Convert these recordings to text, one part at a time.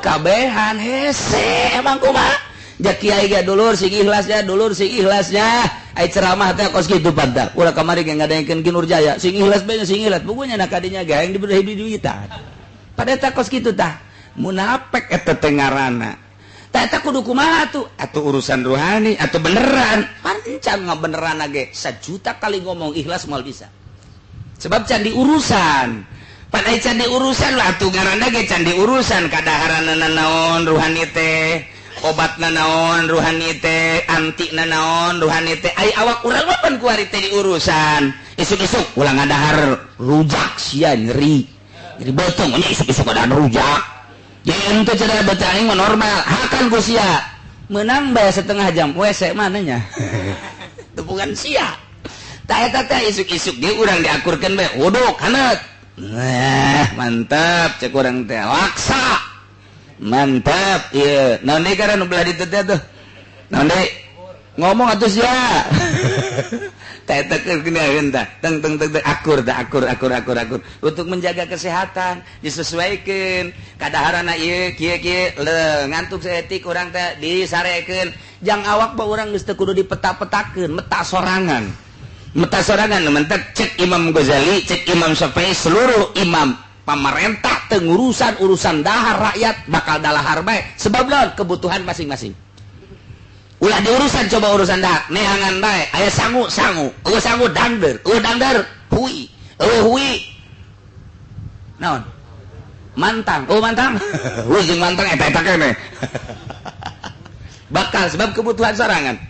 Kabehan hese emang kumaha? Ja kiai ge, "Dulur, sing ikhlas ya, dulur, sing ikhlas ya." Ai ceramah teh kos kitu pada. Ulah kamari ge ngadengekeun Ki Nurjaya, "Sing ikhlas bae, sing ikhlas." Bukunya nak kadinya ge hayang diberi duitan. Pada eta kos kitu tah. Munafik eta teh ngaranna. Tah, eta kudu kumaha tuh? Atau urusan ruhani atau beneran? Pancang beneran ge sajuta kali ngomong ikhlas moal bisa. Sebab can diurusan. Pan ai can diurusan lah tuh ngaranna ge can diurusan kadaharan naon ruhani teh, obat naon ruhani teh, anti naon ruhani teh. Ai awak urang mah pan kuari teh diurusan. Isuk-isuk ulah ngadahar rujak sia, nyeri. Nyeri beuteung nya isuk-isuk ada rujak. Jadi ente cenah baca aing mah normal, hakan ku sia. Menang bae setengah jam, WC mananya? Tepungan sia. Tah, eta teh isuk-isuk ge urang diakurkeun bae, wuduk haneut. Nah, mantap cek urang teh, laksa. Mantap, ieu. Naon deui karena nu belah ditu teh tuh? Naon deui? Ngomong atuh sia. Tah, eta keur tah. Teng teng teng teng akur tah, akur akur akur akur. Untuk menjaga kesehatan disesuaikan. Kadaharana ieu kieu kieu le ngantuk saeutik urang teh disarekeun. Jang awak mah urang geus teu kudu dipeta-petakeun, meta sorangan. Meta sorangan mentek cek Imam Ghazali, cek Imam Syafi'i, seluruh imam, pamarentah teu ngurusan urusan dahar rakyat bakal dalahar bae sebab lawan kebutuhan masing-masing. Ulah diurusan, coba urusan dahar neangan bae, aya sangu sangu, eueuh sangu dangder, eueuh dangder hui, eueuh hui naon, mantang, oh mantang, hui jeung mantang eta eta keneh bakal sebab kebutuhan sorangan.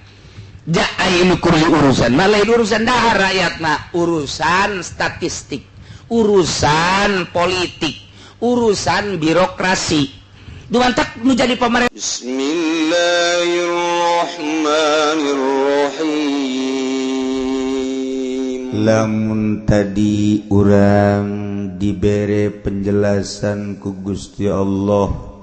Ja ai nu kudu urusan mah lain urusan dahar rakyat mah, urusan statistik, urusan politik, urusan birokrasi. Dumantak nu jadi pemerintah. Bismillahirrahmanirrahim. Lamun tadi urang dibere penjelasan ku Gusti Allah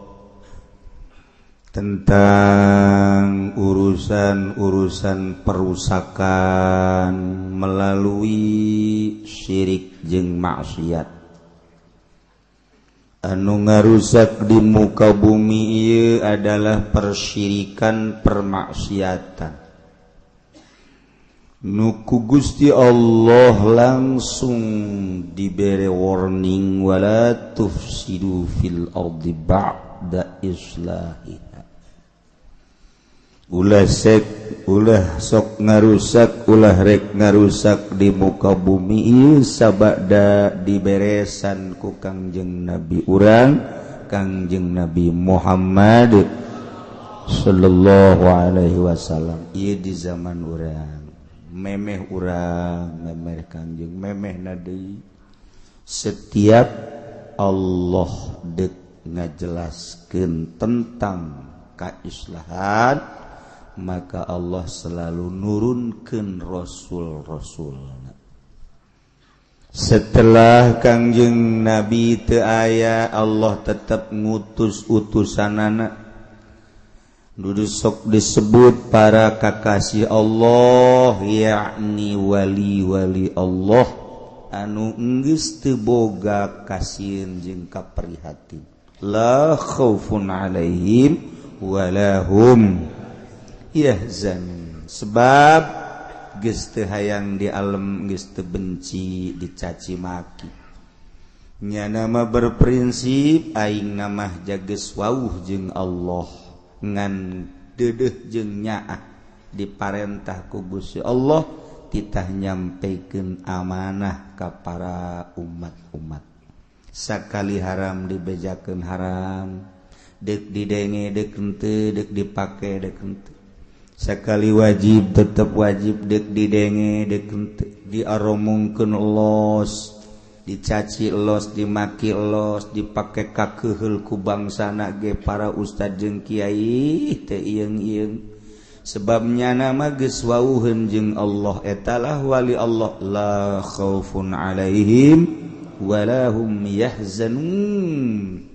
tentang urusan-urusan perusakan melalui syirik jeung maksiat anu ngarusak di muka bumi ieu adalah persyirikan, permaksiatan nu ku Gusti Allah langsung dibere warning, wala tufsidu fil ardi ba'da islahiha, ulah sek, ulah sok ngarusak, ulah rek ngarusak di muka bumi ieu sabada diberesan ku Kangjeng Nabi urang, Kangjeng Nabi Muhammad sallallahu alaihi wasallam. Ieu di zaman urang, memeh urang, memeh Kangjeng, memeh deui. Setiap Allah dek ngajelaskeun tentang kaislahan, maka Allah selalu nurunkan rasul-rasul. Setelah Kangjeng Nabi teu aya, Allah tetap ngutus utusanana. Dudu sok disebut para kakasih Allah, yakni wali-wali Allah anu enggeus teu boga kasieun jeung kaprihatin, la khaufun alaihim wala hum yahzanun, sebab geus teu hayang di alam, geus teu benci dicaci maki. Nyana mah berprinsip, aing mah jages wauh jeung Allah, ngan deudeuh jeung nyaah diparentah ku Gusti Allah, titah nyampaikan amanah ka para umat-umat. Sakali haram dibejakeun haram, dek didenge dek henteu, dek dipake dek henteu. Sekali wajib tetep wajib, dek didenge dek henteu. Diaromongkeun los, dicaci los, dimaki los, dipake kakeheul ku bangsana ge para ustad jeung kiai teu ieung-ieung, sebabnya nama geus wauheun jeung Allah. Etalah wali Allah, la khaufun alaihim wala hum yahzanun.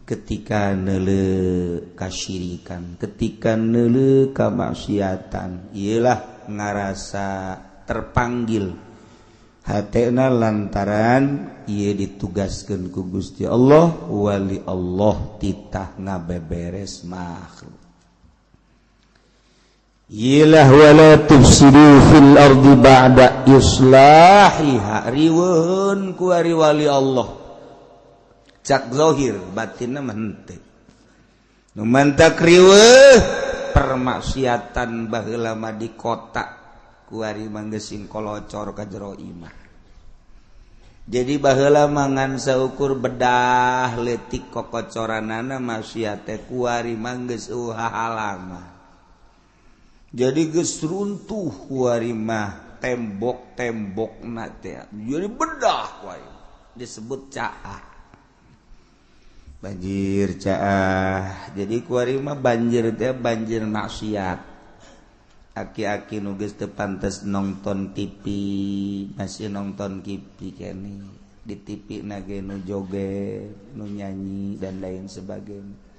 Ketika neuleu kasyirikan, ketika neuleu kamaksiatan, iyalah ngarasa terpanggil. Hatena lantaran ieu ditugaskeun ku Gusti Allah, wali Allah titah ngabeberes makhluk. Yilah wala tufsidu fil ardi ba'da islahiha, riweuheun ku ari wali Allah cak zahir, batinna mah henteu. Nu mantak riweuh permaksiatan baheula mah di kota, kuari mah geus kolocor ka jero imah. Jadi baheula mah ngan saukur bedah leutik kokocoranana maksiat teh, kuari mah geus euweuh halangan. Jadi geus runtuh kuari mah tembok-tembokna teh, jadi bedah kuari disebut caah, banjir caah. Jadi kuari mah banjir teh banjir maksiat. Aki-aki nu geus teu pantes nonton TV masih nonton TV kene, di TV na ge nu joget, nu nyanyi, dan lain sebagainya.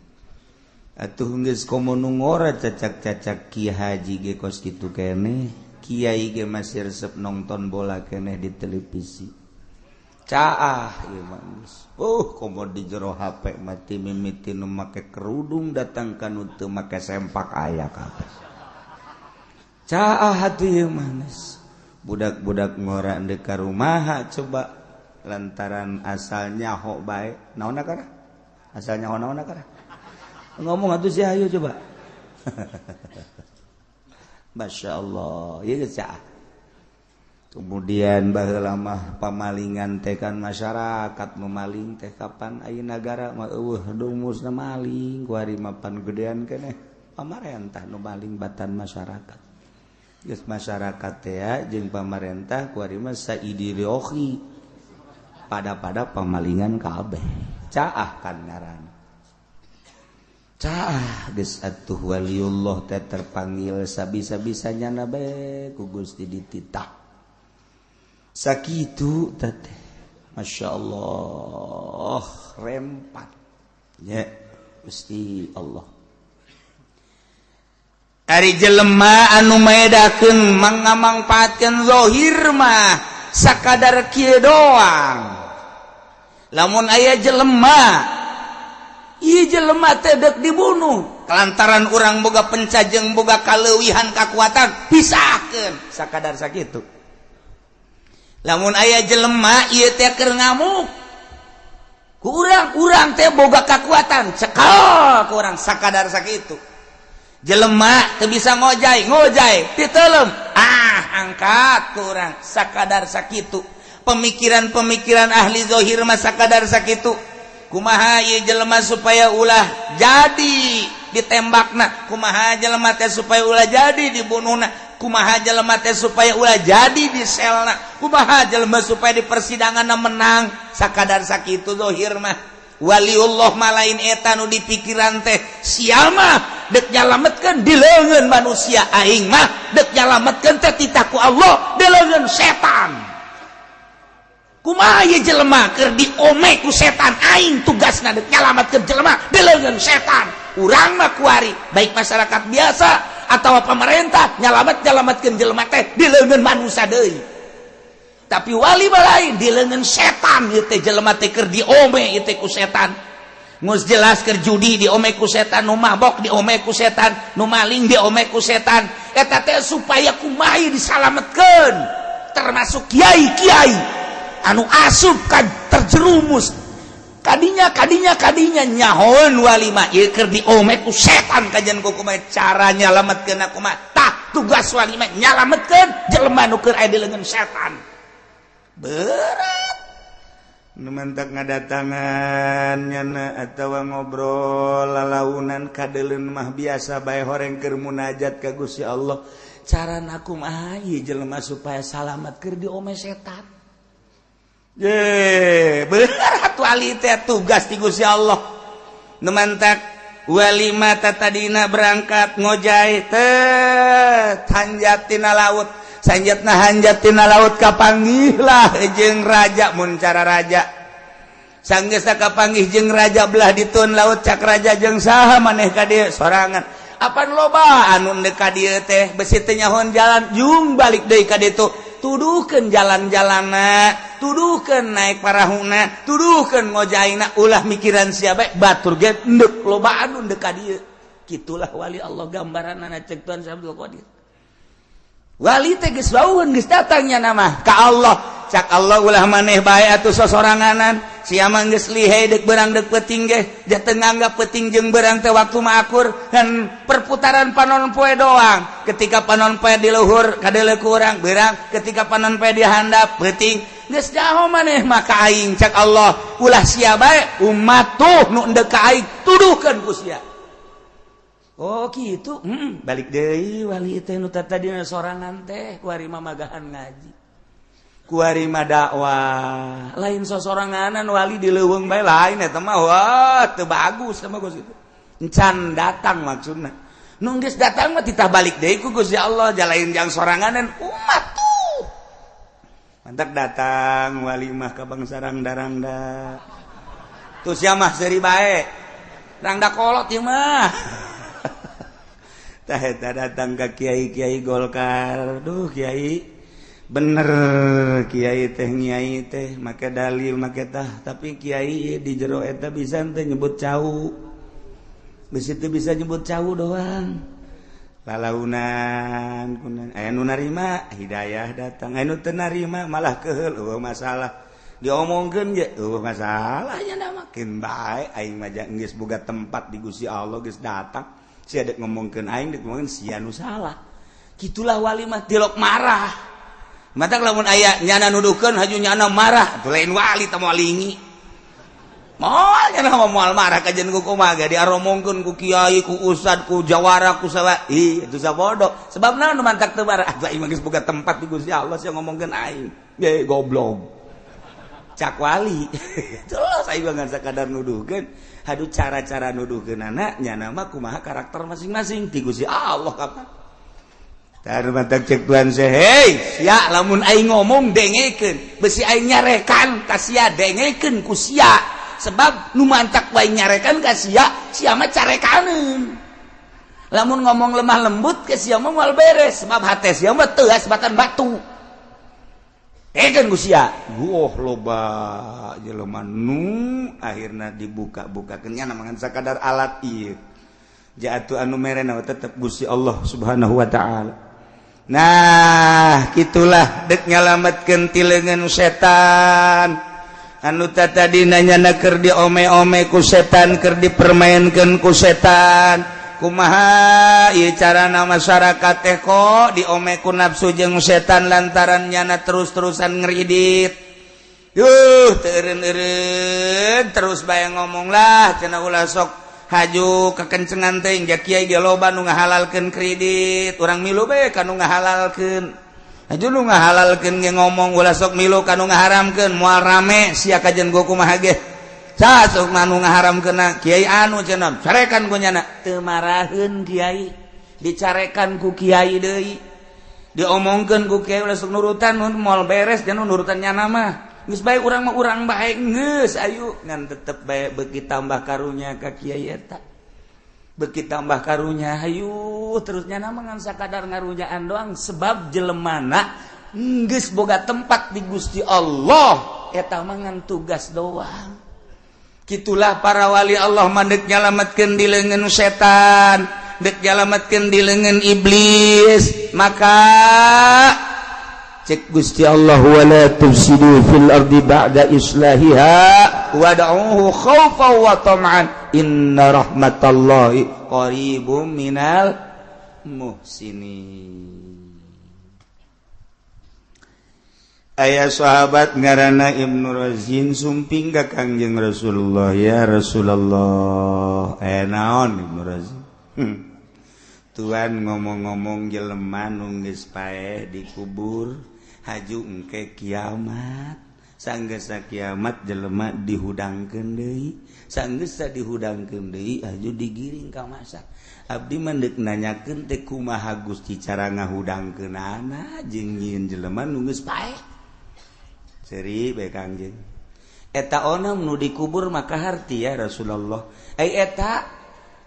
Atuh geus komo nu ngora, cacak-cacak ki haji ge kos kitu kene, kiai ge masih resep nonton bola keneh di televisi. Caah ieu mah geus. Komo di jero HP mati mimiti nu make kerudung datang ka nu teu make sempak aya kabeh. Caah atuh ieu mah geus. Budak-budak ngora ndek ka rumaha coba, lantaran asal nyaho bae naon akara, asal nyaho naon akara, ngomong atuh si, ayo coba. Masya Allah, ieu geus caah. Kemudian baheula mah pamalingan teh kan masyarakat memaling teh, kapan aya nagara mah euweuh rumusna maling. Kuari mapan gedean keneh pamarentah nu maling batan masyarakat. Geus masyarakat teh jeung pamarentah kuari mah saidiologi pada-pada pamalingan kabeh. Caah kan ngaran caah. Geus atuh waliullah teh terpanggil sabisa-bisanya na bae ku Gusti dititah sakitu teh. Masya Allah, rempat ya Gusti Allah. Ari jelema anu maedakeun mangamangpaatkeun zahir mah sakadar kieu doang. Lamun aya jelema, ieu jelema teh deuk dibunuh lantaran urang boga pencajeng, boga kaleuwihan kakuatan, pisahkeun sakadar sakitu. Lamun aya jelema ieu teh keur ngamuk, ku urang, urang teh boga kakuatan, cekal ku urang sakadar sakitu. Jelema teu bisa ngojay, ngojay titelem, ah, angkat ku urang sakadar sakitu. Pemikiran-pemikiran ahli zahir mah sakadar sakitu. Kumaha ieu jelema supaya ulah jadi ditembakna, kumaha jelema teh supaya ulah jadi dibunuhna, kumaha jelema teh supaya ulah jadi diselna, kumaha jelema supaya di persidangan menang, sakadar sakitu zahir mah. Waliullah mah lain eta nu dipikiran teh. Sia mah dek nyalametkeun di leungeun manusia, aing mah dek nyalametkeun teh titah ku Allah di leungeun setan. Kumaha ieu jelema keur diome ku setan, aing tugasna dek nyalametkeun jelema di leungeun setan. Urang mah kuari baik masyarakat biasa atau pemerintah nyalamet nyalametkeun jelema teh di leungeun manusia deui, tapi wali mah lain, di leungeun setan. Ieu teh jelema teh keur diome ieu teh ku setan. Geus jelas keur judi diome ku setan, nu mabok diome ku setan, nu maling diome ku setan. Eta teh supaya kumaha disalametkeun, termasuk kiai-kiai anu asup ka terjerumus kadinya kadinya kadinya. Nyahoeun wali mah ieu keur diome ku setan, kajian ku kumaha cara nyalametkeun kumaha. Tah, tugas wali mah nyalametkeun jelema nu keur aya di leungeun setan. Berat. Nu mantak ngadatangan nyana atawa ngobrol lalaunan kadeuleun mah biasa bae, horeng keur munajat ka Gusti Allah, carana kumaha ieu jelema supaya salamat keur diome setan. Ye, berat wali teh tugas ti Gusti Allah. Nu mantak wali mah tadina berangkat ngojay teh hanjat tina laut, sanjatna hanjat tina laut, kapanggihlah jeung raja. Mun cara raja, sanggeusna kapanggih jeung raja belah ditun laut, cak raja, "Jeung saha maneh ka dieu?" "Sorangan." "Apan loba anu deuk ka dieu teh, besi teu nyahoan jalan, jung balik deui ka ditu." Tuduhkeun jalan-jalanna, tuduhkeun naik parahuna, tuduhkeun ngojaina, ulah mikiran sia bae, batur ge endek loba anu endek ka dieu. Kitulah wali Allah gambaranna cek Tuan Syekh Abdul Qadir. Wali teh geus wauheun, geus datangnya nama ka Allah. Cak Allah, ulah maneh bae atuh sosoranganan, sia mah geus lihai deuk beurang deuk peuting ge dia teu nganggap peuting jeung beurang teh waktu mah akur dan perputaran panon poe doang. Ketika panon poe di luhur kadeuleu ku urang beurang, ketika panon poe di handap peuting. Geus jaho maneh mah ka aing. Cak Allah, ulah sia bae, umat tuh nu endek ka aing tuduhkeun ku sia. Oh gitu, balik deui wali teh nu tadina sorangan teh kuari mah magahan ngaji, kuari mah dakwah, lain sosoranganan wali di leuweung bae, lain eta mah. Wah, teu bagus sama geus itu encan datang maksudna. Nu geus datang mah titah balik deui ku Gusti Allah, jalain jang soranganan, umat tuh. Mantak datang wali mah ka bangsa rangda-rangda tuh, sia mah seuri bae, rangda kolot ieu mah. Tah eta datang ka kiai-kiai Golkar, duh kiai, bener kiai teh, nyai teh make dalil make tah, tapi kiai di jero eta bisa teh nyebut cau, bisi teu bisa nyebut cau doang lalaunan kunan. Aya nu narima hidayah datang, aya nu teu narima malah keheul, eueuh masalah diomongkeun ge eueuh masalahnya. Da makin bae aing mah geus boga tempat di Gusti Allah, geus datang sia dek ngomongkeun aing, dek ngomongkeun sia nu salah. Gitulah wali mah, tilok marah. Matak lamun aya nyana nuduhkeun haju nyana marah, atuh lain wali teh, moal lingi. Moal nyana mah, moal marah kajian ku kumaha ge diaromongkeun ku kiai, ku ustad, ku jawara, ku sawa. Ih, itu sabodo. Sebab naon nu mantak teu marah? Atuh aing mah geus boga tempat di Gusti Allah, sia ngomongkeun aing. Ye goblok. Cak wali. Terus aing mah sakadar nuduhkeun. Aduh, cara-cara nuduhkeun anak nyana mah kumaha karakter masing-masing ti Gusti Allah kapan. Tar mantak cek Tuhan saya, hei, sia lamun aing ngomong dengekeun, besi aing nyarekan ka sia dengekeun ku sia. Sebab nu mantak wae nyarekan ka sia, sia mah carekaneun. Lamun ngomong lemah lembut ke sia mah moal beres, sebab hate sia mah teuas batan batu. Dengekeun ku sia. Wah, loba jelema nu akhirna dibuka-bukakeun nya ngan sakadar alat ieu. Jatuh anu merena tetep Gusti Allah Subhanahu wa taala. Nah, gitulah dek nyalametkeun ti leungeun setan. Anu tadi nanya keur diome-ome ku setan, keur dipermainkeun ku setan. Kumaha ieu carana masyarakat teh kok diome ku nafsu jeung setan lantaran nyana terus-terusan ngeridit. Duh, teu eureun-eureun terus bae ngomong lah cenah, ulah sok haju kekencengan teh, ja kiai ge loba nu ngahalalkeun kredit, urang milu bae ka nu ngahalalkeun. Haju nu ngahalalkeun ge ngomong ulah sok milu ka nu ngaharamkeun, moal rame sia kajen go kumaha ge. Sok nu ngaharamkeun kiai anu cenah, carekan ku nyana, teu maraheun kiai, dicarekan ku kiai deui, diomongkeun ku kiai ulah sok nurutan, moal beres jangan nurutan nyana mah. Geus bae urang mah, urang bae geus ayu ngan tetep bae beuki tambah karunya ka kiai eta. Beuki tambah karunya hayu terus nyana mah ngan sakadar ngarunyaan doang, sebab jelemana geus boga tempat di Gusti Allah eta mah ngan tugas doang. Gitulah para wali Allah mandek nyalametkeun di leungeun setan, dek nyalametkeun di leungeun iblis. Maka cek Gusti Allah, wala tufsidu fil ardi ba'da islahiha wad'uhu khaufan wa tam'an inna rahmatallahi qaribum minal muhsinin. Aya sahabat ngaranna Ibnu Razin sumping ka Kangjeng Rasulullah, ya Rasulullah. Aya naon, Ibnu Razin? Tuan ngomong-ngomong jelema nu geus paeh dikubur haju engke kiamat, sanggeusna kiamat jelema dihudangkeun deui, sanggeusna dihudangkeun deui haju digiring ka masa. Abdi mah deuk nanyakeun teh kumaha Gusti cara ngahudangkeunana jeung nyieun jelema nu geus paeh. Seuri bae Kangjeng, eta onam nu dikubur maka harti ya Rasulullah. Ai eta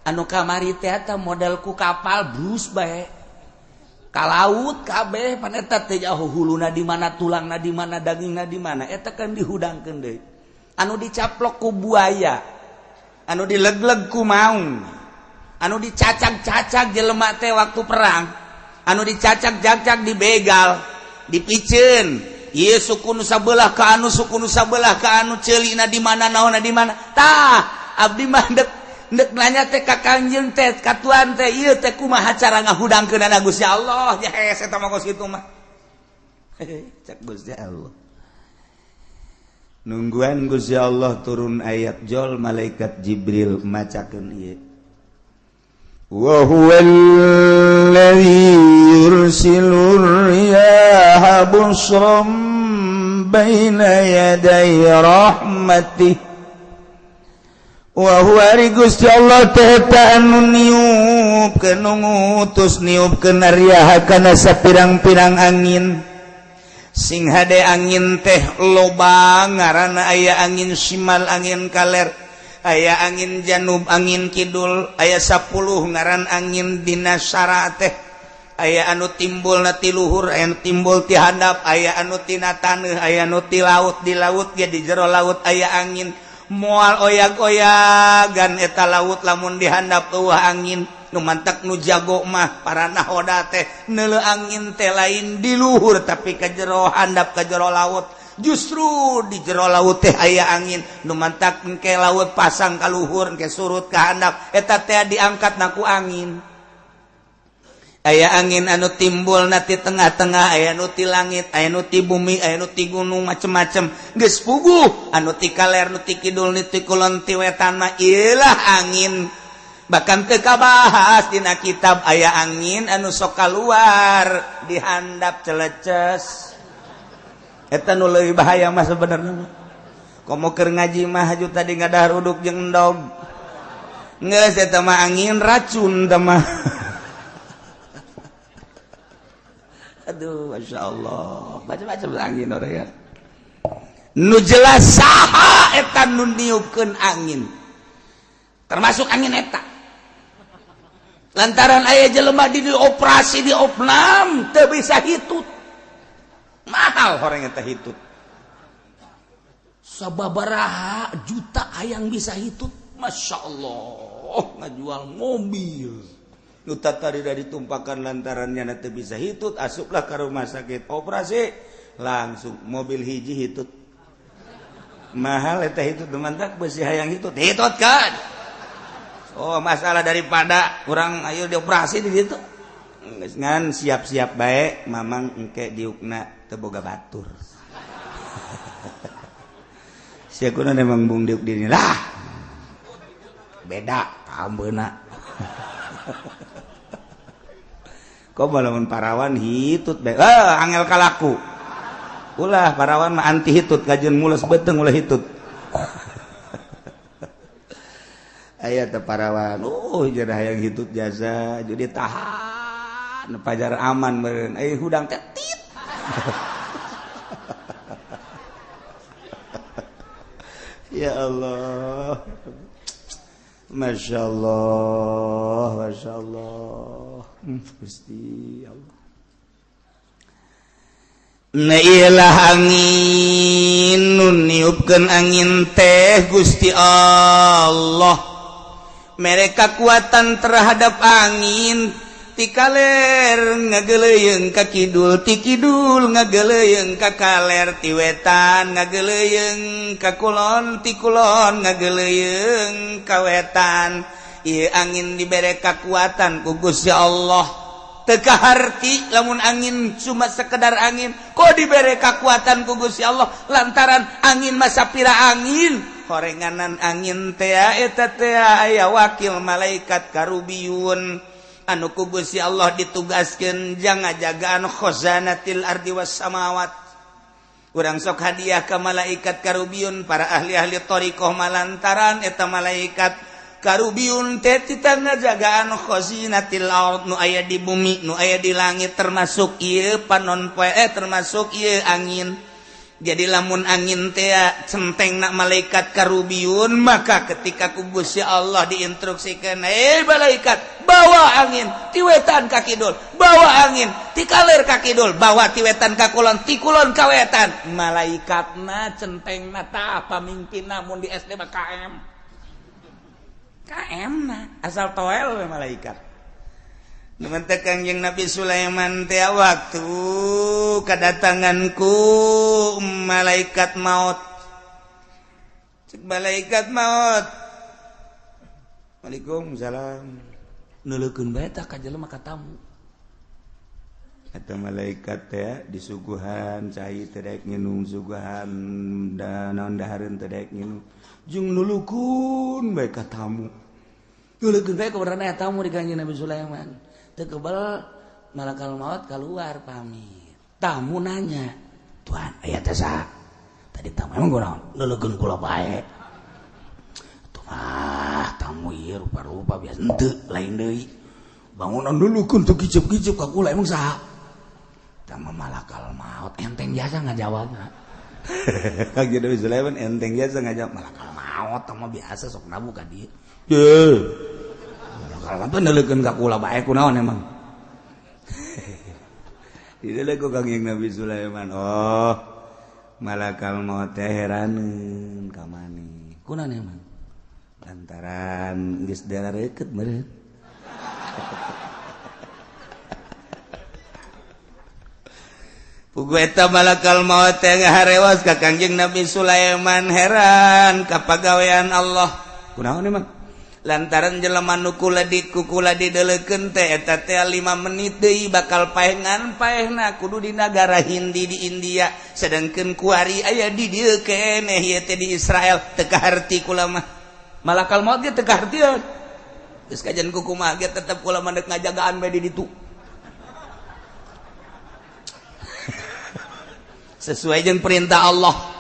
anu kamari teh eta modal ku kapal brus bae. Ka laut kabeh pan eta teh jauh huluna di mana, tulangna di mana, dagingna di mana, eta kan dihudangkeun deui. Anu dicaplok ku buaya, anu dilegleg ku maung, anu dicacag-cacag jelema teh waktu perang, anu dicacag-cacag dibegal, dipiceun. Ieu suku nu sabelah ka anu suku nu sabelah ka anu ceulina di mana, naonna di mana. Tah, abdi mah dek nanya teh ka Kangjeng teh, ka tuan teh, ieu teh kumaha cara ngahudangkeunana Gusti Allah? Ya hese eta mah kos kitu mah. Cek Gusti Allah. Nungguan Gusti Allah turun ayat jol malaikat Jibril macakeun ieu. Wa huwal ladzi yursilur riyaha busran baina yaday rahmatih. Wa huwa ari Gusti Allah teh eta anu niupkeun, nu ngutus niupkeun riyaha kana sapirang-pirang angin. Sing hade angin teh loba ngaranna, aya angin simal, angin kaler, aya angin janub, angin kidul, aya 10 ngaran angin dina syara teh. Aya anu timbul na ti luhur, aya anu timbul ti handap, aya anu tina taneuh, aya anu ti laut, di laut ge di jero laut aya angin. Moal oyag-oyagan eta laut lamun dihandap eueuh angin. Nu mantak nu jago mah para nahoda teh neuleu angin teh lain di luhur tapi ka jero handap, ka jero laut. Justru di jero laut teh aya angin. Nu mantak engke laut pasang ka luhur, engke surut ka handap, eta teh diangkat na ku angin. Aya angin anu timbul na ti tengah-tengah, aya nu ti langit, aya nu ti bumi, aya nu ti gunung, macem-macem. Geus puguh anu ti kaler, nu ti kidul, nu ti kulon, ti wetan mah ieulah angin. Bahkan teu kabahas dina kitab aya angin anu sok kaluar dihandap celeces. Eta nu leuwih bahaya mah sebenarnya mah. Komo keur ngaji mah haju tadi ngadahar uduk jeung endog. Geus eta mah angin racun teh mah. Aduh, Masya Allah, macam-macam angin orang ya. Nu jelas saha eta nu niupkeun angin, termasuk angin eta. Lantaran aya jelema di dioperasi di opnam teu bisa hitut, mahal orang eta hitut. Sababaraha juta hayang bisa hitut, Masya Allah, ngajual mobil. Nuta tadi dari ditumpakan lantarannya nanti bisa hitut, asuplah ke rumah sakit operasi langsung mobil hiji hitut. Mahal eta hitut, mantak besi hayang hitut, hitut kan. Oh masalah daripada kurang ayo dioperasi di situ. Ngan siap-siap baik mamang engke diukna teu boga batur. Sia kuna memang bung diuk dini lah. Beda kambeuna. Kok lamun parawan hitut bae. Angel kalaku. Ulah parawan mah anti hitut, kajeun mules beuteung ulah hitut. Aya teh parawan, jadi hayang hitut jasa, jadi tahan pajar aman meureun. Hudang teh tit. Ya Allah. Masya Allah, Masya Allah, Gusti Allah. Nailah angin nu niupkeun angin teh Gusti Allah. Mereka kekuatan terhadap angin ti kaler ngageleuyeung ka kidul, ti kidul ngageleuyeung ka kaler, ti wetan ngageleuyeung ka kulon, ti kulon ngageleuyeung ka wetan. Ieu angin dibere kakuatan ku Gusti Allah. Teu kaharti lamun angin cuma sekedar angin, kok dibere kakuatan ku Gusti Allah lantaran angin mah sapira angin. Horenganan angin teh eta teh aya wakil malaikat karubiyun anu ku Gusti Allah ditugaskeun jang ngajagaan khazanatil ardi was samawat. Urang sok hadiah ka malaikat karubiyun para ahli-ahli thariqah malantaran eta malaikat karubiyun teh tita ngajagaan khazinatil ard nu aya di bumi, nu aya di langit, termasuk ieu panon poe, termasuk ieu angin. Jadi lamun angin teh centengna malaikat karubiyun, maka ketika ku Gusti Allah diinstruksikeun, malaikat Bawa angin ti wetan ka kidul, bawa angin ti kaler ka kidul, bawa ti wetan ka kulon, ti kulon ka wetan. Malaikatna centengna tah pamimpinna mun di SD mah KM. KM na asal toel we malaikat. Nu teh Kangjeng Nabi Sulaiman teh waktu kedatanganku malaikat maut. Cek malaikat maut. Waalaikumsalam. Neuleukeun bae tah ka jelema ka tamu. Eta malaikat teh disuguhan cai teh daek nginum, suguhan da naon dahareun teh daek nginum. Jeung nulukeun bae ka tamu. Nulukeun bae kebenaran eta tamu di Kangjeng Nabi Sulaiman. Teu kebel malakal maut keluar pamit. Tamu nanya, "Tuan, aya teh saha?" Tadi tamu emang kunaon? Nulukeun kula bae. Atuh mah tamu ieu rupa-rupa biasa henteu lain deui. Bangunan nulukeun teu kicep-kicep ka kula emang saha? Tamu malakal maut enteng jasa ngajawabna. Kangjeng Nabi Sulaiman enteng jasa ngajawab malakal maut mah biasa sok nabu ka dieu. Ye. Malakal maut nulukeun ka kula bae kunaon emang? Dideuleu ku Kangjeng Nabi Sulaiman. Oh, malakal maut teh heraneun ka maneh. Kunaon emang? Lantaran geus darareukeut meureun. Pugu eta malakal maut teh ngaharewas ka Kangjeng Nabi Sulaiman heran ka pagawean Allah. Kunaon emang? Lantaran jelema nu kula di kukula dideleukeun teh eta teh 5 menit deui bakal paengan paehna kudu di nagara Hindi di India, sedangkeun kuari aya di dieu keneh ieu teh di Israel teu kaharti kula mah. Malakal maut ge teu kahartieun. Geus kajian kukumaha ge tetep kula mah deuk ngajagaan bae di ditu. Sesuai jeung perintah Allah.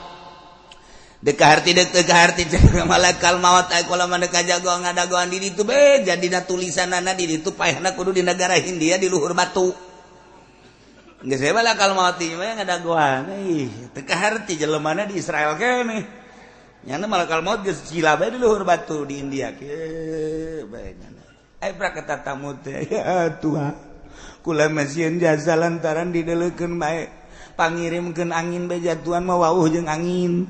Dek harti dek teu harti malakal maut aya kula mah deuk ngajagoan ngadagoan di ditu be jadina tulisanana di ditu paehna kudu di negara Hindia di luhur batu. Geus we malakal maut ieu mah ngadagoan ih teu kaharti jelemana di Israel keneh. Nyana malakal maut geus cila bae di luhur batu di India kieu bae nyana. Ai praketa tamu teh ya Tuhan kula mah sieun jasa lantaran dideleukeun bae pangirimkeun angin bae jatuhan mah wauh jeung angin.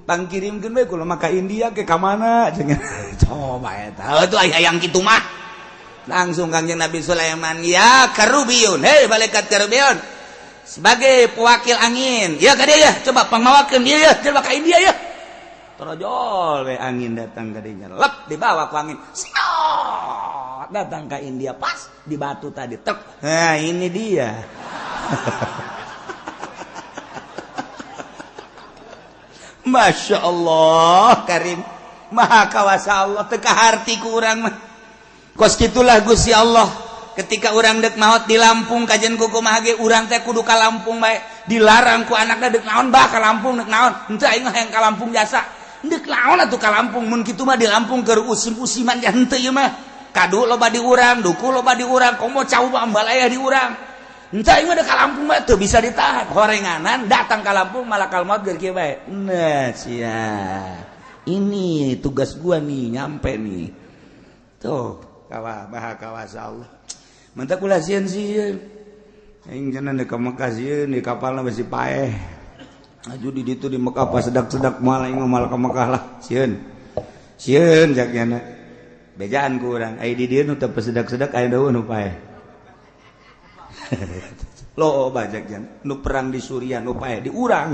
Pangkirimkeun bae kula mah ka India ke ka mana cenah. Coba eta atuh aya yang kitu mah. Langsung Kangjeng Nabi Sulaiman ya Karubiyun, hei malaikat Karubiyun sebagai pewakil angin. Ya ka dieu ya, coba pangmawakeun ieu ya, coba ka India ya. Torojol we angin datang ka dinya. Lep dibawa ku angin. Siot, datang ka India pas di batu tadi. Tek. Nah, ini dia. Masya Allah Karim Maha kawasa Allah teu kaharti ku urang mah. Kos kitulah Gusti Allah ketika urang dek maot di Lampung kajian kukumaha ge urang teh kudu ka Lampung bae dilarang ku anakna dek naon bah ka Lampung dek naon henteu aing hayang ka Lampung jasa dek naon atuh ka Lampung mun kitu mah di Lampung keur usim-usiman ja henteu ieu mah kadu loba di urang duku loba di urang komo cau ambalaya di urang henteu aing mah dek ka Lampung mah teu bisa ditahan horenganan datang ka Lampung malakal maut geur kieu bae nah sia ini tugas gua nih nyampe nih tuh kawa maha kawasa Allah mantap kula sieun sieun aing cenah deuk ka Mekah sieun di kapalna besi paeh aju di ditu di Mekah pas sedak-sedak moal aing mah moal ka Mekah lah sieun sieun jak nyana bejaan ku urang ai di dieu nu teu sedak-sedak aya deui nu paeh lo bajak jan nu perang di Suriah nu paeh di urang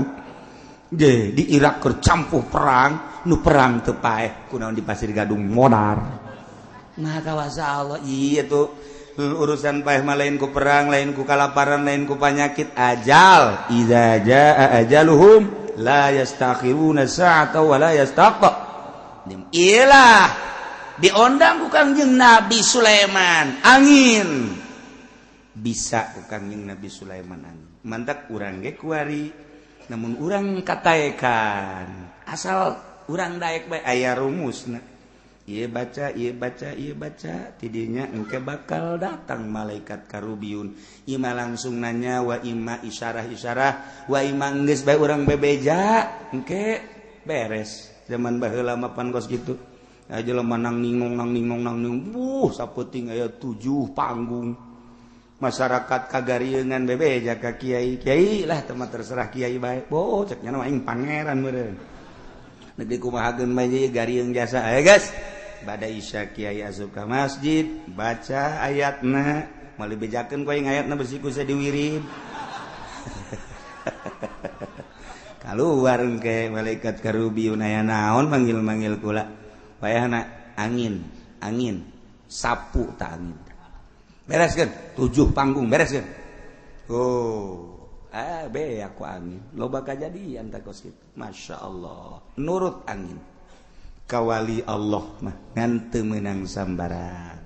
ge di Irak keur campuh perang nu perang teu paeh kunaon di Pasir Gadung modar. Maha kawasa Allah iya tuh urusan paeh mah lain ku perang lain ku kalaparan lain ku panyakit ajal idza jaa ajaluhum la yastakhiruna sa'ata wa la yastaqdim. Iyalah diondang ku Kangjeng Nabi Sulaiman angin bisa ku Kangjeng Nabi Sulaiman angin mantak urang ge kuari namun urang kataekan asal urang daek bae aya rumusna. Ieu baca, ieu baca, ieu baca tidinya engke bakal datang malaikat Karubiyun. Ima langsung nanya wa ima isyarah-isyarah wa ima geus bae urang bebeja engke beres. Zaman baheula mah pan kos kitu. Aya jelema nang ningnong nang ningnong nang ning buh sapeuting aya 7 panggung. Masyarakat kagariengan bebeja ka kiai. Kiai lah teu mah terserah kiai bae. Boh cek nya mah aing pangeran meureun. Nepi kumahakeun bae garieng jasa. Ayo guys. Bada isya kiai asup ka masjid, baca ayatna, moal dibejakeun ku aing ayatna besi ku diwirid. Kaluar engke malaikat karubiun aya naon manggil-manggil kula. Wayahna angin, angin, sapu ta angin. Bereskeun 7 panggung bereskeun. Oh, be aku angin. Loba kajadian ta kos kitu. Masya Allah, nurut angin. Kawali Allah mah ngan teu meunang sambaran.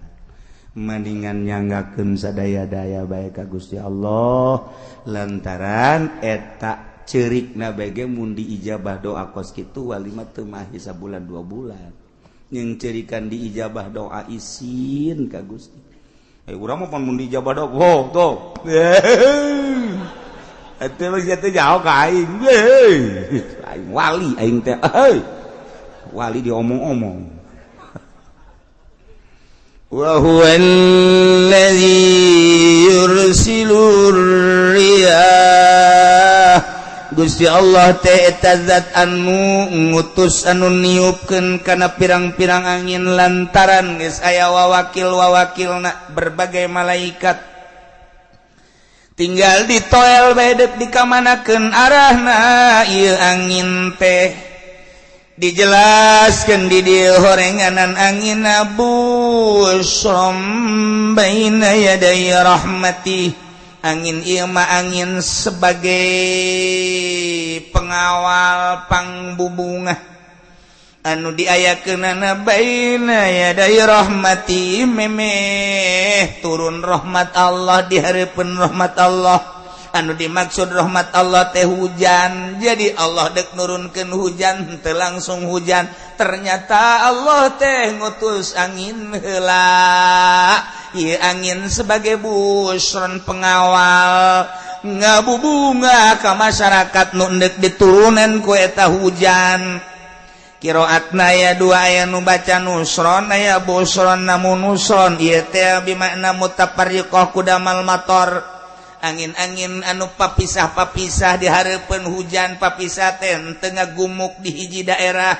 Mendingan nyanggakeun sadaya-daya bae ka Gusti Allah lantaran eta ceurikna bae ge mun diijabah doa kos kitu wali mah teu mahi sabulan 2 bulan. Jeung ceurikan diijabah doa isin ka Gusti. Urang mah pan mun diijabah doa oh tuh. Eta mah sia teh jauh ka aing. Aing wali aing teh. Wali diomong-omong. Wa huwallazi yursilur riyah. Gusti Allah teh eta zat anu ngutus anu niupkeun kana pirang-pirang angin lantaran geus aya wawakil-wawakilna berbagai malaikat. Tinggal ditoel bae deuk dikamanakeun arahna ieu angin teh. Dijelaskan di dieu horenganan angin busrom baina yaday rahmati. Angin ieu mah angin sebagai pengawal pangbubungah anu diayakeunana baina yaday rahmati memeh turun rahmat Allah di hareupeun rahmat Allah. Anu dimaksud rahmat Allah teh hujan, jadi Allah dek nurunkeun hujan teu langsung hujan, ternyata Allah teh ngutus angin heula. Ieu angin sebagai busron pengawal ngabubunga ka masyarakat nu endek diturunan ku eta hujan. Qiraatna aya dua, aya nu baca nusron aya busron, namun nusron ieu teh bimakna mutafarriqah kudamal mator. Angin-angin anu papisah-papisah di hareupeun hujan papisah teh teu ngagumuk di hiji daerah,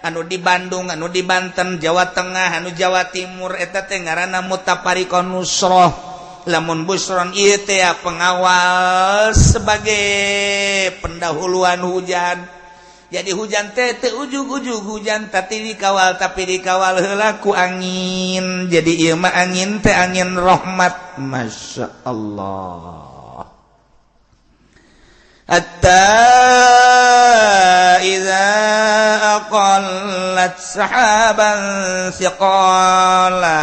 anu di Bandung, anu di Banten, Jawa Tengah, anu Jawa Timur, eta teh ngaranna mutafariqah nusroh. Lamun busron ieu teh pengawal sebagai pendahuluan hujan. Jadi hujan teh teu ujug-ujug hujan tapi dikawal, tapi dikawal heula ku angin. Jadi ieu mah angin teh angin rahmat. Masya Allah. Hatta idza aqallat sahaban siqala,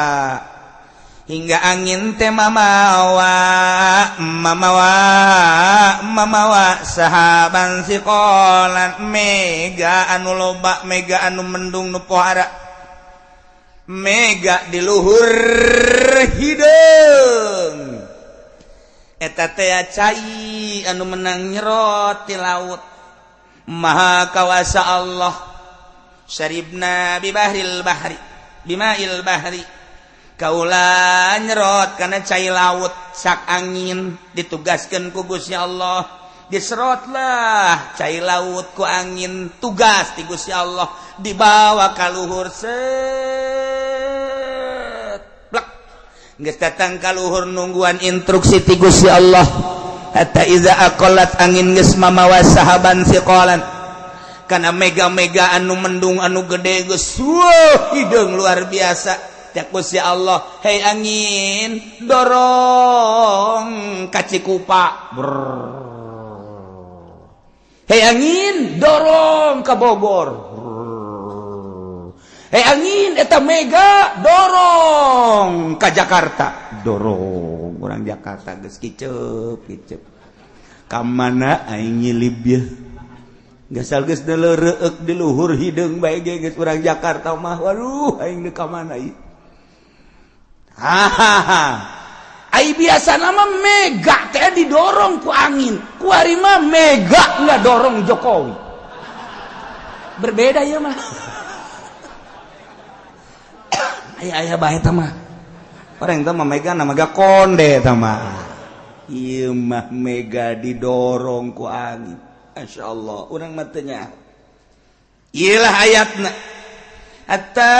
hingga angin teh mamawa mamawa mamawa sahaban siqalan, mega anu loba, mega anu mendung nu pohara, mega di luhur hideung eta teh cai anu menang nyerot ti laut. Maha kawasa Allah. Syaribna bi bahril bahri bimail bahri, kaula nyerot karena cai laut sak angin ditugaskan ku Gusti Allah, diserotlah cai laut ku angin, tugas ti Gusti Allah dibawa ka luhur set plek geus datang ka luhur nungguan instruksi ti Gusti Allah. Hatta iza aqallat, angin geus mamawa sahaban siqalan kana mega-mega anu mendung anu gede geus hideung luar biasa. Cak Gusti Allah, hei angin dorong ka Cikupa, hei angin dorong ka Bogor, hei angin eta mega dorong ka Jakarta, dorong orang Jakarta geus kicep kicep ka mana aing nyilib ye gasal geus deuleureuk di luhur hideung bae ge geus urang Jakarta mah, waduh aing deuk ka mana ieu. Hahaha. Ai biasa nama mega teh didorong ku angin, kuari mah mega nggak dorong Jokowi. Berbeda ya mah. Aya aya bae eta mah. Orang eta mah mega na mega konde eta mah. Ieu mah mega didorong ku angin. Masyaallah, urang mah teu nyaho. Ieu lah ayatna. Hatta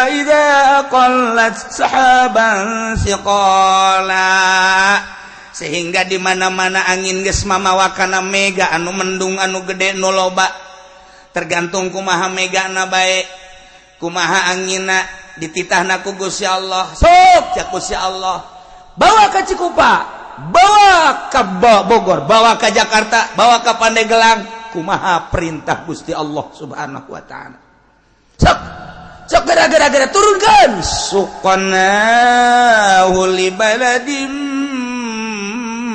idza qallat sahaban siqala, sehingga di mana-mana angin geus mamawa kana mega anu mendung anu gede nu loba, tergantung kumaha megana bae, kumaha anginna, dititahna ku Gusti Allah. Sok cak Gusti Allah, bawa ke Cikupa, bawa ke Bogor, bawa ke Jakarta, bawa ke Pandeglang. Kumaha perintah Gusti Allah Subhanahu wa taala. Sok sok gara-gara turunkan suqnahu li baladim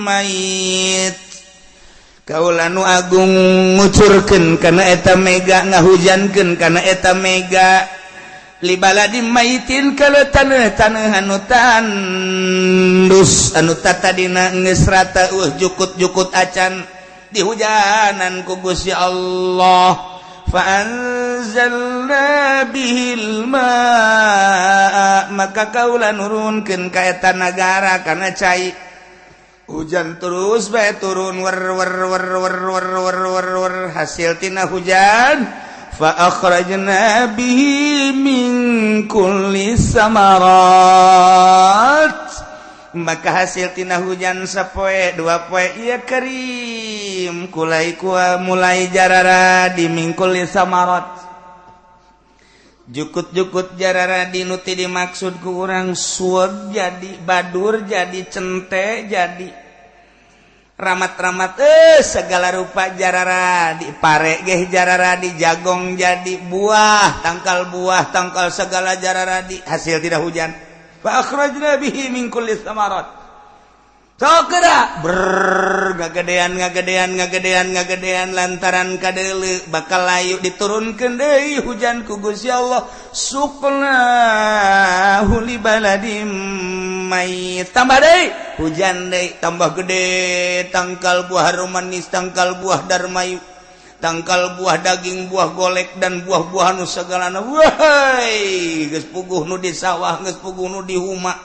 mayit. Kaula nu agung ngucurkeun kana eta mega, ngahujankeun kana eta mega, li baladim mayitin kalau taneuh-taneuh anu tandus, anu tatadina geus rata jukut-jukut acan dihujanan ku Gusti Allah. Fa anzalna bihil ma'a, maka kaula nurunkeun ka eta nagara kana cai. Hujan terus bae turun, wer wer wer wer wer wer wer wer, hasil tina hujan fa akhrajna bihi min kulli samarat, maka hasil tina hujan sapoe dua poe ieu kerim kulai kua mulai jarara di min kulli samarat, jukut-jukut jarara di nu ti dimaksud ku urang sueg jadi badur jadi cente jadi ramat-ramat, segala rupa jarara di pare geh jarara di jagong jadi buah tangkal segala jarara di hasil tidak hujan. Fa akhrajna bihi min kulli samarat. Sok geura ber ngagedean ngagedean ngagedean ngagedean lantaran kadeuleu bakal layu diturunkeun deui hujan ku Gusti Allah. Suqnahu li baladim mayit, tambah deui hujan deui, tambah gede tangkal buah harum manis, tangkal buah darmayu, tangkal buah daging, buah golek dan buah-buahan nu sagalana. Wahai geus puguh nu di sawah, geus puguh nu di huma,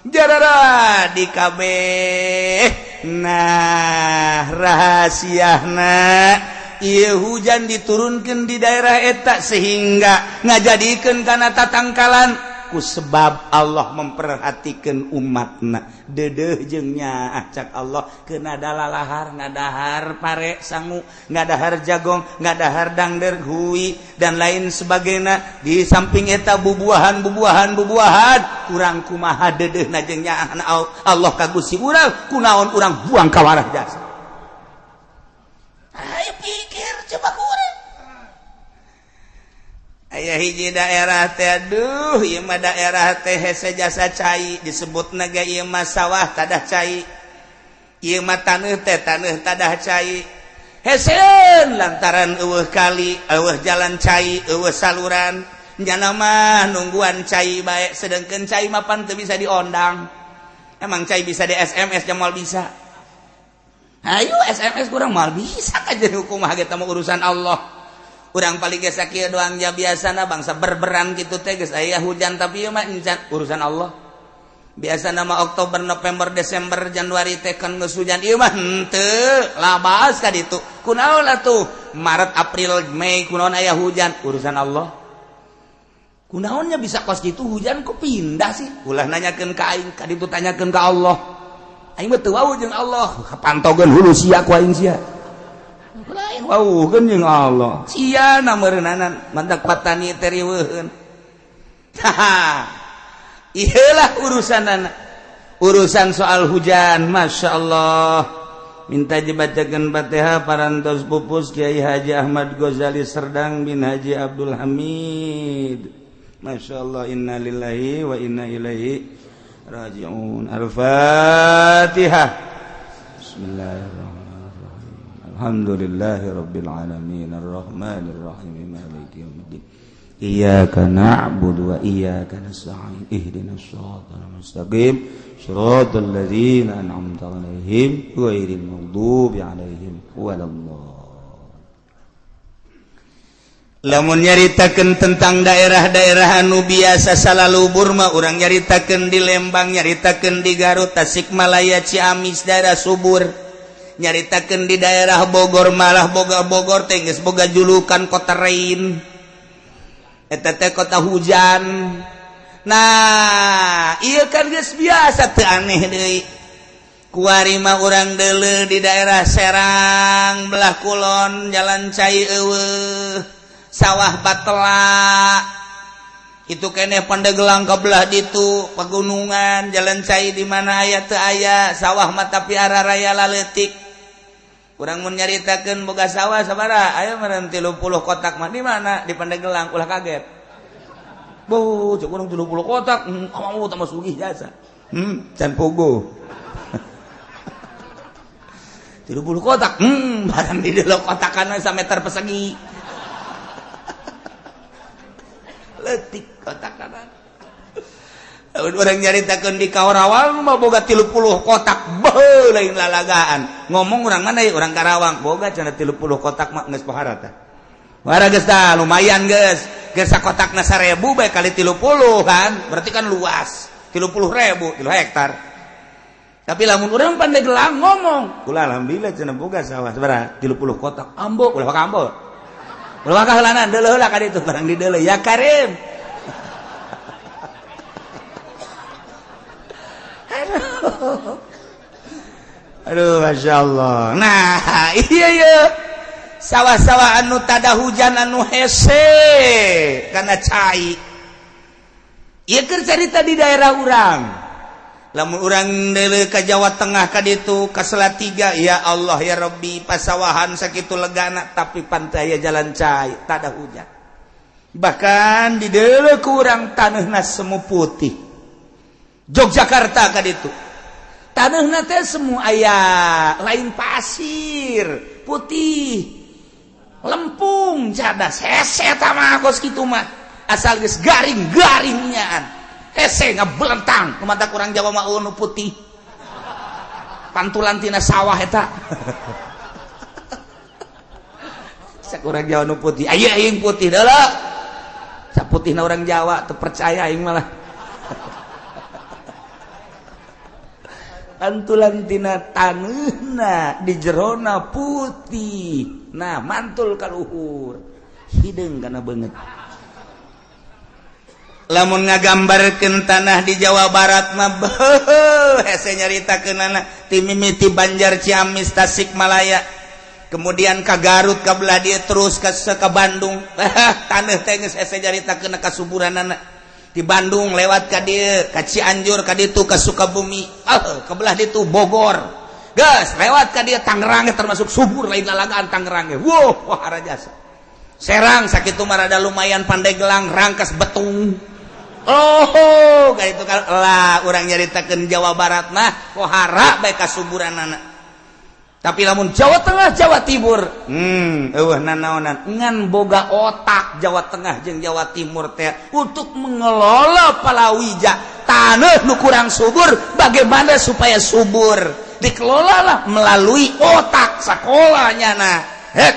jarara di kabeh. Nah, rahasiana ieu hujan diturunkeun di daerah eta sehingga ngajadikeun kana tatangkalan ku sebab Allah memperhatikan umatna. Dedeh jeung nyaah cak Allah keuna dalalahar, ngadahar pare sangu, ngadahar jagong, ngadahar dangder hui dan lain sebagainya. Di samping eta bubuahan bubuahan bubuahan, kurang kumaha dedehna jeung nyaahna Allah ka Gusti urang, kunaon urang buang ka warah jasa. Ayo pikir coba kurang. Aya hiji daerah teh, aduh ieu mah daerah teh hese jasa cai, disebutna ge ieu mah sawah tadah cai, ieu mah taneuh teh taneuh tadah cai. Heseun lantaran eueuh kali, eueuh jalan cai, eueuh saluran, nyana mah nungguan cai bae, sedengkeun cai mah pan teu bisa diondang. Emang cai bisa di SMS moal bisa. Ayo SMS kurang moal bisa kajian hukum mah kita mah urusan Allah. Urang paling geus sakieu doang ja biasana bangsa berberan kitu teh geus aya hujan tapi ieu mah encan urusan Allah. Biasana mah Oktober, November, Desember, Januari teh kan geus hujan, ieu mah henteu labas ka ditu. Kunaon atuh Maret, April, Mei kunaon aya hujan, urusan Allah. Kunaonnya bisa kos kitu hujan kok pindah sih? Ulah nanyakeun ka aing, ka ditu tanyakeun ka Allah. Aing mah teu wawuh jeung Allah, pantogeun hulu sia ku aing sia. Lain wawuhkeun jeung Allah. Sia na meureunanan mantak patani teh riweuheun. Iyalah urusanana. Urusan soal hujan, Masya Allah. Minta dibacakan Fatihah parantos pupus Kiai Haji Ahmad Ghazali Serdang bin Haji Abdul Hamid. Masya Allah, inna lillahi wa inna ilaihi raji'un. Al-Fatihah. Bismillahirrahmanirrahim. Alhamdulillahi rabbil alamin arrahmanir rahim maliki yaumiddin. Iyyaka na'budu wa iyyaka nasta'in ihdinas siratal mustaqim siratal ladzina an'amta 'alaihim ghairil maghdubi 'alaihim waladdallin. Lamun nyaritakeun tentang daerah-daerah anu biasa salalubur mah urang nyaritakeun di Lembang, nyaritakeun di Garut, Tasikmalaya, Ciamis daerah subur. Nyaritakeun di daerah Bogor malah boga Bogor teh geus boga julukan kota rain. Eta teh kota hujan. Nah, ieu kan geus biasa teu aneh deui. Kuari mah urang deuleu di daerah Serang belah kulon jalan cai eueuh. Sawah batela itu keneh Pandeglang ke belah ditu pegunungan jalan cai di mana aya teu aya sawah mah tapi arah raya laletik. Urang mun nyaritakeun boga sawah sabaraha aya meureun 30 kotak mah di mana di Pandeglang ulah kaget. Boh, cek urang 30 kotak, mau tambah sugih jasa. Can pogo. 30 kotak, barang di delok kotakan sameter persegi. Letik kotak kanan. Orang nyaritakeun di Karawang mah boga 30 kotak, beuh lain lalagaan. Ngomong urang mana ya urang Karawang, boga cenah 30 kotak mah geus pohara tah. Pohara geus tah lumayan geus. Geus sakotakna 1000 bae kali 30 kan, berarti kan luas. 30.000, 3 hektar. Tapi lamun urang Pandeglang ngomong, kula alhamdulillah cenah boga sawah sabaraha 30 kotak. Ambo ulah ka ambo. Ulah ka heulanan deuleuh heula ka ditu barang dideuleuh ya Karim. Aduh. Aduh Masya Allah. Nah, iya iya. Sawah-sawah anu tada hujan anu hese karena cai. Ieu keur carita di daerah urang. Lamun urang deuleuh ka Jawa Tengah ka ditu ka Salatiga ya Allah ya Rabbi pasawahan sakitu legana tapi pantai aya jalan cai tada hujan. Bahkan di deuleuh ku urang taneuhna semu putih. Yogyakarta ka ditu taneuhna teh semu aya lain pasir putih lempung cadas hese eta mah kos kitu mah asal geus garing-garingnyaan. Hese ngebelentang mata kurang Jawa mah nu putih pantulan tina sawah eta. Sakurang Jawa nu putih aya aing putih deuleu saputihna urang Jawa teu percaya aing malah. Pantulan tina taneuhna di jerona putih nah mantul ka luhur hideung kana beungeut. Lamun ngagambarkeun tanah di Jawa Barat mah beuh hese nyaritakeunana ti mimiti Banjar Ciamis Tasikmalaya kemudian ka Garut ka belah dieu terus ka Bandung. Taneuh teh geus hese nyaritakeun kasuburanana di Bandung lewat ka dieu ka Cianjur ka ditu ka Sukabumi ka belah ditu Bogor geus lewat ka dieu Tangerang termasuk subur lain lalagaan Tangerang ge wah wah jasa Serang sakitu mah rada lumayan Pandeglang Rangkas Betung. Oh, kayak itu kan lah orang nyaritakeun Jawa Barat mah pohara bae kasuburanana. Tapi lamun Jawa Tengah, Jawa Timur, eueuh nanaonan ngan boga otak Jawa Tengah jeung Jawa Timur teh untuk mengelola palawija taneuh nu kurang subur, bagaimana supaya subur? Dikelola lah melalui otak sakolanya nah. Hek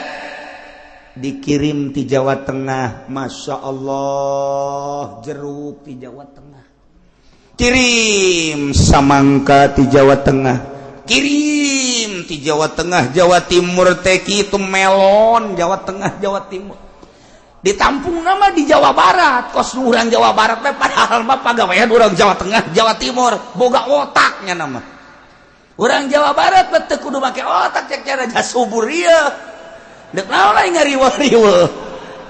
dikirim di Jawa Tengah, Masya Allah jeruk di Jawa Tengah, kirim samangka di Jawa Tengah, kirim di Jawa Tengah, Jawa Timur teh itu melon Jawa Tengah, Jawa Timur ditampung nama di Jawa Barat kos urang Jawa Barat teh padahal mah pagawean urang Jawa Tengah, Jawa Timur boga otaknya nama urang Jawa Barat teu kudu make otak cek cara subur ieu. Dek naon lain ngariweuh-riweuh.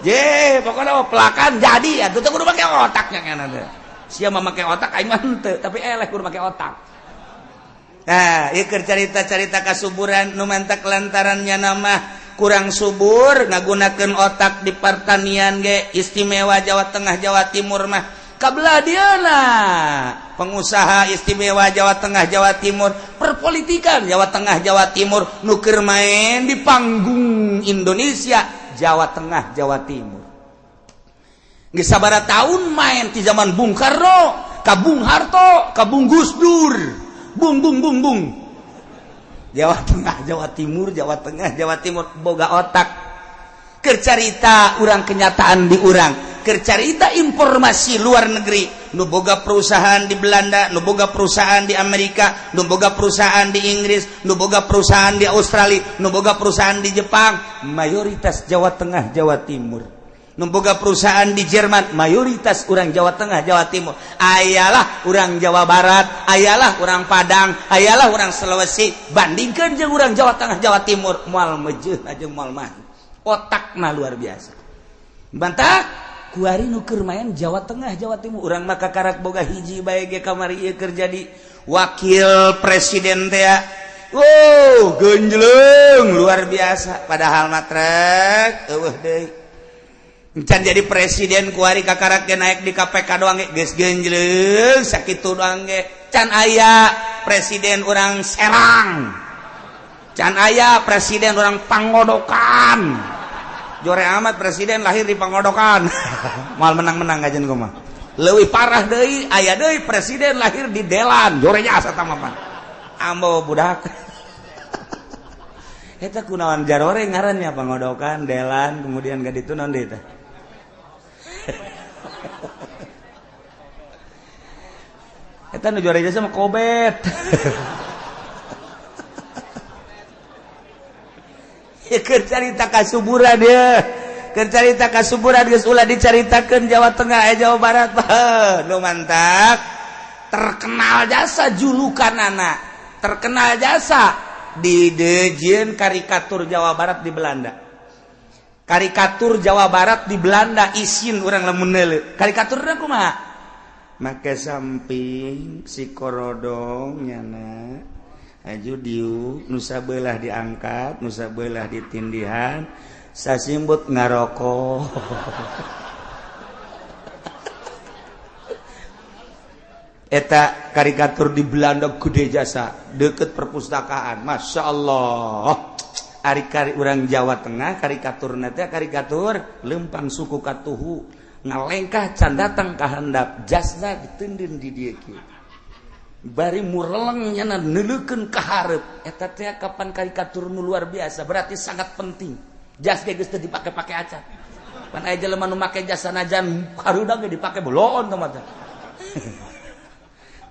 Je, pokoknya pelakan jadi atuh teu kudu make otaknya kana teh. Sia mah make otak aing mah henteu, tapi eleh kudu make otak. Nah, ieu keur carita-carita kasuburan nu mantak lantarannya nama kurang subur ngagunakeun otak di pertanian ge istimewa Jawa Tengah Jawa Timur mah. Kabelah dieuna pengusaha istimewa Jawa Tengah Jawa Timur, perpolitikan Jawa Tengah Jawa Timur nu keur main di panggung Indonesia Jawa Tengah Jawa Timur. Geus sabaraha tahun main di zaman Bung Karno, ka Bung Harto, ka Bung Gus Dur. Bung bung bung bung. Jawa Tengah Jawa Timur, Jawa Tengah Jawa Timur boga otak. Keur carita urang kenyataan di urang, keur carita informasi luar negeri, nu boga perusahaan di Belanda, nu boga perusahaan di Amerika, nu boga perusahaan di Inggris, nu boga perusahaan di Australia, nu boga perusahaan di Jepang, mayoritas Jawa Tengah, Jawa Timur. Nu boga perusahaan di Jerman, mayoritas orang Jawa Tengah, Jawa Timur. Ayalah orang Jawa Barat, ayalah orang Padang, ayalah orang Sulawesi, bandingkan jeung orang Jawa Tengah, Jawa Timur, moal mejeuh jeung moal mah. Otakna luar biasa. Bantah kuari nu keur main Jawa Tengah, Jawa Timur. Urang mah kakarak boga hiji bae ge kamari ieu keur jadi wakil presiden teh. Wow, genjleng luar biasa. Padahal mah trek eueuh deui. Encan jadi presiden kuari kakarak ge naik di KPK doang ge geus genjleng sakitu doang ge. Can aya presiden urang Serang. Can aya presiden urang Pangodokan. Jore amat presiden lahir di Pangodokan. Moal menang-menang kajian kumaha. Leuwih parah deui, aya deui presiden lahir di Delan. Jore jasa tah mah. Ambo budak. Eta kunaon jarore ngarannya Pangodokan, Delan, kemudian ka ditu naon deui teh. Eta nu jore jasa mah Kobet. Keur carita kasuburan ya, keur carita kasuburan geus ulah dicaritakeun Jawa Tengah Jawa Barat mah nu mantap terkenal jasa julukanana, terkenal jasa di dejieun karikatur Jawa Barat di Belanda. Karikatur Jawa Barat di Belanda isin urang lamun neuleuh. Karikaturna kumaha? Make samping si korodong nyana aju diu nusa belah diangkat, nusa belah ditindihan, sasimbut ngarokok. Eta karikatur di Belanda gede jasa, deket perpustakaan. Masya Allah. Ari kari urang Jawa Tengah karikaturna teh karikatur lempang suku katuhu ngalengkah can datang ka handap, jasna ditendin di dieu kieu. Bari mureleng nyana neuleukeun ka hareup. Eta teh kapan karikatur nu luar biasa, berarti sangat penting. Jas ge geus teu dipake-pake acan. Pan aya jelema nu make jas sanajan hareudang ge dipake boloon teh mah.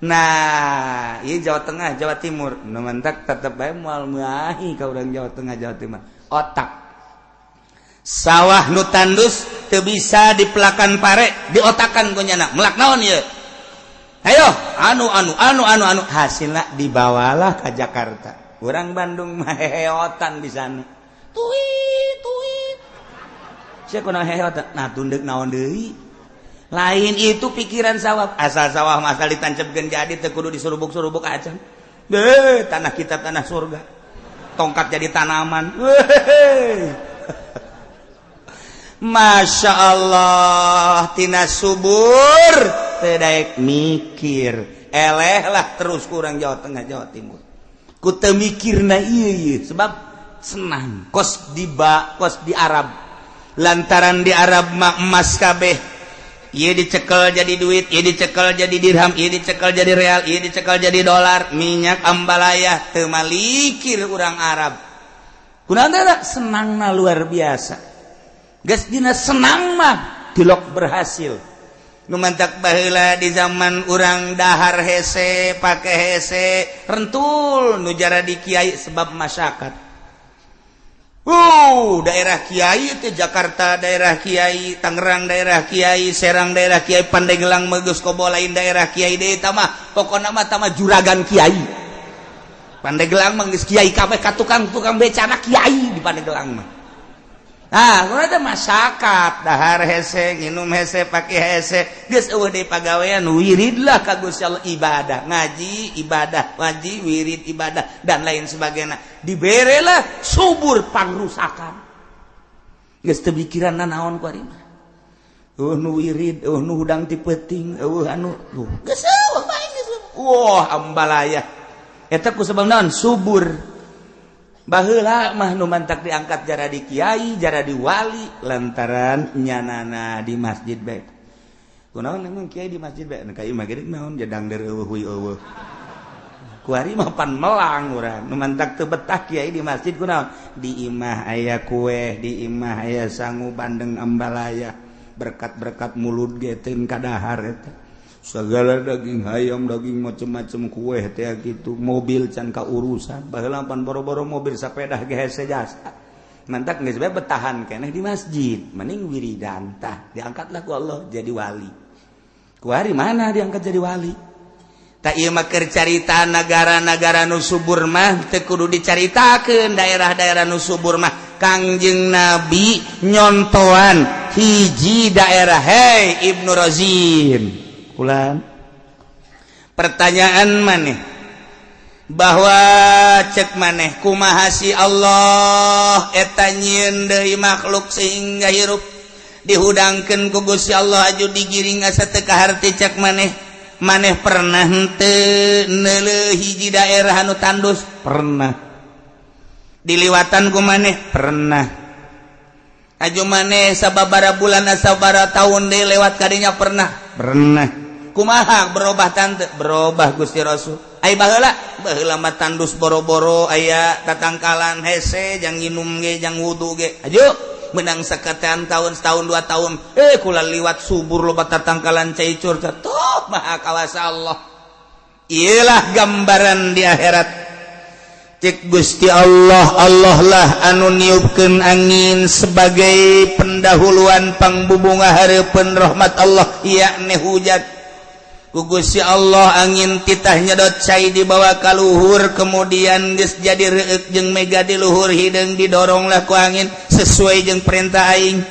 Nah, ieu Jawa Tengah, Jawa Timur. Nu mantak tetep bae moal meuahi ka urang Jawa Tengah, Jawa Timur. Otak. Sawah nu tandus teu bisa dipelakan pare, diotakan ku nyana. Melak naon ieu? Ayo, anu anu anu anu anu hasilna dibawalah ke Jakarta. Orang Bandung mah heheotan di sana. Tuit tuit. Sia kunaon heheotan? Nah, tunduk naon deui? Lain itu pikiran sawah. Asal sawah mah asal ditancepkeun jadi teu kudu disurubuk-surubuk acan. Beuh, tanah kita tanah surga. Tongkat jadi tanaman. Weh. Masya Allah, tina subur teu daek mikir, eleh lah terus kurang Jawa Tengah, Jawa Timur. Ku teu mikirna ieu ieu sebab senang kos di ba, kos di Arab. Lantaran di Arab mah emas kabeh. Ieu dicekel jadi duit, ieu dicekel jadi dirham, ieu dicekel jadi real, ieu dicekel jadi dolar, minyak ambalayah teu malikir urang Arab. Kunaon teh senangna luar biasa. Geus dina senang mah tilok berhasil. Nu mantak baheula di zaman urang dahar hese, pake hese, rentul nu jara di kiai sebab masyarakat. Daerah kiai teh Jakarta daerah kiai, Tangerang daerah kiai, Serang daerah kiai, Pandeglang mah geus kobo lain daerah kiai deui tah mah. Pokona mah tah mah juragan kiai. Pandeglang mah geus kiai kabeh ka tukang-tukang becana kiai di Pandeglang mah. Nah, ada masyarakat dahar hese, nginum hese, pakai hese, geus eueuh deui pagawean, wiridlah ka Gusti Allah ibadah, ngaji ibadah, ngaji wirid ibadah dan lain sebagainya. Diberelah subur pangrusakan. Geus teu mikiran nanaon ku ari mah. Eueuh nu wirid, eueuh nu hudang ti peuting, eueuh anu geus eueuh bae geus. Wah, ambalaya. Eta ku sebab naon? Subur. Baheula mah nu mantak diangkat jara di kiai, jara di wali lantaran nyanana di masjid bae. Kunaon emang kiai di masjid bae? Ka ieu mah gede naon jedang der eueuh huy eueuh. Kuari mah pan melang urang. Nu mantak teu betah kiai di masjid kunaon? Di imah aya kue, di imah aya sangu bandeng ambalaya, berkat-berkat mulut ge teu kadahar eta. Segala daging ayam, daging macem-macem, kue teh gitu, mobil can kaurusan. Baheula pan boro-boro mobil, sepeda ge hese jasa. Mantak geus bae betahan keneh di masjid, mending wiridan tah, diangkatlah ku Allah jadi wali. Kuari mana diangkat jadi wali? Tak ieu mah keur carita negara-negara nu subur mah teu kudu dicaritakeun. Daerah-daerah nu subur mah Kangjeng Nabi nyontoan hiji daerah. Hei Ibnu Razin, ulan pertanyaan maneh bahwa cek maneh kumaha si Allah eta nyieun deui makhluk sehingga hirup, dihudangkeun ku Gusti Allah aju digiring asa teu kaharti cek maneh. Maneh pernah henteu neuleuh hiji daerah anu tandus? Pernah diliwatan ku maneh? Pernah. Aju maneh sababara bulan, sababara tahun deui lewat kadinya? Pernah. Pernah. Kumaha, berubah tante? Berubah, Gusti Rasul. Ai baheula, baheula mah tandus, boro-boro aya tatangkalan, hese jang nginum ge, jang wudu ge. Aju menang seketean tahun, setahun, 2 tahun, kula liwat subur, loba tatangkalan, cai curca tuh. Maha kawasa Allah. Iyalah gambaran di akhirat. Cek Gusti Allah, Allah lah anu niupkeun angin sebagai pendahuluan pangbubunga hareupeun rahmat Allah, yakni hujan. Ku Gusti Allah angin titah nyedot cai dibawa ka luhur, kemudian geus jadi reueuk jeung mega di luhur, hideung didoronglah ku angin sesuai jeung perintah aing.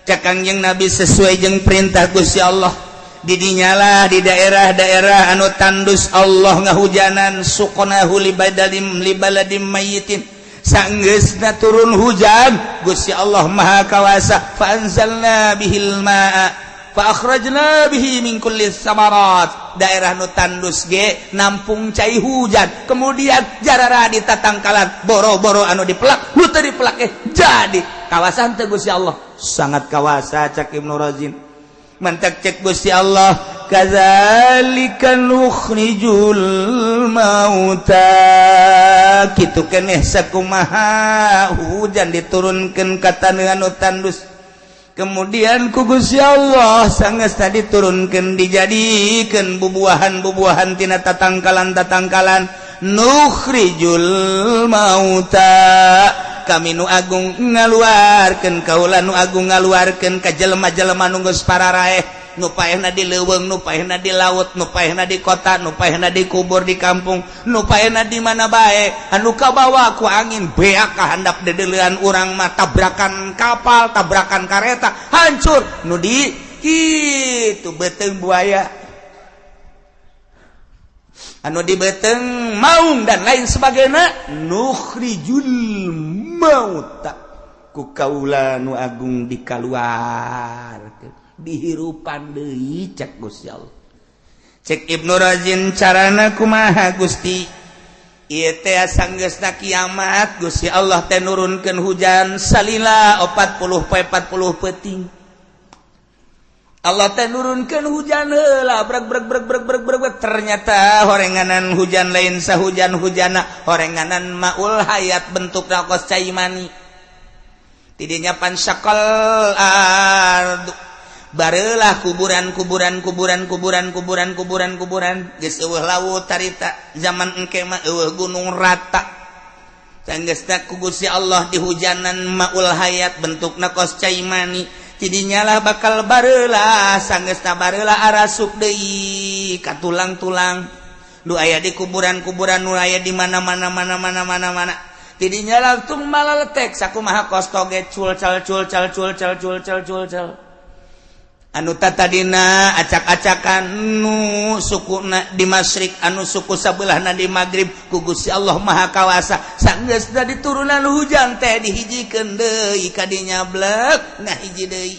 Cek Kangjeng Nabi, sesuai jeung perintah Gusti Allah. Didinyalah di daerah-daerah anu tandus Allah ngahujanan. Suqnahu libadalim libaladim mayyitin. Sanggeusna turun hujan, Gusti Allah Maha Kawasa, fa anzalna bihil ma'a fa akhrajna bihi min kulli samarat. Daerah nu tandus ge nampung cai hujan, kemudian jarara di tatangkalan, boro-boro anu dipelak, nu teu dipelak eh jadi kawasan teu. Gusti Allah sangat kawasa, cak Ibnu Razin. Mantak cek Gusti Allah, kadzalika nukhrijul mauta, kitu keneh sakumaha hujan diturunkeun ka taneuh anu tandus, kemudian ku Gusti Allah sanggeus tadi diturunkeun dijadikeun bubuahan-bubuahan tina tatangkalan-tatangkalan. Nukhrijul mauta, kami nu agung ngaluarkeun, kaula nu agung ngaluarkeun ka jelema-jelema nu geus pararaeh, nu paehna di leuweung, nu paehna di laut, nu paehna di kota, nu paehna di kubur di kampung, nu paehna di mana bae, anu kabawa ku angin beak ka handap dedeulean urang mah, tabrakan kapal, tabrakan kareta, hancur, nu di kitu beuteung buaya, anu di beuteung maung dan lain sebagainya. Nukhrijul mauta, ku kaula nu agung dikaluarkeun, dihirupan deui, cek Gusti Allah. Cek Ibnu Razin, carana kumaha Gusti? Ieu teh sanggeusna kiamat, Gusti Allah teh nurunkeun hujan salila 40 poe 40 peuting. Allah teh nurunkeun hujan heula, breg breg breg breg breg breg. Ternyata horenganan hujan lain sahujan hujana, horenganan maul hayat, bentukna kos cai mani. Tidinya fansyaqal ardu, barelah kuburan kuburan kuburan kuburan kuburan kuburan kuburan, geus eueuh laut tarita. Zaman engke mah eueuh gunung, rata. Sanggeusna ku Gusti Allah dihujanan maul hayat, bentukna kos cai mani. Jadinya bakal barelah, sanggeusna barelah arasuk deui ka tulang-tulang nu aya di kuburan-kuburan, nu aya di mana-mana mana mana mana mana. Tidinya langsung malaletek sakumaha kos toge, cul cal cul cal cul cal cul cal cul cal. Anu tadina acak-acakan, nu suku di masyrik, anu suku sabelahna di maghrib, ku Gusti Allah Maha Kawasa sanggeusna diturunan hujan teh dihijikeun deui kadinya, blek nah hiji deui.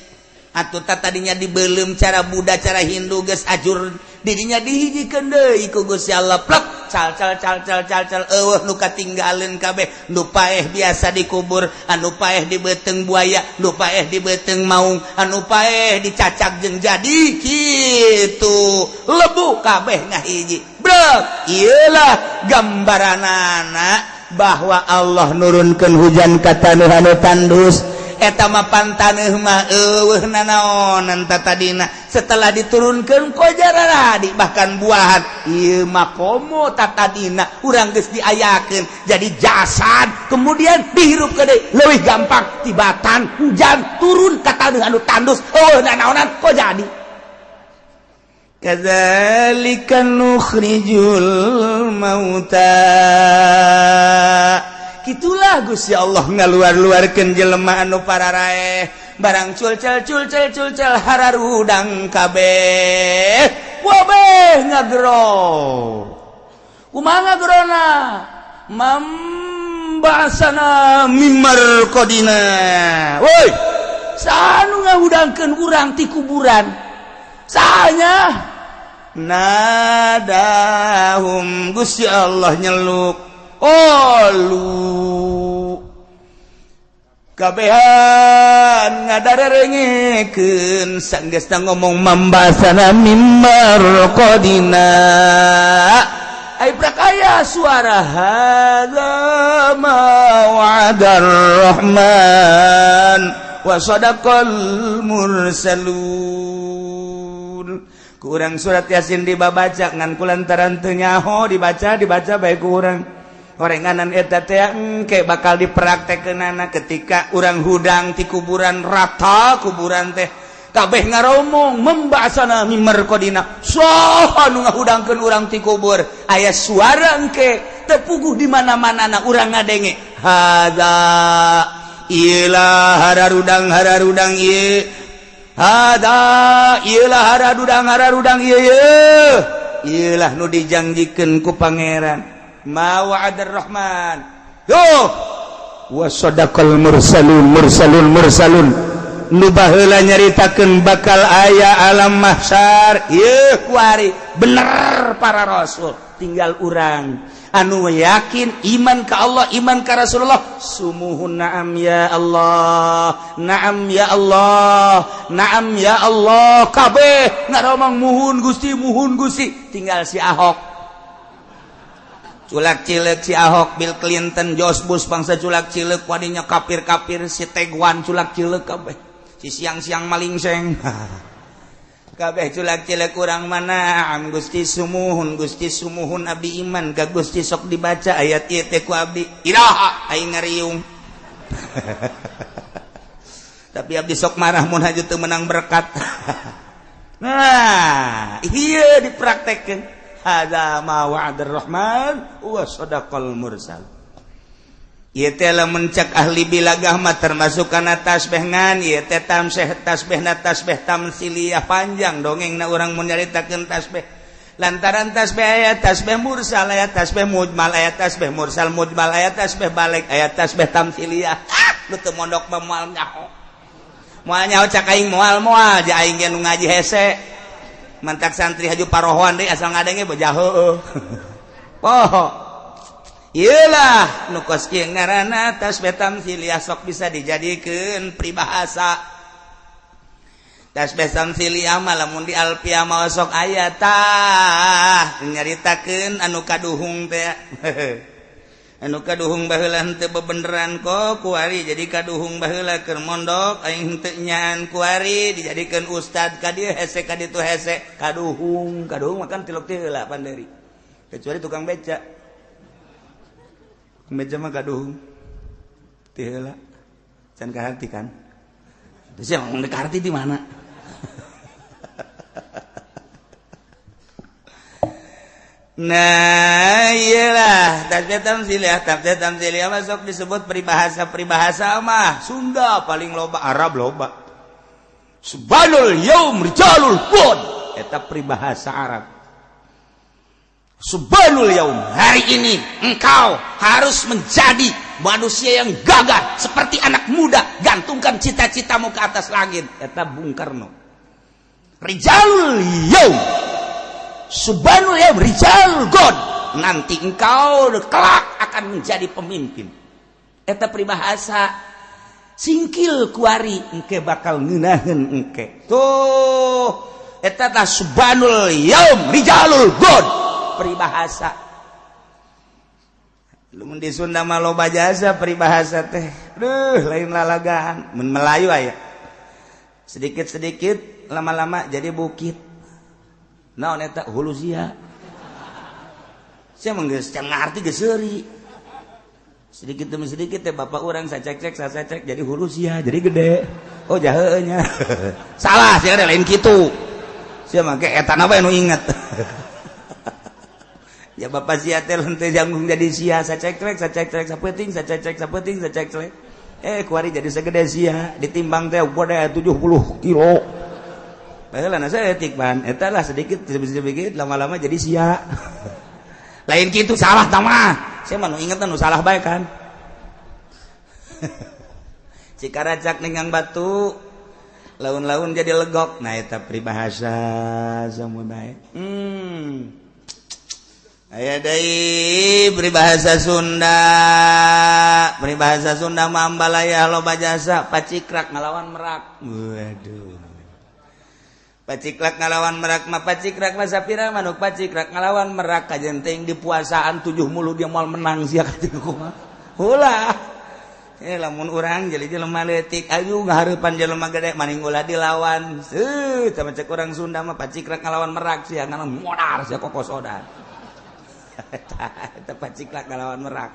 Atuh tadinya dibelum cara Buddha, cara Hindu, geus ajur, didinya dihijikeun deui ku Gusti Allah, plek. Calcal calcal calcal, eueuh nu katinggaleun kabeh. Nu paeh biasa dikubur, anu paeh di beuteung buaya, nu paeh di beuteung maung, anu paeh dicacak jeung jadi kitu, lebu kabeh ngahiji brek. Iyalah gambaranana bahwa Allah nurunkeun hujan ka taneuh anu tandus. Eta mah pan taneuh mah eueuh nanaonan tatadina, setelah diturunkeun kojaradi bahkan buahan. Ieu mah komo tatadina urang geus diayakeun jadi jasad, kemudian dihirup deui, leuwih gampang tibatan hujan turun ka taneuh anu tandus, eueuh nanaonan kok jadi. Kadzalika nukhrijul mauta. Gitulah Gusti Allah ngaluar-luarkeun jelema anu pararaeh, barang culcel culcel culcel hararudang kabeh, wabeh ngagero. Kumaha ngagerona? Man ba'asana mim marqodina. Woi, saha nu ngahudangkeun urang ti kuburan? Sahanya nadahum, Gusti Allah nyeluk. Qalu, kabehan ngadarerengekeun. Sanggeusna ngomong man ba'asana mim marqodina, ai prakaya suara, hadza ma wa'adar rahman wa sadaqal mursalun. Kurang surat Yasin dibabaca ngan kulantaran teu nyaho dibaca, dibaca bae ku urang orenganan. Eta teh engke bakal dipraktekkeunana ketika urang hudang ti kuburan, rata kuburan teh, kabeh ngaromong, man ba'asana mim marqodina, saha nu ngahudangkeun urang ti kubur? Aya suara engke tepuguh di mana-mana na urang ngadenge, hadza, ilah hararudang hararudang ieu, hadza, ilah hararudang hararudang ieu, ieu ieulah nu dijanjikeun ku Pangeran, ma wa'adar rahman yo wa sadaqal mursalun. Mursalun mursalun nu baheula nyaritakeun bakal aya alam mahsyar, ieu kuari bener para rasul. Tinggal urang anu yakin iman ka Allah, iman ka Rasulullah, sumuhun, na'am ya Allah, na'am ya Allah, na'am ya Allah. Kabeh ngaromong, muhun Gusti, muhun Gusti. Tinggal si Ahok culak cilek, si Ahok, Bill Clinton, George Bush, bangsa culak cilek wadinya, kafir-kafir, si Teguan culak cilek kabeh, si siang-siang maling seng kabeh culak cilek. Kurang mana am Gusti, sumuhun Gusti, sumuhun, abdi iman ka Gusti. Sok dibaca ayat ieu teh ku abdi, iraha aing ngariung? Tapi abdi sok marah mun haju teu menang berkat. Nah, iya dipraktekkeun, hadza ma wa'adar rahman wa sadaqal mursal. Ieu teh lamun cek ahli bilagah mah termasuk kana tasbih, ngan ieu teh tamseh tasbihna tasbih tamsiliyah. Panjang dongengna urang mun nyaritakeun tasbih, lantaran tasbih aya tasbih mursal, aya tasbih mujmal, aya tasbih mursal mujmal, aya tasbih balik, aya tasbih tamsiliyah. Ah, nu teu mondok mah moal nyaho, moal nyaho. Cak aing moal moal ja, aing ge nu ngaji hese, mantak santri haju parohoan deui, asal ngadenge bejah heueuh poho. Iyalah nu kos kieu ngaranna tasbih tamsiliyah, sok bisa dijadikeun peribahasa. Tasbih tamsiliyah mah lamun di alfiah mah sok aya tah nyaritakeun anu kaduhung teh. Anu kaduhung baheula henteu bebeneran kok kuari jadi kaduhung. Baheula keur mondok aing henteu nyaan, kuari dijadikeun ustad, ka dieu hese, ka ditu hese, kaduhung. Kaduhung makan tilok teh heula panderi, kecuali tukang beca. Tukang beca mah kaduhung ti heula, can kaharti kan. Terus yang ngomong kaharti di mana? Nah, iyalah tasbih tamsiliyah. Tasbih tamsiliyah masuk disebut peribahasa. Peribahasa mah Sunda paling loba, Arab loba. Syubbanul yaum rijalul ghad, eta peribahasa Arab. Syubbanul yaum, hari ini engkau harus menjadi manusia yang gagah seperti anak muda, gantungkan cita-citamu ke atas langit, eta Bung Karno. Rijalul yaum, Syubbanul yaum rijal ghad. Nanti engkau kelak akan menjadi pemimpin. Eta peribahasa, singkil kuari engke bakal ngeunaheun engke. Tuh, eta tah syubbanul yaum rijalul ghad, peribahasa. Lamun di Sunda mah loba jasa peribahasa teh. Duh, lain lalagan. Mun Melayu aya. Sedikit-sedikit, lama-lama jadi bukit. Naon eta? Hulu sia. Sia mah geus can ngarti, geus seuri. Sedikit demi sedikit teh bapak urang sacek-cek sacek jadi hulu sia, jadi gede. Oh, jaheue nya. Salah sia, ada lain kitu. Sia mah ke eta na bae nu inget. Ya, bapak sia teh lente janggung jadi sia, sacek-cek sacek-cek sapeuting, sacek-cek sapeuting, sacek-cek. Eh, kuari jadi segede sia, ditimbang teh gede 70 kilo. Baheula na saeutik pan, eta lah, sedikit sedikit lama-lama jadi sia. Lain kitu, salah tah mah. Saya mah nu inget nu salah bae kan. Cikaracak ninggang batu, laun-laun jadi legok. Nah, eta peribahasa semua bae. Aya deui peribahasa Sunda. Peribahasa Sunda mah ambalaya loba jasa, pacikrak ngalawan merak. Waduh. Paciklak ngalawan merak mah, pacikrak mah sapira manuk pacikrak ngalawan merak, kajen teuing di puasaan tujuh mulu dia moal menang sia kumaha. Ulah. Eh, lamun urang jadi jelema leutik ayu ngahareupan jelema gede, maning ulah dilawan. Seuh, sama cek urang Sunda mah, pacikrak ngalawan merak sia ngalawan modar sia kokosodan. Eta paciklak ngalawan merak.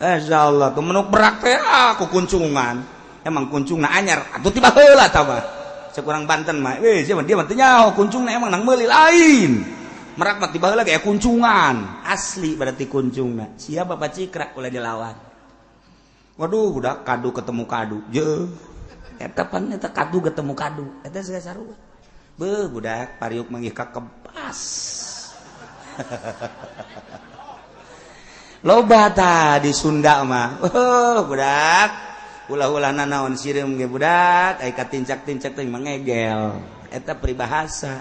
Masya Allah, tuh merak teh aku kuncungan. Emang kuncungna anyar atuh tiba heula tah mah. Cek urang Banten mah, weh, siapa dia mah teu nyaho kuncungna emang nang meuli lain. Merak mah tiba heula kayak kuncungan. Asli berarti kuncungna. Siapa pacikrak ulah dilawan. Waduh, udah kadu ketemu kadu. Je. Eta pan eta kadu ketemu kadu. Eta segala sarua. Beuh, budak pariuk manggih ka kebas. Loba ta di Sunda mah. Oh, budak. Ulah-ulah nanaon sireum ge budak, ai katincak-tincak teh mangegel. Eta peribahasa.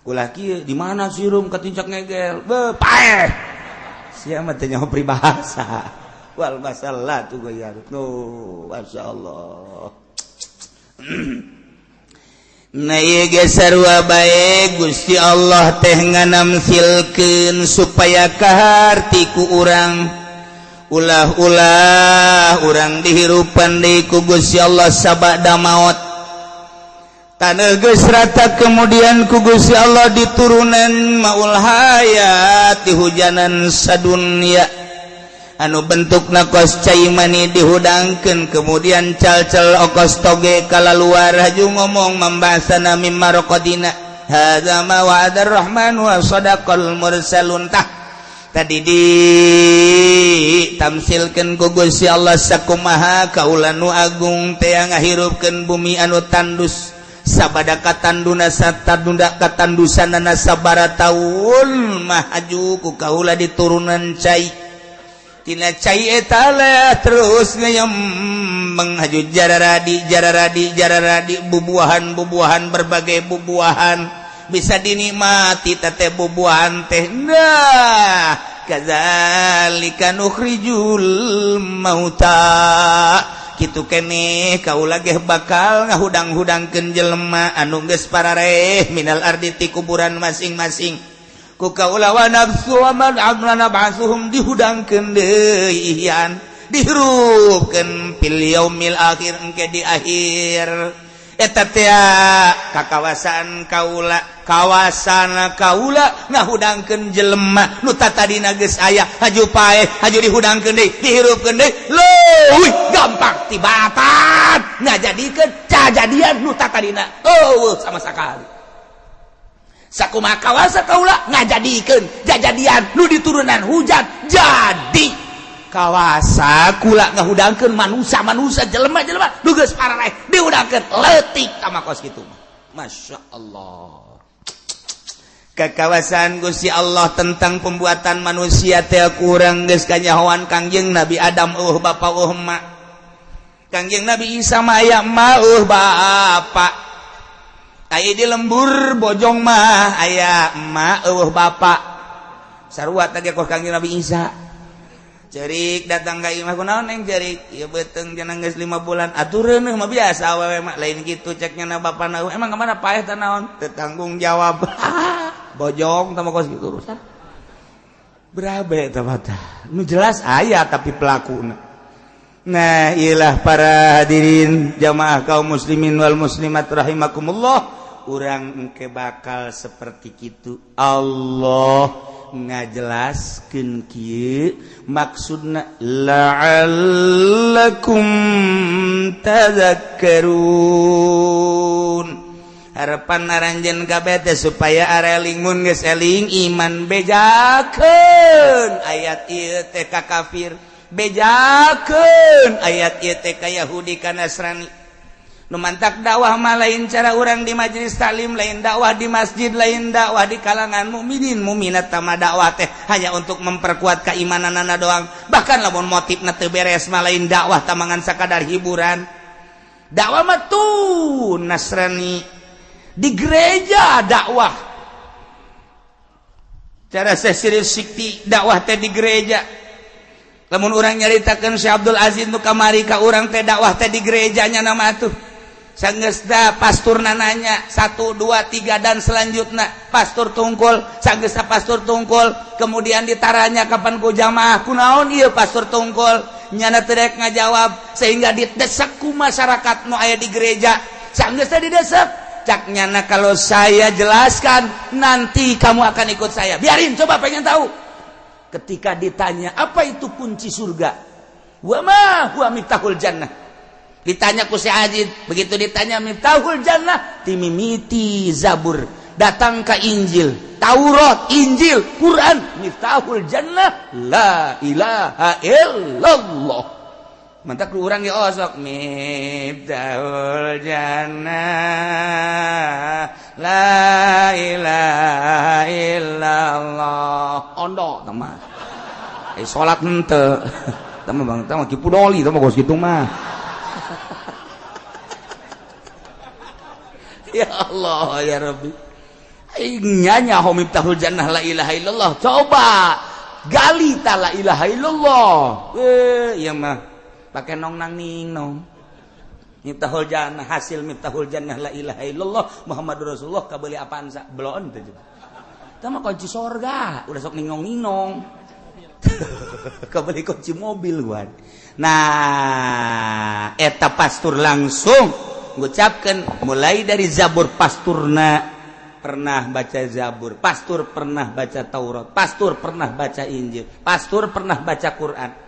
Ulah kieu, di mana sireum katincak ngegel? Beuh, paeh. Sia mah teu nyaho peribahasa. Wal masallatu ghayar. No, masyaallah. Nah, ieu ge sarua bae, Gusti Allah teh nganamsilkeun supaya kaharti ku urang. Ulah-ulah urang dihirupan deui ku Gusti Allah sabada maot. Taneuh geus rata, kemudian ku Gusti Allah diturunan maul hayat, dihujanan sadunya anu bentukna kos cai mani, dihudangkeun, kemudian cal-cal okos toge kalaluar, haju ngomong membasana mimma raqadina, hadza ma wa'adar rahman wa sadaqal mursalun. Tah, tadi di tamsilkeun ku Gusti Allah sakumaha kaula nu agung teh ngahirupkeun bumi anu tandus, sabada katanduna satadunda katandusanana sabara taun mah, haju ku kaula diturunan cai. Tina cai eta lah terus ngayem menghaju jararadi jararadi jararadi bubuahan bubuahan, berbagai bubuahan bisa dinikmati teh bubuahan teh. Nah, kadzalika nukhrijul mauta, kitu keneh kaula ge bakal ngahudang-hudangkeun jelema anu geus parareh minal ardi ti kuburan masing-masing ku kaula, wa nafsu wa man amlana ba'suhum, dihudangkeun deui ihyan, dihirupkeun fil yaumil akhir, engke di akhir. Eta teh kakawasaan kaula, kawasan kaula ngahudangkeun jelema nu tatadina geus aya, haju paeh, haju dihudangkeun deui, dihirupkeun deui, leuwih gampang tibatan ngajadikeun cajadian nu tatadina eueuh sama sakali. Sakumaha kawasa kaula ngajadikeun jajadian nu diturunan hujan jadi kawasa kula ngahudangkeun manusia-manusia, jelema-jelema nu geus pararaeh, dihudangkeun leutik tama kos kitu. Masya Allah, kekawasan Gusti Allah tentang pembuatan manusia teh kurang geus kanyahoan. Kangjeng Nabi Adam eueuh bapa, eueuh emak. Kangjeng Nabi Isa mah aya emak, eueuh bapa. Aya di lembur Bojong mah aya emak, eueuh bapa. Sarua teh kos Kangjeng Nabi Isa. Cerik datang ka imah kunaon neng cerik? Ieu beuteung cenah geus 5 bulan. Atuh reuneuh mah biasa awewe mah lain kitu cek nya bapana. Emang kemana paeh teh naon? Teu tanggung jawab. Bojong tah mah kos kitu urusan. Berabe tah mah tah. Nu jelas aya tapi pelakuna. Nah, iyalah para hadirin jamaah kaum muslimin wal muslimat rahimakumullah. Urang engke bakal seperti kitu. Allah ngajelaskeun kieu maksudna la'allakum tadhakkarun. Harapan aranjeun kabeh teh supaya areling mun geus eling iman bejakeun ayat ieu teh ka kafir, bejakeun ayat ieu teh ka Yahudi ka Nasrani. Nu mantak dakwah mah lain cara urang di majelis taklim, lain dakwah di masjid, lain dakwah di kalangan mukminin mukminat. Tama dakwah teh hanya untuk memperkuat keimananana doang. Bahkan lamun motifna teu beres mah lain dakwah, tamangan sakadar hiburan. Dakwah mah tuh Nasrani di gereja dakwah. Cara serius sikti dakwah teh di gereja. Lamun urang nyaritakeun Syekh Abdul Aziz nu kamari ka urang teh dakwah teh di gerejanya nama tuh. Sanggeusna pastur nanya 1 2 3 dan selanjutnya pastur tungkul, sanggeusna pastur tungkul kemudian ditaranya kapan ku jamaah kunaon ieu pastur tungkul nyana teu rek ngajawab sehingga didesak ku masyarakat nu aya di gereja. Sanggeusna didesak cak nyana kalau saya jelaskan nanti kamu akan ikut saya, biarin coba pengen tahu. Ketika ditanya apa itu kunci surga, wa ma huwa miftahul jannah, ditanya ku si Aziz, begitu ditanya miftahul jannah timimiti Zabur, datang ke Injil, Taurat, Injil, Quran, miftahul jannah la ilaha illallah. Mantak urang ge osok miftahul jannah la ilaha illallah. Ondo tah mah. Salat henteu. Tah mah bang tah mah kipu doli tah mah kos kitu mah. Ya Allah ya Rabbi. Nyanya miftahul jannah la ilaha illallah. Coba gali ta la ilaha illallah. Ieu mah pake nong nang ning nong. Miftahul jannah hasil miftahul jannah la ilaha illallah Muhammadur Rasulullah kabeuli apaan sa belon teh juga. Tah mah kunci sorga, udah sok ningong-ningong. Kabeli kunci mobil gua. Nah, eta pastur langsung ngucapkeun mulai dari Zabur, pasturna pernah baca Zabur, pastur pernah baca Taurat, pastur pernah baca Injil, pastur pernah baca Quran.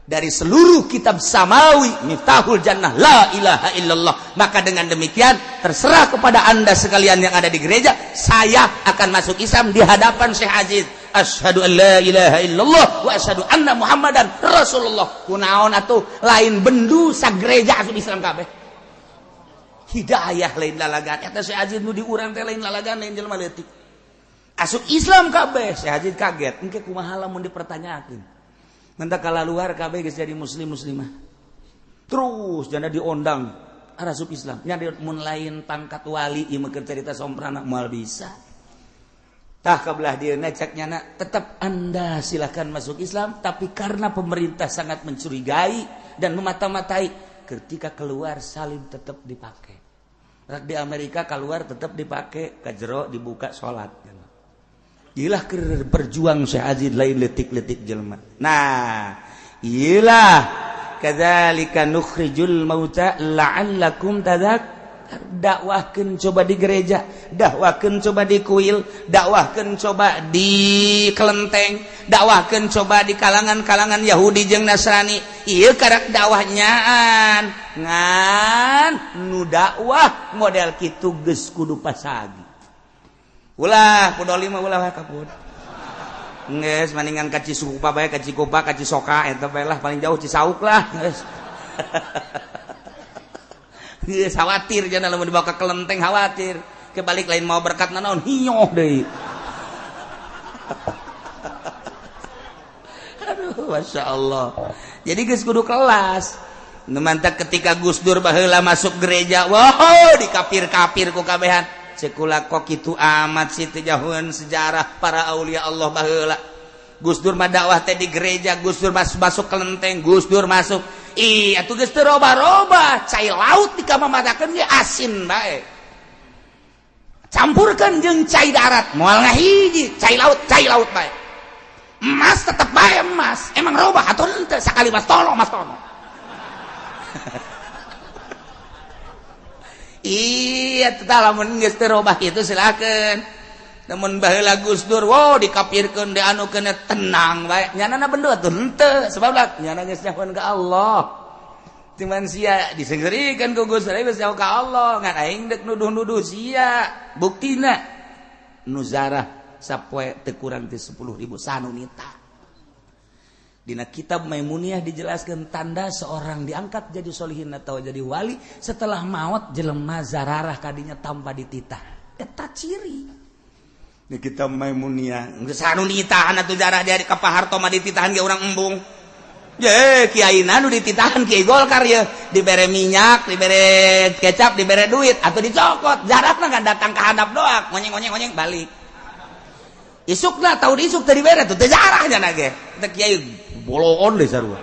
Dari seluruh kitab samawi miftahul jannah la ilaha illallah. Maka dengan demikian terserah kepada Anda sekalian yang ada di gereja, saya akan masuk Islam di hadapan Syekh Aziz. Asyhadu an la ilaha illallah wa asyhadu anna Muhammadan Rasulullah. Kunaon atuh lain bendu sagereja asup Islam kabeh. Hidayah lain lalagan eta Syekh Aziz nu di urang teh lain lalagan lain jelema leutik. Asup Islam kabeh. Syekh Aziz kaget, engke kumaha lamun dipertanyakeun. Mentak kala luar kabeh geus jadi muslim muslimah. Terus janda diondang asup Islam. Nya mun lain pangkat wali ieu mah cerita somprana moal bisa. Tah kabelah dieuna cek nyana tetap Anda silakan masuk Islam, tapi karena pemerintah sangat mencurigai dan memata-matai, ketika keluar salib tetap dipakai. Rak di Amerika keluar tetap dipakai, ka jero dibuka salat. Ilah keur berjuang Syekh Aziz lain letik-letik jelema. Nah, ilah kadzalika nukhrijul mauta la'allakum tadzak. Dakwahkeun coba di gereja, dakwahkeun coba di kuil, dakwahkeun coba di kelenteng, dakwahkeun coba di kalangan-kalangan Yahudi jeung Nasrani. Ieu karak dakwahnyaan ngan nu dakwah model kitu geus kudu pasagi. Ulah kudoli mah ulah kaput. Geus maningan ka Cisukupa bae, ka Cikupa, ka Cisoka eta bae lah, paling jauh Cisauk lah geus. Geus khawatir jangan lamun dibawa ke kelenteng khawatir. Kebalik lain mau berkat nanaon hioh deui. Aduh, Masya Allah. Jadi geus kudu kelas. Nu mantak ketika Gus Dur baheula masuk gereja, wow dikapir-kapir ku kabehan. Cekula kok kitu amat sih teu jauheun sejarah para aulia Allah baheula. Gus Dur mah dakwah teh di gereja, Gus Dur masuk kelenteng, Gus Dur masuk. Ih, atuh geus teu robah-robah, cai laut dikamamatakeun ge asin bae. Campurkeun jeung cai darat, moal ngahiji, cai laut bae. Emas tetep bae emas, emang robah atuh henteu sakali mas tono, mas tono. Iya, tetap lamun geus teu robah kitu silakeun. Namun baheula Gus Dur, wow dikapirkeun dianukeun tenang bae. Nyanana bendo atuh henteu, sebab lah nyana geus nyahoan ka Allah. Cuman sia disengserikeun ku Gus Dur geus nyaho ka Allah, ngan aing deuk nuduh-nuduh sia. Buktina nu zarah sapoe teu kurang ti 10.000 sanunita. Dina kitab Maimuniyah dijelaskan tanda seorang diangkat jadi solihin atau jadi wali setelah maut jelema zararah kadinya tanpa dititah. Eta ciri. Di kitab Maimuniyah geus sanunitahan atuh zarah dari ka Pak Harto mah dititahan ge urang embung. Ye, kiai nu dititahan kiai Golkar ye, dibere minyak, dibere kecap, dibere duit atau dicokot. Zarahna kan datang ka handap doang, ngonyeng-ngonyeng balik. Isukna tahu isuk teu dibere tuh teu zarah nya ge. Teh kiai boloon deh sarua.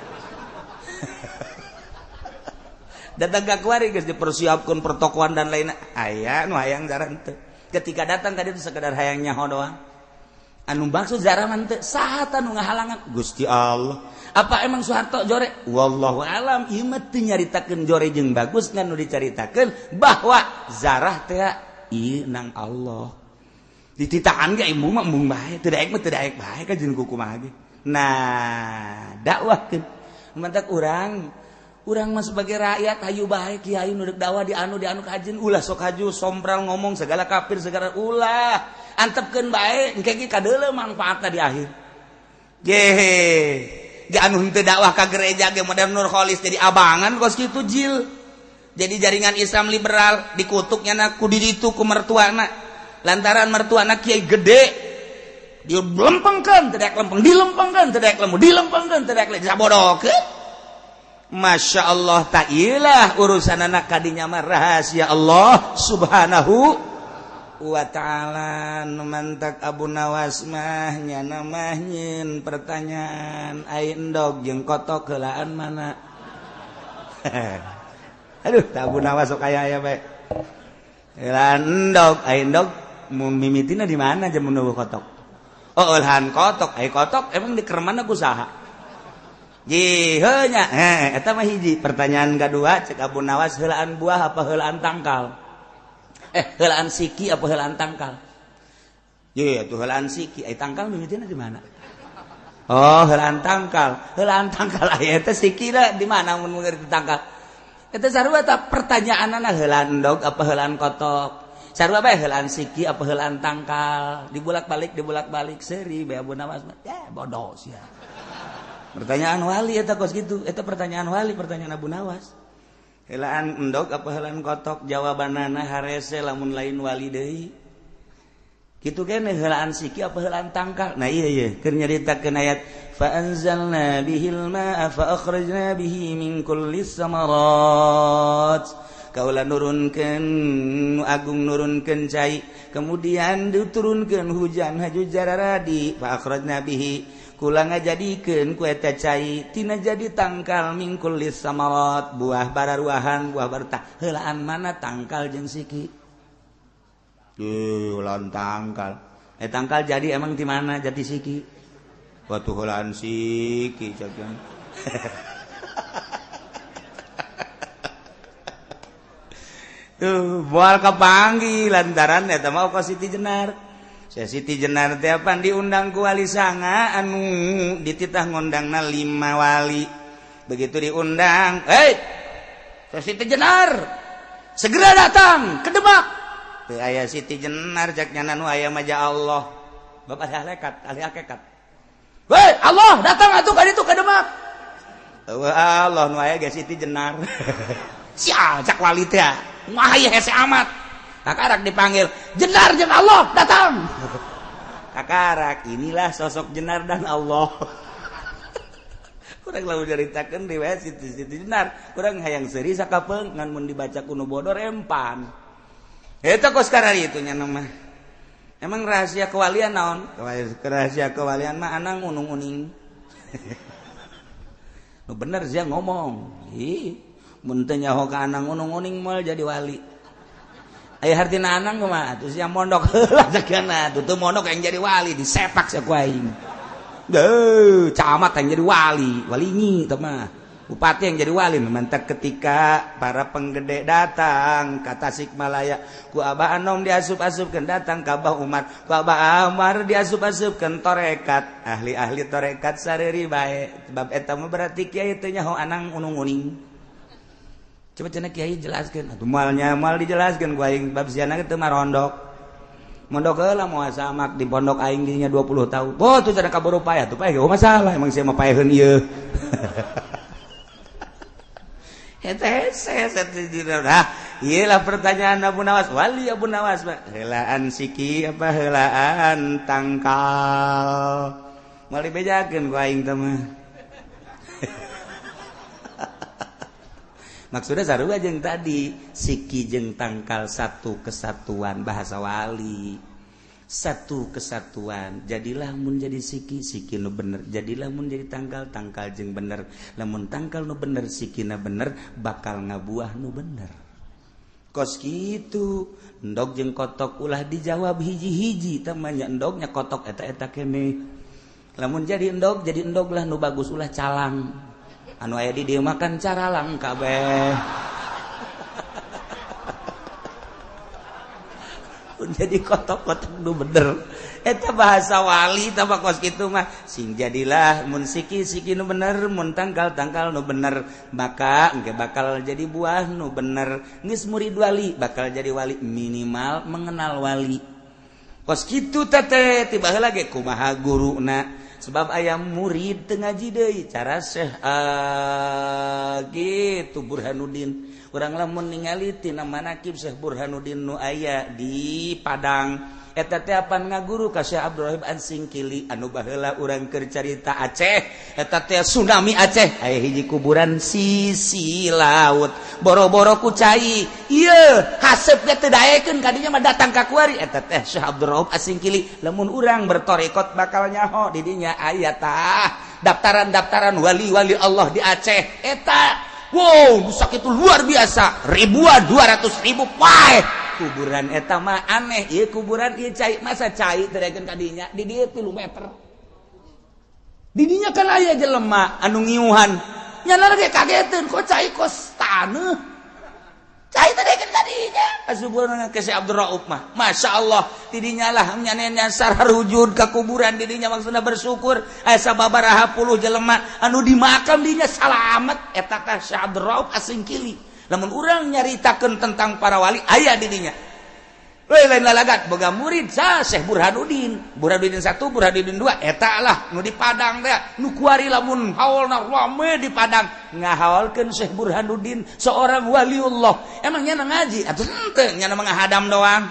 Datang ka kuari geus dipersiapkeun pertokoan dan lainnya. Aya nu hayang zarah henteu. Ketika datang ka ditu sekedar hayang nyaho doang. Anu maksud zarah mah henteu, saha tah nu ngahalangan? Gusti Allah. Apa emang Soeharto jore? Wallahu alam, ieu mah teu nyaritakeun jore jeung bagus ngan nu dicaritakeun bahwa zarah teh ieu nang Allah. Dititahan ge embung mah embung bae, teu daek mah teu daek bae ka jeung kumaha ge. Nah, dakwahkeun. Mantak urang mah sebagai rakyat hayu bae kiai nu deuk dakwah di anu kajeun ulah sok haju sombral ngomong segala kafir segala ulah. Antepkeun bae engke ge kadeuleu manfaatna di akhir. Gehe. Ge anu henteu dakwah ka gereja ge modern Nur Kholis jadi abangan kos kitu jil. Jadi jaringan Islam liberal dikutuk nyana ku di ditu ku mertuana. Lantaran mertuana kiai gede dilempengkeun teu daek lempeng, dilempengkeun teu daek lempeng, dilempengkeun teu daek lempeng, sabodokeun. Masya Allah ta'ilah urusan anak kadinya mah rahasia Allah subhanahu wa ta'ala. Mantak Abu Nawas mah nyana mah nyeun pertanyaan ai endog jeung kotok heulaan mana. Aduh, Abu Nawas sok aya aya bae. Heulaan endog, ai endog mimitina di mana jeung mun kotok? Oh, heulaan kotok, ai kotok emang di kermana ku saha? Jiheunya, eta mah hiji. Pertanyaan kedua cek Abu Nawas heulaan buah apa heulaan tangkal? Heulaan siki apa heulaan tangkal? Ye, atuh heulaan siki, ai tangkal mimitina di mana? Oh, heulaan tangkal. Heulaan tangkal aya teh sikina di mana mun ngerti tangkal? Eta sarua ta pertanyaanana heulaan endog apa heulaan kotok? Sarua bae heulaan siki apa heulaan tangkal? Dibulak-balik seuri bae Abu Nawas mah. Ya bodoh sia. Pertanyaan wali eta kos gitu, eta pertanyaan wali, pertanyaan Abu Nawas. Heulaan endog apa heulaan kotok? Jawabanana harese lamun lain wali deui. Kitu keneh heulaan siki apa heulaan tangkal? Nah iya iya, keur nyaritakeun ayat fa anzalna bihil ma'a fa akhrajna bihi min kulli samarat. Kaula nurunkeun nu agung nurunkeun cai, kemudian diturunkeun hujan haju jararadi fa akhrajna bihi kula ngajadikeun ku eta cai tina jadi tangkal mingkul samarat buah bararuahan buah barta. Heulaan mana tangkal jeung siki? Heulaan tangkal. Tangkal jadi emang di mana jadi siki? Batu heulaan siki jagan. Tuh moal kapanggih lantaran eta mah ka Siti Jenar. Siti Jenar teh apan diundang ku wali sanga anu dititah ngondangna 5 wali. Begitu diundang, "Hei, Siti Jenar, segera datang ke Demak." Teu aya Siti Jenar cak nyana nu aya mah ja Allah. Bapak ahli hakikat, ahli hakikat. "Hei, Allah datang atuh ka ditu ka Demak." Eueuh Allah nu aya ge Siti Jenar. Sia cak wali teh. Mah ieu hese amat. Kakarak dipanggil Jenar jeung Allah datang. Kakarak inilah sosok Jenar dan Allah. Kurang lamun nyaritakeun riwayat Siti Jenar, kurang hayang seuri sakapeung ngan mun dibaca ku nu bodor empan. Eta kos karari itu nya mah. Emang rahasia kewalian naon? Rahasia kewalian mah anang unung-uning. Nu bener sia ngomong. Ih, mun teu nyaho ka anang unung-uning moal jadi wali. Aya hartina anang kumaha? Atuh sia mondok heula sakana, atuh teu mondok yang jadi wali disepak sia ku aing. Deuh, camat yang jadi wali, walinyi teh mah. Bupati yang jadi wali. Mentak ketika para penggede datang ke Tasikmalaya ku Abah Anom diasup-asupkeun, datang ka Abah Umar ku Abah Umar diasup-asupkeun torekat, ahli-ahli torekat sareri bae. Sebab eta mah berarti kiai teh nyaho anang unung-uning. Coba cenah kiai jelaskeun atuh moalnya moal dijelaskeun ku aing bab siana teu marondok. Mondok heula moal samak di pondok aing dinya 20 tahun. Oh tuh cenah kaburu payah tuh payah ge masalah emang sia mah paeheun ieu. Iyalah pertanyaan Abu Nawas, wali Abu Nawas helaan siki apa helaan tangkal moal dibejakeun ku aing teh mah. Maksudnya sarua jeung tadi siki jeung tangkal satu kesatuan bahasa wali, satu kesatuan. Jadilah mun jadi siki, siki nu bener. Jadilah mun jadi tangkal, tangkal jeung bener. Lamun tangkal nu bener, sikina bener, bakal ngabuah nu bener. Kos kitu, endog jeung kotok ulah dijawab hiji-hiji, tah mah nya endognya kotok eta-eta keneh. Lamun jadi endog lah nu bagus ulah calang. Anu aya di dieu makan caralang kabeh. Jadi kotok-kotok nu bener. Eta bahasa wali tah kos kitu mah. Sing jadilah mun siki-siki nu bener, mun tangkal-tangkal nu bener, maka engke bakal jadi buah nu bener. Geus murid wali bakal jadi wali, minimal mengenal wali. Kos kitu teh tiba heula ge kumaha guruna. Sebab ayam murid teu ngaji deui cara Syekh gitu Burhanuddin. Urang lamun ningali tina manakib Syekh Burhanuddin nu aya di Padang eta teh apan ngaguru ka Syekh Abdurrahim An-Singkili anu baheula urang keur carita Aceh eta teh tsunami Aceh aya hiji kuburan sisi laut boro-boro ku cai ieu haseup ge teu daekeun kadinya mah datang ka kuari eta teh Syekh Abdurrahim An-Singkili. Lamun urang bertorekot bakal nyaho di dinya aya tah daftaran-daftaran wali-wali Allah di Aceh eta. Wow, rusak itu luar biasa, ribuan, 200.000 paeh. Kuburan eta mah aneh, ieu kuburan ieu cai, masa cai teu daekeun ka dinya, di dieu 3 meter. Di dinya kan aya jelema anu ngiuhan. Nyana ge kageteun, kok cai kos taneuh. Cai teu daekeun ka dinya. Asuburna ke si Abdul Rauf mah, Masya Allah, di dinya lah nyanenya sararujud ka kuburan di dinya maksudna bersyukur aya sababaraha puluh jelema anu di makam dinya salamet eta teh Syekh Abdul Rauf Asingkili. Lamun urang nyaritakeun tentang para wali aya di dinya. Lain lain lalagat boga murid sa Syekh Burhanuddin, Burhanuddin 1, Burhanuddin 2 eta lah nu di Padang teh nu kuari lamun haolna rame di Padang ngahaolkeun Syekh Burhanuddin seorang waliullah. Emang nya ngaji atuh henteu nya mah ngahadam doang.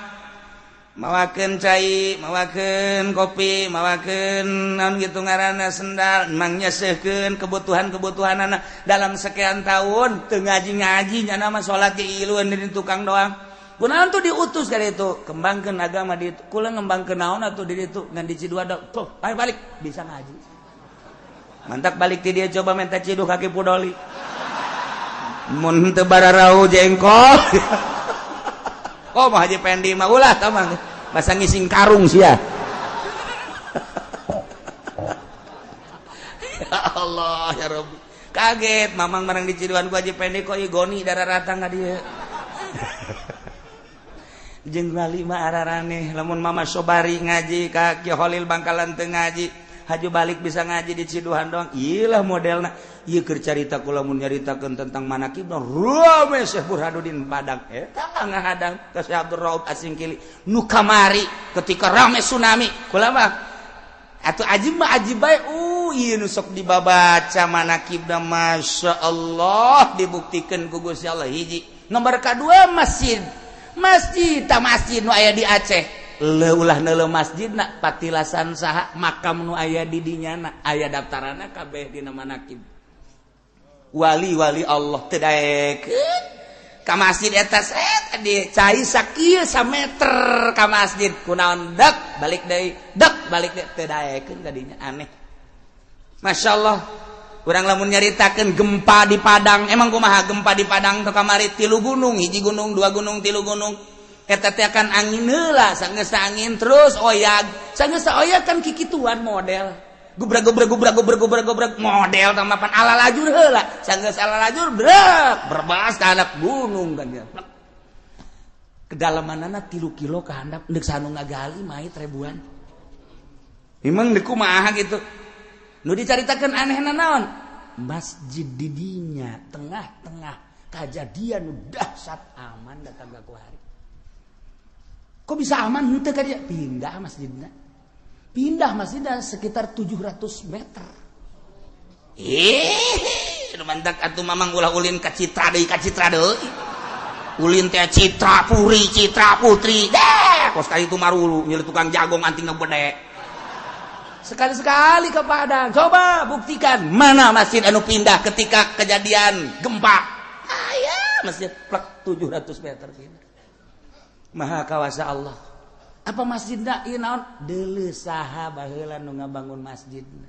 Mawakeun cai, mawakeun kopi, mawakeun naon kitu ngaranna sendal, emang nyeseuhkeun kebutuhan-kebutuhanana dalam sekian tahun teu ngaji-ngaji nya mah salat ge ilueun di tukang doang. Kunaon tuh diutus dari itu kembangkeun agama di itu kula ngembangkeun naon atuh di ditu ngan di Ciduada tuh ayo balik bisa ngaji mantak balik ti dia coba minta ciduh kaki pudoli mun teu bararau jengkol. Oh mah Haji Pendi mah ulah tah mah masa ngising karung sia. Ya Allah ya Rabbi kaget mamang barang di Ciduhan ku Haji Pendi kok ieu goni darah ratang ka dieu. Jeung wali mah araraneh lamun Mama Sobari ngaji ka Ki Holil Bangkalan teu ngaji haju balik bisa ngaji di Ciduhan doang. Iyalah modelna ieu keur carita kula mun nyaritakeun tentang manakib rame Syekh Burhanuddin Padang eta ngahadang ka Syekh Abdul Rauf Asingkili nu kamari ketika rame tsunami kula mah atuh ajib mah ajib bae ieu nu sok dibabaca manakibna Masya Allah dibuktikeun ku Gusti Allah hiji nomor kadua masjid masjid ta masjid nu aya di Aceh leulah ulah neuleuh masjidna patilasan saha makam nu aya di dinyana aya daftaranna kabeh dina manakib wali-wali Allah teu daekeun Ka masjid eta set di cai sakieu sameter ka masjid kunaon dek balik deui dek balik deui teu daekeun kadinya aneh. Masya Allah. Urang lamun nyaritakeun gempa di Padang, emang kumaha gempa di Padang teh kamari 3 gunung, 1 gunung, 2 gunung, 3 gunung. Eta teh akan angin heula, sanggeus angin terus oyag, sanggeus oyag kan kikituan model. Gubrak gubrak gubrak gubrak gubrak gubrak model tamapan ala lajur heula, sanggeus ala lajur brek berbas ka handap gunung kan ya. Kedalamanana 3 kilo ka handap deuk sanu ngagali mait ribuan. Emang deuk kumaha gitu. Nu dicaritakeun anehna naon? Masjid di dinya tengah-tengah kajadian nu dahsyat aman datang ka kuari. Kok bisa aman henteu ka dieu? Pindah masjidna. Pindah masjidna sekitar 700 meter. Nu mantak atuh mamang ulah ulin ka Citra deui, ka Citra deui. Ulin teh Citra Puri, Citra Putri. Deh, kos ka itu marulu nyeuleut tukang jagong antingna gede. Sekali-sekali ke Padang, coba buktikan mana masjid anu pindah ketika kejadian gempa. Aya masjid plek 700 meter pindah. Maha kawasa Allah. Apa masjidna ieu naon? Deuleu saha baheula nu ngabangun masjidna.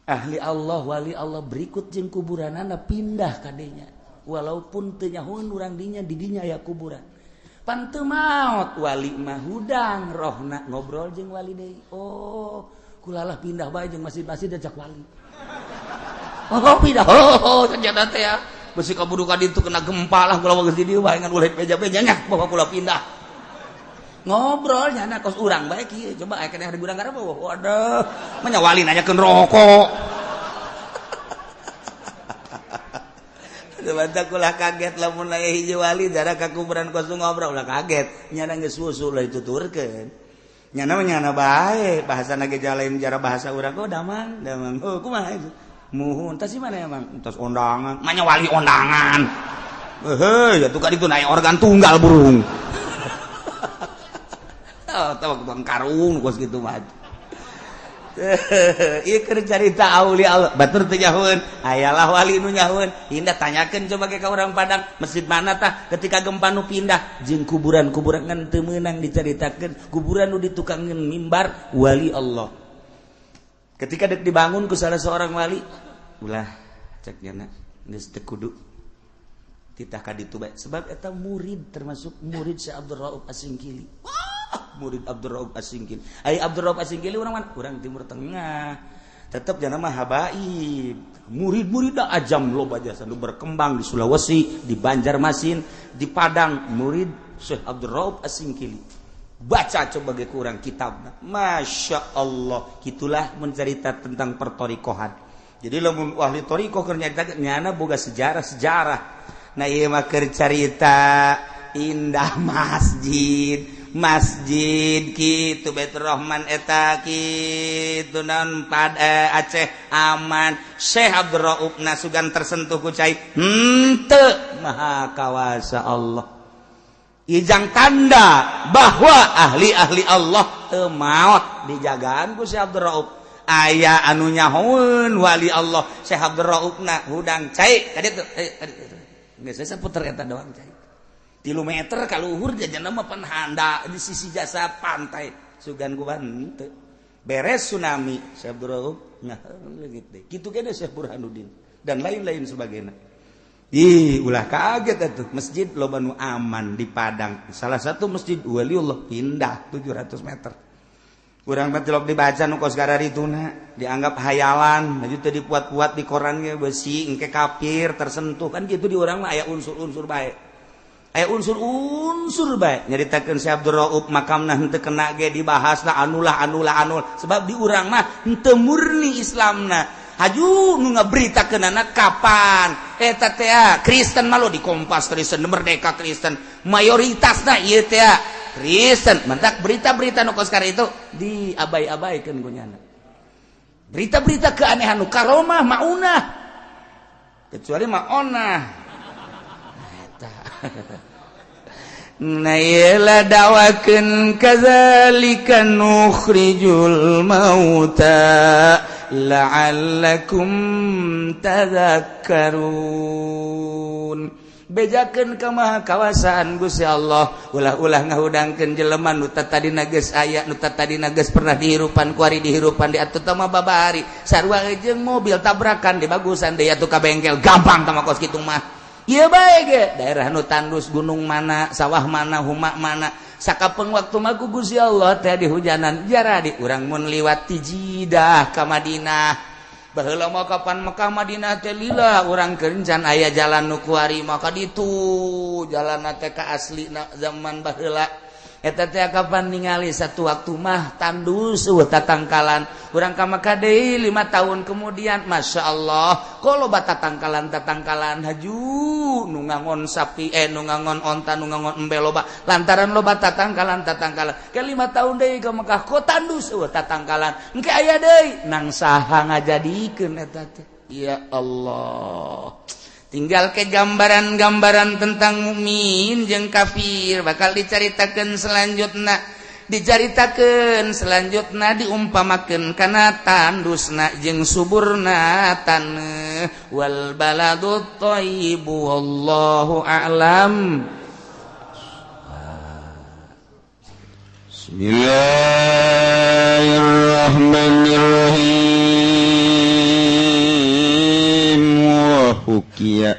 Ahli Allah, wali Allah berikut jeung kuburanana pindah kadenya. Walaupun teu nyahoeun urang dinya di dinya aya kuburan. Pan teu maot wali mah hudang rohna ngobrol jeung wali deui. Oh, kulalah pindah bae jeung masjid-masjid ajak wali. Oh, pindah. Oh, ternyata teh ya. Besi kaburu ka ditu kena gempa lah kula geus di dieu bae ngan ulah beja-beja nya bawa kula pindah. Ngobrol nya kos urang bae kieu coba aya keneh di gudang garap waduh mah nya wali nanyakeun rokok. Aduh bantak ulah kaget lamun aya hiji wali darah ka kuburan kos ngobrol ulah kaget nyana geus susu ulah dituturkeun. Nyana mah nyana bae bahasana ge lain jara bahasa urang oh damang damang oh kumaha itu muhun tas mana emang tas ondangan mah nya wali ondangan. Heuh ya tuh ka ditu naik organ tunggal burung. Oh, tahu tukang karung kos gitu mah. Ieu keur carita aulia Allah. Batur teu nyahoeun, ayalah wali nu nyahoeun. Indah tanyakeun coba ke ka urang Padang, masjid mana tah ketika gempa nu pindah jeung kuburan-kuburan ngan teu meunang dicaritakeun, kuburan nu ditukangeun mimbar wali Allah. Ketika dek dibangun ku salah seorang wali, ulah cek nyana geus teu kudu titah ka ditu bae sebab eta murid termasuk murid Syekh Abdul Rauf As-Singkili. Murid Abdul Rauf As-Singkili. Ai Abdul Rauf As-Singkili urang mana? Urang Timur Tengah. Tetep jana mah habaib. Murid-murid da ajam loba jasa nu berkembang di Sulawesi, di Banjarmasin, di Padang, murid Syekh Abdul Rauf As-Singkili. Baca coba ge kurang kitabna. Masya Allah, kitulah mencerita tentang pertorikohan. Jadi lamun ahli torikoh keur nyarita nyana boga sejarah-sejarah. Nah ieu mah keur carita indah masjid. Masjid kitu Baitur Rahman eta kitu naon pad Aceh aman Syekh Abdul Rauf nasugan tersentuh ku cai henteu maha kawasa Allah ijang tanda bahwa ahli-ahli Allah teu maot dijagaan ku Syekh Abdul Rauf aya anu nyahoeun wali Allah Syekh Abdul Rauf na hudang cai ka ditu geus saputer eta doang cai 3 meter kaluhur jajan mah panhanda di sisi jasa pantai sugan ku henteu beres tsunami Syekh Abdul Rauf nah leungit deui kitu keneh Syekh Burhanuddin dan lain-lain sebagainya. Ih ulah kaget atuh masjid loba nu aman di Padang salah satu masjid waliullah pindah 700 meter urang mah tilok dibaca nu kos gararituna dianggap hayalan maju teu dipuat-puat di koran ge besi engke kafir tersentuh kan kitu di urang mah aya unsur-unsur bae aya unsur-unsur bae nyaritakeun Syekh Abdul Rauf makamna henteu kena ge dibahasna anulah anulah anul sebab di urang mah henteu murni Islamna haju nu ngaberitakeunana kapan eta teh Kristen mah lo di Kompas Kristen Merdeka Kristen mayoritasna ieu teh Kristen mantak berita-berita nu kos itu diabai-abaikeun ku nyana berita-berita keanehan nu karomah maunah kecuali maonah eta. Nah iyalah dawakeun kadzalika nukhrijul mauta la'allakum tadhakkarun. Bejakeun ka maha kawasaan Gusti Allah, ulah-ulah ngahudangkeun jelema nu tadina geus aya, nu tadina geus pernah dihirupan kuari dihirupan di atuh mah babari sarua jeung mobil tabrakan di bagusan deui atuh ka bengkel gampang tah mah kos kitu mah. Ieu bae ge daerah nu tandus gunung mana, sawah mana, huma mana, sakapeng waktu mah ku Gusti Allah teh dihujanan jara di urang mun liwat ti Jidah ka Madinah. Baheula mah kapan Mekah Madinah teh lila urang kencan aya jalan nu kuari maka ditu jalan teh ka asli zaman baheula eta teh kapan ningali satu waktu mah tandus eueuh tatangkalan urang ka Mekah deui 5 tahun kemudian Masya Allah kok loba tatangkalan haju nu ngangon sapi nu ngangon onta nu ngangon embe loba lantaran loba tatangkalan ke 5 tahun deui ka Mekah kok tandus eueuh tatangkalan engke aya deui nang saha ngajadikeun eta teh ya Allah. Tinggal ke gambaran-gambaran tentang mukmin jeung kafir bakal dicaritakeun selanjutna, dicaritakeun selanjutna diumpamakeun kana tandusna jeung suburna taneuh wal baladut thayyibu wallahu a'lam. Bismillahirrahmanirrahim. Hukia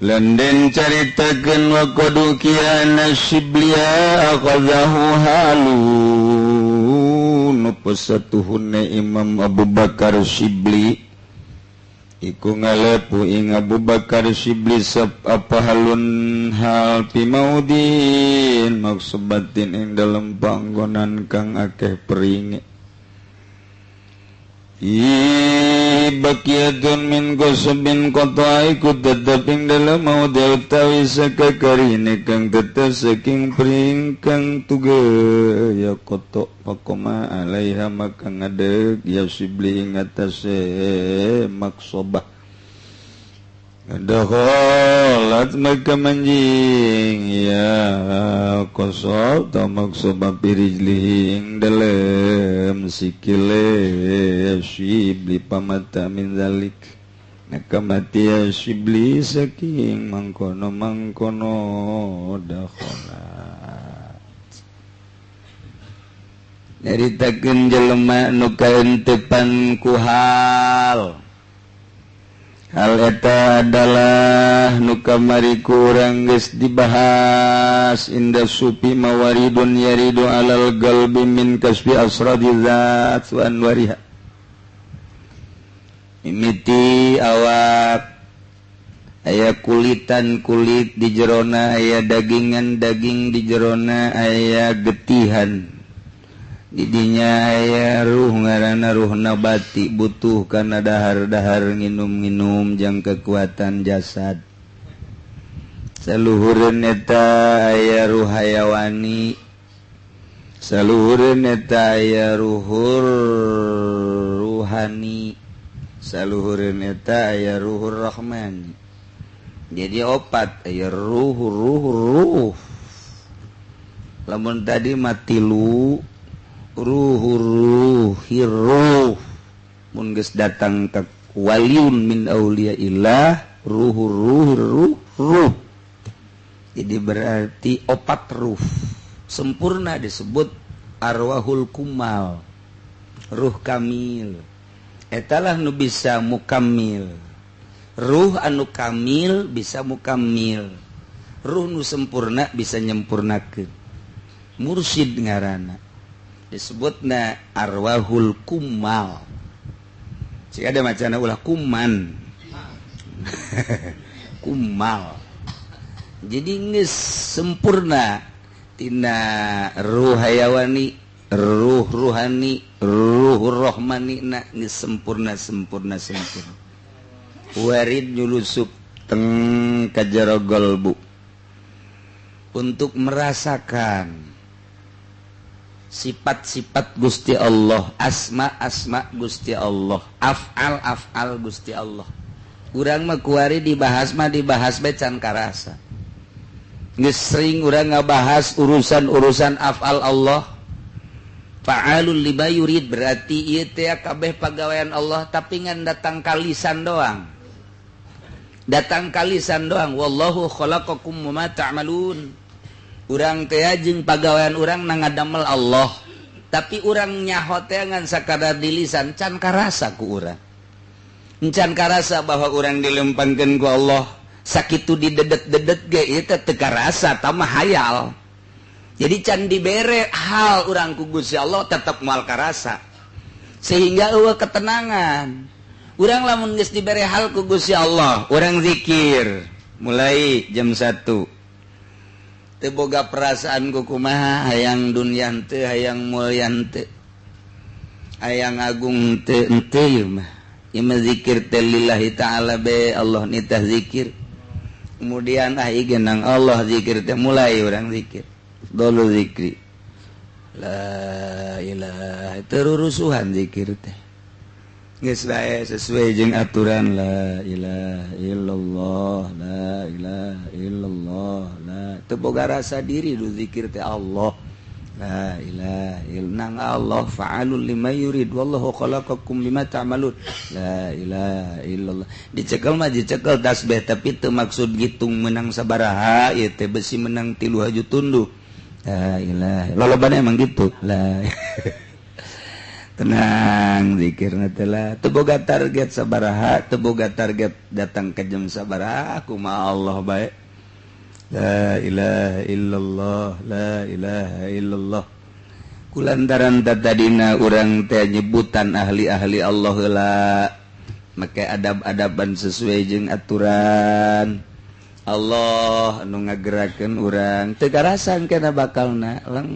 landen caritakeun wa qadukia nasiblia akhadhahu halun pesatuhunna Imam Abu Bakar Syibli iku ngalepu ing Abu Bakar Syibli sab apa halun hal pimaudin maksubatin ing dalem panggonan kang akeh peringe Bakiyatun min qasabin qata iku tetep ing dalem maudhi utawi sakakarine kang tetep saking pring kang tuge ya kotok pakoma alaiha maka ngadeg ya sibli ing atase maksobah dakhalat maka manjing ya qasab ta maksobah birijlihi ing dalem sikile syibli pamata min zalik naka mati ya syibli saking mangkono mangkono dakhalat nyaritakeun jelema nu kaentepan ku hal hal eta adalah nu kamari kurang geus dibahas inda sufi mawaridun yaridu alal qalbi min kasbi asradi zat wa anwariha mimiti awak aya kulitan kulit di jerona aya dagingan daging di jerona aya getihan didinya aya ruh ngaranna ruh nabati butuh kana dahar-dahar nginum-nginum jang kekuatan jasad saluhureun eta aya ruh hayawani saluhureun eta aya ruhur ruhani saluhureun eta aya ruhur rahmani jadi opat aya ruh ruh ruh lamun tadi matilu ruh ruh mun geus datang ka waliun min auliyaillah ruh ruh ruh ruh jadi berarti opat ruh sempurna disebut arwahul kumal ruh kamil etalah nu bisa mukamil ruh anu kamil bisa mukamil ruh nu sempurna bisa nyempurnakeun mursyid ngaranna disebutna arwahul kumal jika ada macana ulah kuman kumal jadi geus sempurna tina ruh hayawani ruh ruhani ruh rohmani na geus sempurna sempurna sempurna warid nyulusup teng ka jero golbu untuk merasakan sifat-sifat Gusti Allah, asma-asma Gusti Allah, af'al-af'al Gusti Allah. Urang mah kuari dibahas mah dibahas bae can karasa. Geus sering urang ngabahas urusan-urusan af'al Allah. Fa'alul lima yurid berarti ieu teh kabeh pagawean Allah tapi ngan datang ka lisan doang. Datang kalisan doang wallahu khalaqakum wa ma ta'malun. Urang teh jeung pagawean urang na ngadamel Allah. Tapi urang nyaho teh ngan sakadar di lisan can karasa ku urang. Can karasa bahwa urang dilempangkeun ku Allah. Sakitu didedet-dedet ge ieu teh teu karasa tah mah hayal. Jadi can dibere hal urang ku Gusti Allah tetep moal karasa. Sehingga eueuh ketenangan. Urang lamun geus dibere hal ku Gusti Allah, urang zikir mulai jam 1. Teu boga perasaan ku kumaha, hayang dunya teu, hayang mulya teu. Hayang agung teu henteu ieu mah. Ieu mah zikir teh lillahi ta'ala be Allah nitah zikir. Kemudian ah ieu nang Allah zikir teh mulai urang zikir. Dulu zikri la ilaha terurusuhan zikir teh geus bae sesuai jeung aturan la ilaha illallah la ilaha illallah la teu boga rasa diri du zikir teh Allah la ilaha illallah Allah fa'alul lima yurid wallahu khalaqakum lima ta'malun la ilaha illallah dicekel mah dicekel tasbih tapi teu maksud gitung menang sabaraha ieu teh besi menang 3 haju tunduh. La ilaha lolobana emang gitu lah. Tenang zikirna teh lah teu boga target sabaraha, teu boga target datang ke jam sabaraha, kumaha Allah bae. La ilaha illallah la ilaha illallah. Kulantaran tadina urang teh nyebutan ahli-ahli Allah heula make adab-adaban sesuai jeung aturan Allah nu ngagerakeun urang teu karasan kana bakalna leng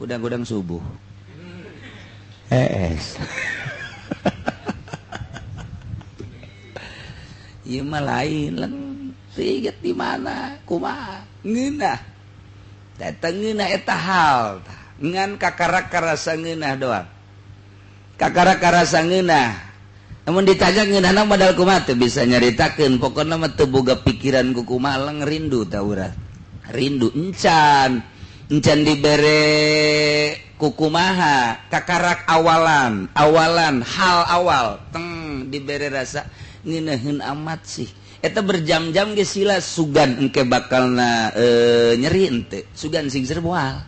udang-udang subuh hees. Ieu mah lain leng teu di mana kumaha ngeunah teh ngeunah eta hal ngan kakarak karasa ngeunah doang kakarak karasa ngeunah. Namun ditanya ngeunahna modal kumaha teu bisa nyaritakeun pokona mah teu boga pikiran ku kumaha leng rindu ta urang rindu encan encan dibere ku kumaha kakarak awalan awalan hal awal teng dibere rasa ngeunaheun amat sih eta berjam-jam geus sila sugan engke bakalna nyeri henteu sugan sing moal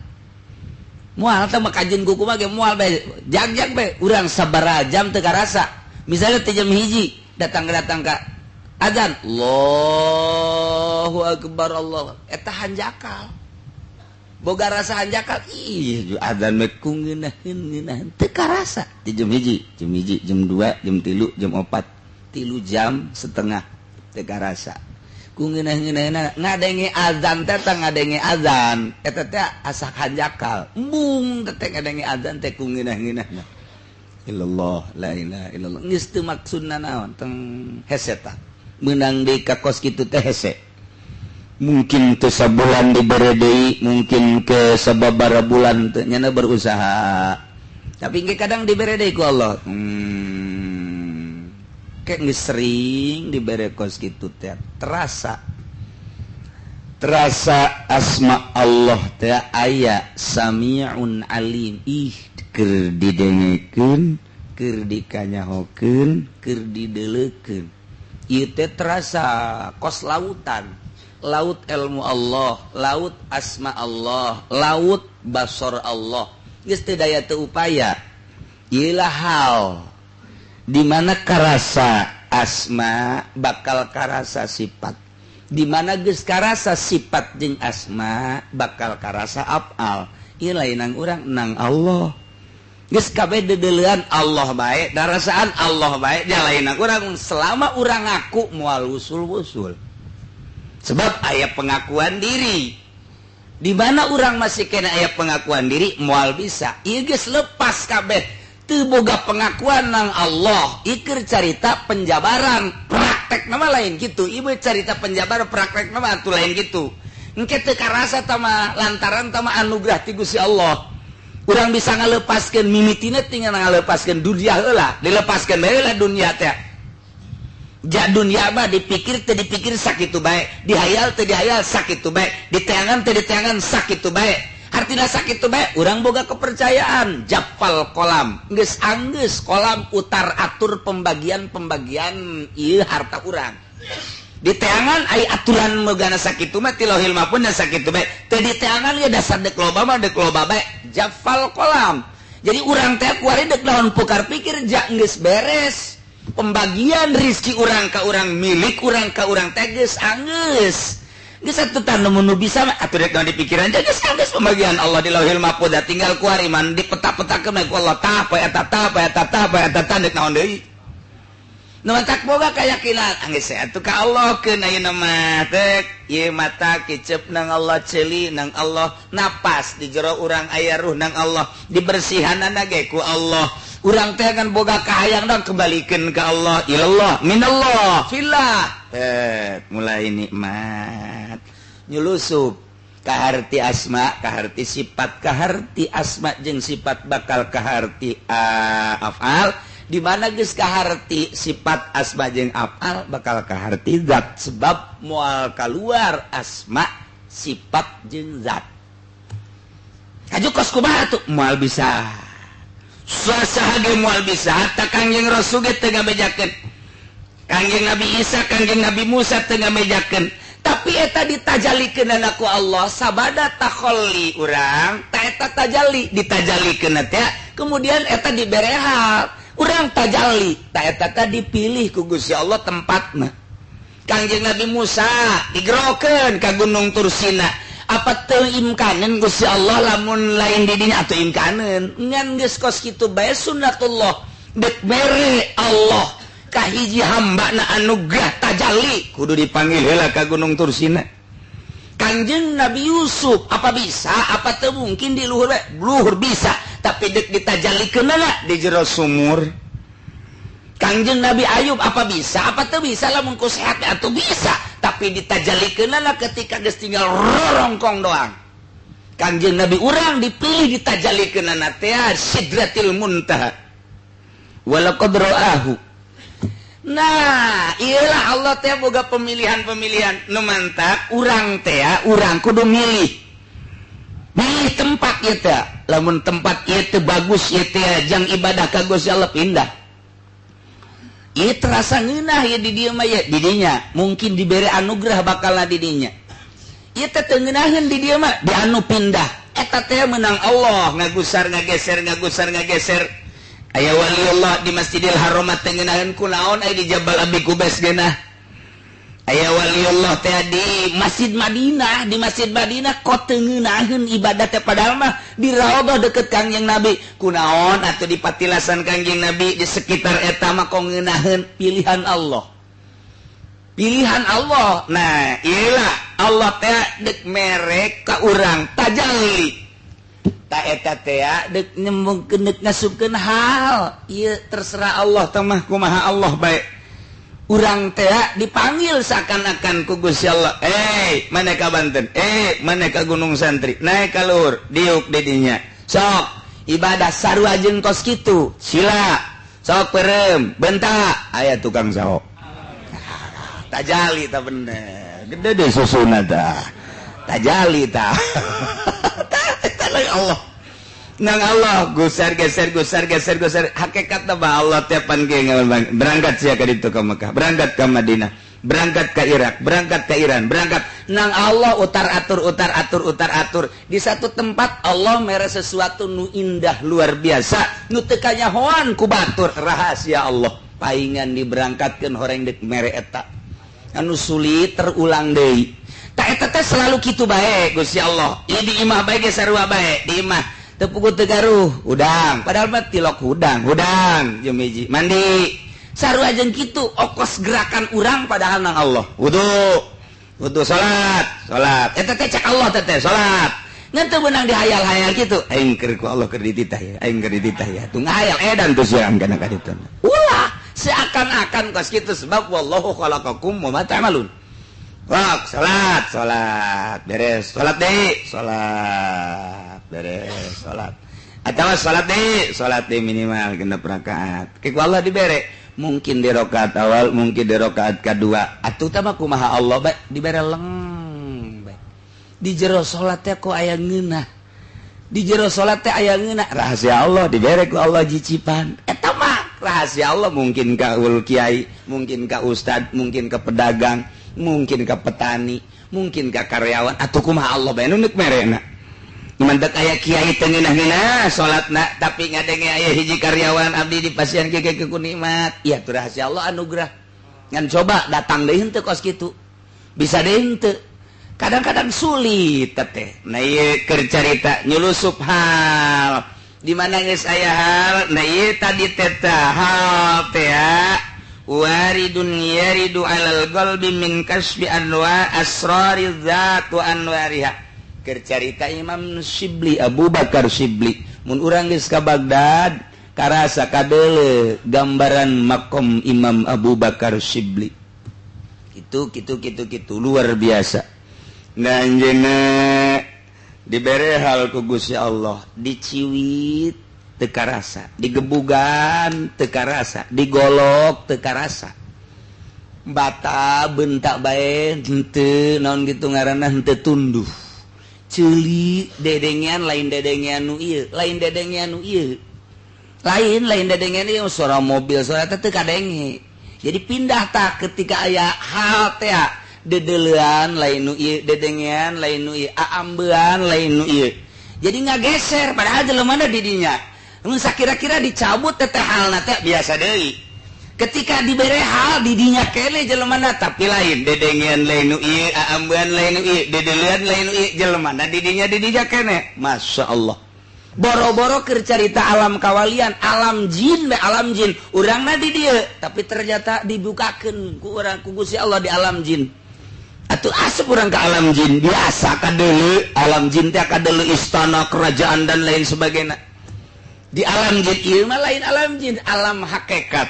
moal teh mah kajeun ku kumaha ge moal bae jag-jag bae urang sabaraha jam teu karasa. Misalnya 3 jam hiji datang-datang ka azan Allahu akbar Allah eta hanjakal boga rasa hanjakal ih azan mah ku ngeunaheun teu karasa 3 jam hiji jam 1 jam 2 jam 3 jam 4 3 jam setengah teu karasa ku ngeunah-ngeunahna ngadenge azan teh tah ngadenge azan eta teh asa hanjakal embung teh ngadenge azan teh ku ngeunah-ngeunahna illallah la ilaha illallah geus teu maksudna naon teng hese tah meunang deui ka kos kitu teh hese mungkin teu sabulan dibere deui mungkin ke sababaraha bulan teu nyana berusaha tapi engke kadang dibere deui ku Allah ke geus sering dibere kos kitu teh terasa terasa asma Allah teh aya samiun alim ih keur didengekeun keur dikanyahokeun keur dideleukeun ieu teh terasa kos lautan laut ilmu Allah laut asma Allah laut basor Allah geus teu daya teu upaya ieu lah hal di mana karasa asma bakal karasa sifat di mana geus karasa sifat jeung asma bakal karasa afal ieu lain nang urang nang Allah geus kabeh dedeulean Allah bae darasaan Allah bae nya lain urang selama urang ngaku moal wusul-wusul sebab aya pengakuan diri di mana urang masih kena aya pengakuan diri moal bisa ieu geus lepas kabeh teu boga pengakuan nang Allah ieu keur carita penjabaran praktek nama lain kitu ieu carita penjabaran praktek nama atuh lain kitu engke teu karasa tama lantaran tama anugerah ti Gusti Allah. Urang bisa ngalepaskeun mimitina tinggal ngalepaskeun dunia heula, dilepaskeun bae heula dunia teh. Ja dunia mah dipikir teu dipikir sakitu bae, dihayal teu dihayal sakitu bae, diteangan teu diteangan sakitu bae. Artina tina sakitu bae urang boga kepercayaan japal kolam geus anggeus kolam utar atur pembagian-pembagian ieu harta urang. Di teangan ai aturan megana sakitu mah ti lauhil mahfuz da sakitu bae. Teu di teangan ge dasar dek loba mah dek loba bae japal kolam. Jadi urang teh kuari dek naon pukar pikir ja geus beres. Pembagian rizki urang ka urang milik urang ka urang teh geus anggeus. Geus atuh tah nu bisa mah atuh dek naon dipikiran ja geus anggeus pembagian Allah di lauhil mahfuz da tinggal kuari man dipeta-petakeun ku Allah tah poe eta tah poe eta tah poe eta tah dek naon deui. Nu matak boga keyakinan anggeus atuh ka Allah keun ayeuna mah teh ieu mata kicep nang Allah ceuli nang Allah napas di jero urang aya ruh nang Allah dibersihanana ge ku Allah urang teh kan boga kahayang dong kembalikeun ka Allah ilallah minallah fillah teh mulai nikmat nyulusup kaharti asma kaharti sifat kaharti asma jeung sifat bakal kaharti afal di mana geus kaharti sifat asma jeung afal bakal kaharti zat sebab moal kaluar asma sifat jeung zat kaju kos kumaha tuh moal bisa saha ge moal bisa hatta Kangjeng Rasul ge teu ngabejakeun Kangjeng Nabi Isa Kangjeng Nabi Musa teu ngabejakeun tapi eta ditajalikeun ku Allah sabada takholli urang ta eta tajalli ditajalikeun teh kemudian eta diberehat urang tajalli ta eta teh dipilih ku Gusti Allah tempatna Kangjeng Nabi Musa digerokeun ka Gunung Tursina apa teu imkaneun Gusti Allah lamun lain di dinya atuh imkaneun ngan geus kos kitu bae sunnatullah dek mere Allah ka hiji hamba na anugerah tajalli kudu dipanggil heula ka Gunung Tursina Kangjeng Nabi Yusuf apa bisa apa teu mungkin di luhur bae luhur bisa tapi dek ditajalikeunana di jero sumur Kangjeng Nabi Ayub apa bisa apa teu bisa lamun ku sehat atuh bisa tapi ditajalikeunana ketika geus tinggal rorongkong doang Kangjeng Nabi urang dipilih ditajalikeunana teh Sidratil Muntaha walaqad ra'ahu. Nah iyalah Allah teh boga pemilihan-pemilihan nu mantap urang teh urang kudu milih milih tempat ieu teh lamun tempat ieu teh bagus ieu teh jang ibadah ka Gusti Allah pindah ieu terasa ngeunah ieu di dieu mah ye di dinya mungkin dibere anugerah bakal di dinya ieu teh teu ngeunaheun di dieu mah di anu pindah eta teh menang Allah ngagusar ngageser ngagusar ngageser aya waliullah di Masjidil Haram teh ngeunaheun kunaon aya di Jabal Abi Qubais geunah aya waliullah teh di Masjid Madinah di Masjid Madinah kok teu ngeunaheun ibadah teh padahal mah di raudhah deket Kangjeng Nabi kunaon atuh di patilasan Kangjeng Nabi di sekitar eta mah kok ngeunaheun pilihan Allah pilihan Allah. Nah iyalah Allah teh dek mere ka urang tajalli ta eta teh dek nyembungkeun dek ngasupkeun hal ieu terserah Allah teh mah kumaha Allah bae urang teh dipanggil seakan-akan ku Gusti Allah mana ka Banten mana ka Gunung Santri naik ka luhur diuk di dinya sok ibadah sarua jeung kos kitu sila sok perem bentak aya tukang saok tajali ta bener gede deh susuna ta tajali ta Allah nang Allah gusar geser gusar geser gusar hakikat bah Allah tiapan ge berangkat sia ka ditu ka Mekah berangkat ka Madinah berangkat ke Irak berangkat ke Iran berangkat nang Allah utar atur utar atur utar atur di satu tempat Allah mere sesuatu nu indah luar biasa nu teu kanyahoan ku batur rahasia Allah paingan diberangkatkeun horeng deuk mere eta anu sulit terulang deui ta eta teh selalu kitu bae Gusti Allah ieu di imah bae ge sarua bae di imah teu puguh teu garuh hudang padahal mah tilok hudang hudang jeung hiji mandi sarua jeung kitu okos gerakan urang padahal nang Allah wudu wudu salat salat eta teh cek Allah teh salat ngan teu beunang dihayal-hayal kitu aing keur ku Allah keur dititah ya aing keur dititah ya tuh ngahayal edan tuh siang kana ka ditu ulah seakan-akan kos kitu sebab wallahu khalaqakum wa ma ta'malun. Wak, salat, salat, beres, salat deui, salat, beres, salat. Atawa salat deui minimal 6 rakaat. Ke ku Allah dibere, mungkin di rakaat awal, mungkin di rakaat kedua. Atuh tah mah kumaha Allah bae dibere leng bae. Di jero salat teh kok aya ngeunah. Di jero salat teh aya ngeunah rahasia Allah dibere ku Allah jicipan. Eta mah rahasia Allah mungkin ka ul kiai, mungkin ka ustad, mungkin ka pedagang, mungkin ka petani, mungkin ka karyawan atuh kumaha Allah bae nu neuk merena. Mantak aya kiai teu ngeunah-ngeunah salatna tapi ngadenge aya hiji karyawan abdi di pasien kieu ku nikmat. Ieu tuh rahasia Allah anugerah. Ngan coba datang deui henteu kos kitu. Bisa deui henteu. Kadang-kadang sulit teh. Nah ieu keur carita nyulusup hal. Di mana geus aya hal? Nah ieu tadi teh hal teh waridun yaridu alal qalbi min kasbi anwa asrariz zat wa anwariha. Keur carita Imam Syibli Abu Bakar Syibli mun urang geus ka Baghdad karasa kadeule gambaran makom Imam Abu Bakar Syibli kitu kitu kitu kitu luar biasa. Nah anjeunna dibere hal ku Gusti Allah diciwit teu karasa, digebugan teu karasa, digolok teu karasa, bata bentak bae henteu naon kitu ngaranna henteu tunduh. Ceuli dedengean lain dedengean nu ieu, lain dedengean nu ieu. Lain lain dedengean ieu suara mobil suara teh teu kadenge. Jadi pindah tak ketika aya hal teh dedelean lain nu ieu, dedengean lain nu ieu, aambean lain nu ieu. Jadi ngageser padahal jelema di dinya. Mun sakira-kira dicabut teh halna teh biasa deui. Ketika dibere hal di dinya kene jelema tapi lain dedengean lain nu ieu, aambean lain nu ieu, dedelean lain nu ieu, jelema di dinya kene. Masya Allah. Boro-boro keur carita alam kawalian, alam jin be alam jin, urangna di dieu, tapi ternyata dibukakeun ku urang ku Gusti Allah di alam jin. Atuh asup urang ke alam jin, biasa kadeuleu alam jin teh kadeuleu istana, kerajaan dan lain sebagainya. Di alam jin ieu mah lain alam jin, alam hakikat.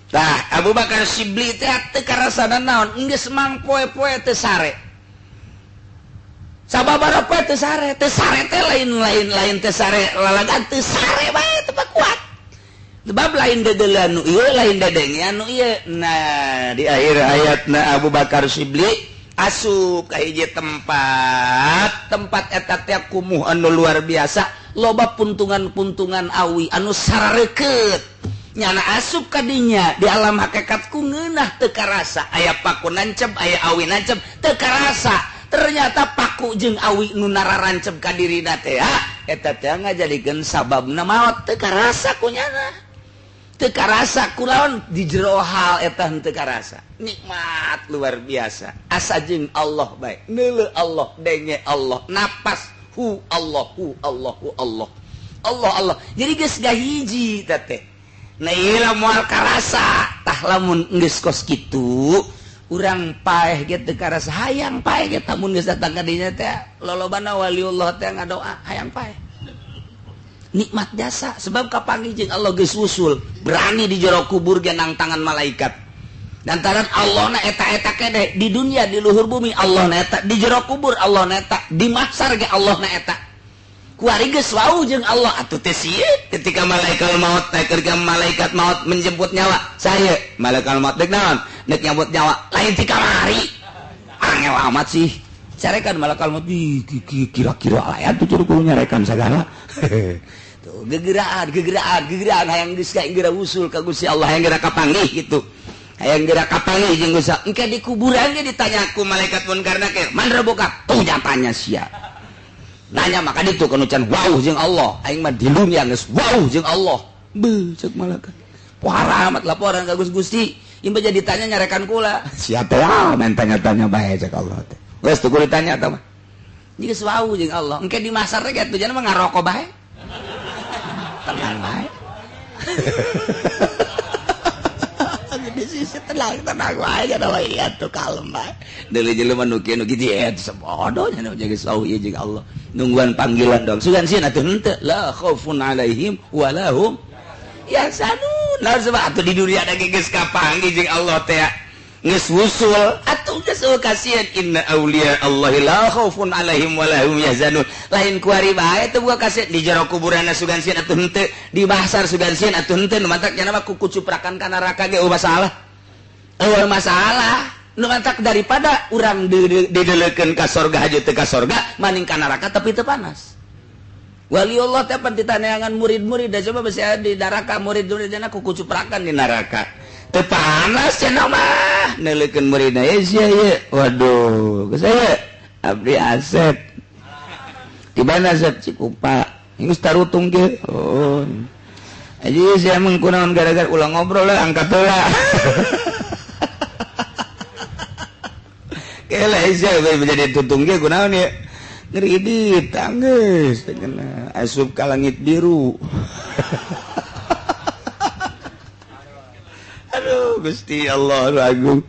Tah Abu Bakar Syibli teh teu karasana naon, geus mang poe-poe teu sare. Sababaraha poe teu sare teh lain-lain lain teu sare lalagan teu sare bae teu kuat. Sebab lain dedelean nu ieu, lain dedengean nu ieu. Nah, di akhir hayatna Abu Bakar Syibli asup ka hiji tempat, tempat eta teh kumuh anu luar biasa, loba puntungan-puntungan awi anu sarareukeut. Nyana asup kadinya di alam hakikat ku ngeunah teu karasa, aya paku nancep, aya awi nancep teu karasa. Ternyata paku jeung awi nu nararancep ka dirina teh eta teh ngajadikeun sababna maot teu karasa ku nyana. Teu karasa kulaon di jero hal eta henteu karasa. Nikmat luar biasa. Asa jeung Allah bae, neuleuh Allah, denge Allah, napas hu Allah, hu Allah, hu Allah. Allah Allah. Jadi geus gahiji eta teh. Nah ieu moal karasa tah lamun geus kos kitu urang paeh ge teu karasa hayang paeh ge tamun geus datang ka dinya teh lolobana waliullah teh ngadoa hayang paeh nikmat jasa sebab kapanggih jeung Allah geus usul berani di jero kubur ge nang tangan malaikat lantaran Allah na eta-eta kene di dunia di luhur bumi Allah na eta di jero kubur Allah na eta di mahsyar ge Allah na eta kuari geus wau jeung Allah atuh teh sieun ketika malaikat maut ketika malaikat maut menjemput nyawa saya malaikat maut deuk naon deuk nyambut nyawa lain ti kamari angel amat sih carekan malaikat maut kira-kira aya tuh kudu nyarekan sagala tuh gegeraan gegeraan gegeraan hayang geus ka geura usul ka Gusti Allah hayang geura kapanggih kitu hayang geura kapanggih jeung Gusti engke di kuburan ge ditanya ku malaikat munkar nakir man rabbuka tuh nyatanya sia nanya maka ditu kanu can wau jeung Allah aing mah di dunia geus wau jeung Allah beuh ceuk malaikat parah amat laporan ka Gusti Gusti ieu mah jadi tanya nyarekan kula sia teh main tanya-tanya bae ceuk Allah teh geus teu kudu ditanya tah mah geus wau jeung Allah engke di masar teh kitu jangan mah ngarokok bae tenang bae di sisi tenang tenang wae kada wae atuh kalem bae deuleu jelema nu kieu nu kitu sebodoh nya geus wau ieu jeung Allah nungguan panggilan dong sugan sieun atuh henteu la khaufun alaihim wala hum yahzanun. Nah sebab atuh di dunia da geus kapanggih jeung Allah teh geus wusul atuh geus kasieun inna auliya Allahi la khaufun alaihim wala hum yahzanun lain kuari bae teu boga kasieun di jero kuburanna sugan sieun atuh henteu di mahsyar sugan sieun atuh henteu nu matak nya mah kuku cuprakan ka neraka ge eueuh masalah eueuh masalah nu matak daripada urang didelekeun ka sorga haja teu ka sorga maning ka neraka tapi teu panas. Waliullah teh pan ditaneangan murid-murid da coba besi di neraka murid-muridna ku kucuprakan di neraka. Teu panas cenah mah neuleukeun muridna ye sia ye. Waduh, geus aya abdi Asep. Di mana Asep Cikupa? Geus tarutung ge. Oh. Aji sia mah kunaon gara-gara ulah ngobrol lah angkat heula. Kela sia menjadi tutung ge kunaon ye? Ngeridit tanggeus kena asup ka langit biru. Aduh Gusti Allah agung.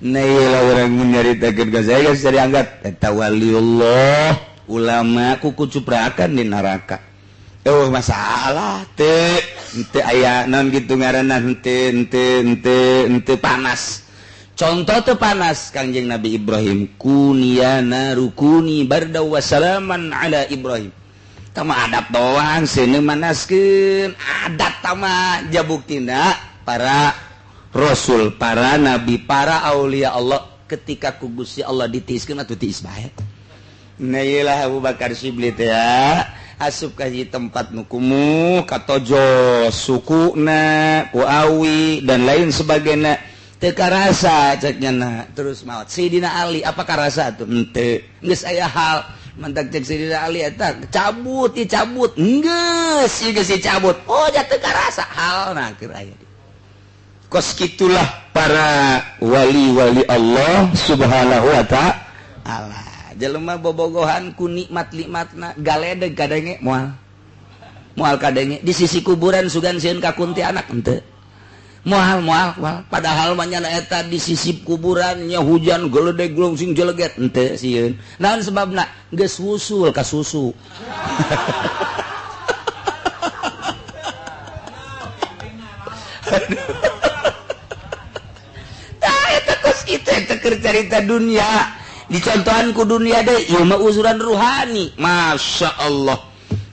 Nah ieu urang mun nyaritakeun ka saya geus diangkat eta waliullah ulama ku kucuprakan di neraka. Oh masalah teu henteu aya naon kitu ngaranna henteu henteu henteu henteu panas. Contoh teu panas Kangjeng Nabi Ibrahim kunia narukuni barda wasalaman ala Ibrahim. Tama adab doang seuneu manaskeun adat tama jabuktina para rasul, para nabi, para aulia Allah ketika ku Gusti Allah ditiiskeun atuh tiis bae. Nah ieu lah Abu Bakar Shibli teh ya asup ka hiji tempat nu kumuh katojo sukuna ku awi dan lain sebagainya. Teu karasa cek nyana terus maot Sidina Ali apa karasa atuh henteu geus aya hal mantak cek Sidina Ali eta cabut dicabut geus ieu geus dicabut oh ja teu karasa halna keur aya kos kitulah para wali-wali Allah subhanahu wa ta'ala jelema bobogohan ku nikmat-nikmatna galedeg kadenge moal moal kadenge di sisi kuburan sugan sieun ka kuntianak henteu moal moal moal padahal mah nyana eta di sisi kuburannya hujan geledeg glungsing jeleget henteu sieun naon sebabna geus wusul ka susu. Tah eta kos kitu eta keur carita dunia dicontohan ku dunia deui ieu mah uzuran ruhani Masya Allah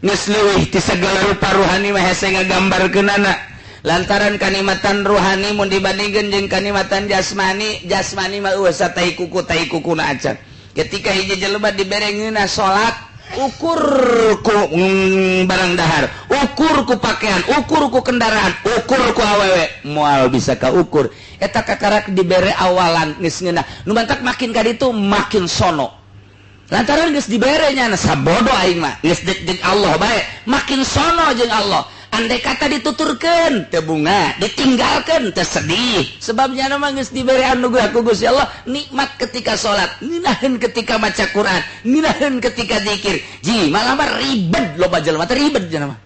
geus leuwih ti sagala rupa ruhani mah hese ngagambarkeunana lantaran kanikmatan ruhani mun dibandingkeun jeung kanikmatan jasmani jasmani mah eueuh satai kuku tai kukuna acan ketika hiji jelema dibere ngeunah salat ukur ku barang dahar ukur ku pakaian ukur ku kendaraan ukur ku awewe moal bisa kaukur eta kakarak dibere awalan geus ngeunah nu mantak makin ka ditu makin sono lantaran geus dibere nya sabodo aing mah geus deuk Allah bae makin sono jeung Allah. Andai kata dituturkeun teu bunga, ditinggalkeun teu sedih. Sebabnya mah geus dibere anugerah ku Gusti Allah nikmat ketika salat, ngeunaheun ketika maca Quran, ngeunaheun ketika zikir. Ji, malah mah ribet loba jelema teh ribet jelema.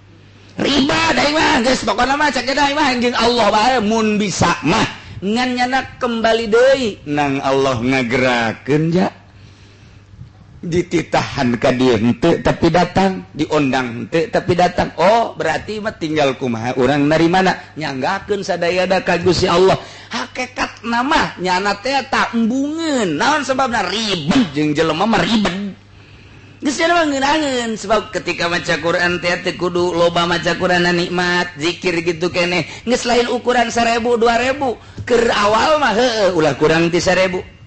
Ribet aing mah geus pokona mah cek aing mah jeung Allah bae mun bisa mah. Ngan nyana kembali deui nang Allah ngagerakeun ja. Dititahan ka dieu henteu tapi datang, diondang henteu tapi datang. Oh, berarti mah tinggal kumaha urang narimana nyanggakeun sadayana ka Gusti Allah. Hakekat mah nyana teh tak embungeun. Naon sebabna ribet jeung jelema mah ribet. Geus nya mah ngeunaheun sebab ketika maca Quran teh teu kudu loba maca Quran nikmat, zikir gitu keneh. Geus lain ukuran 1000 2000 keur awal mah heueuh ulah kurang ti 1000.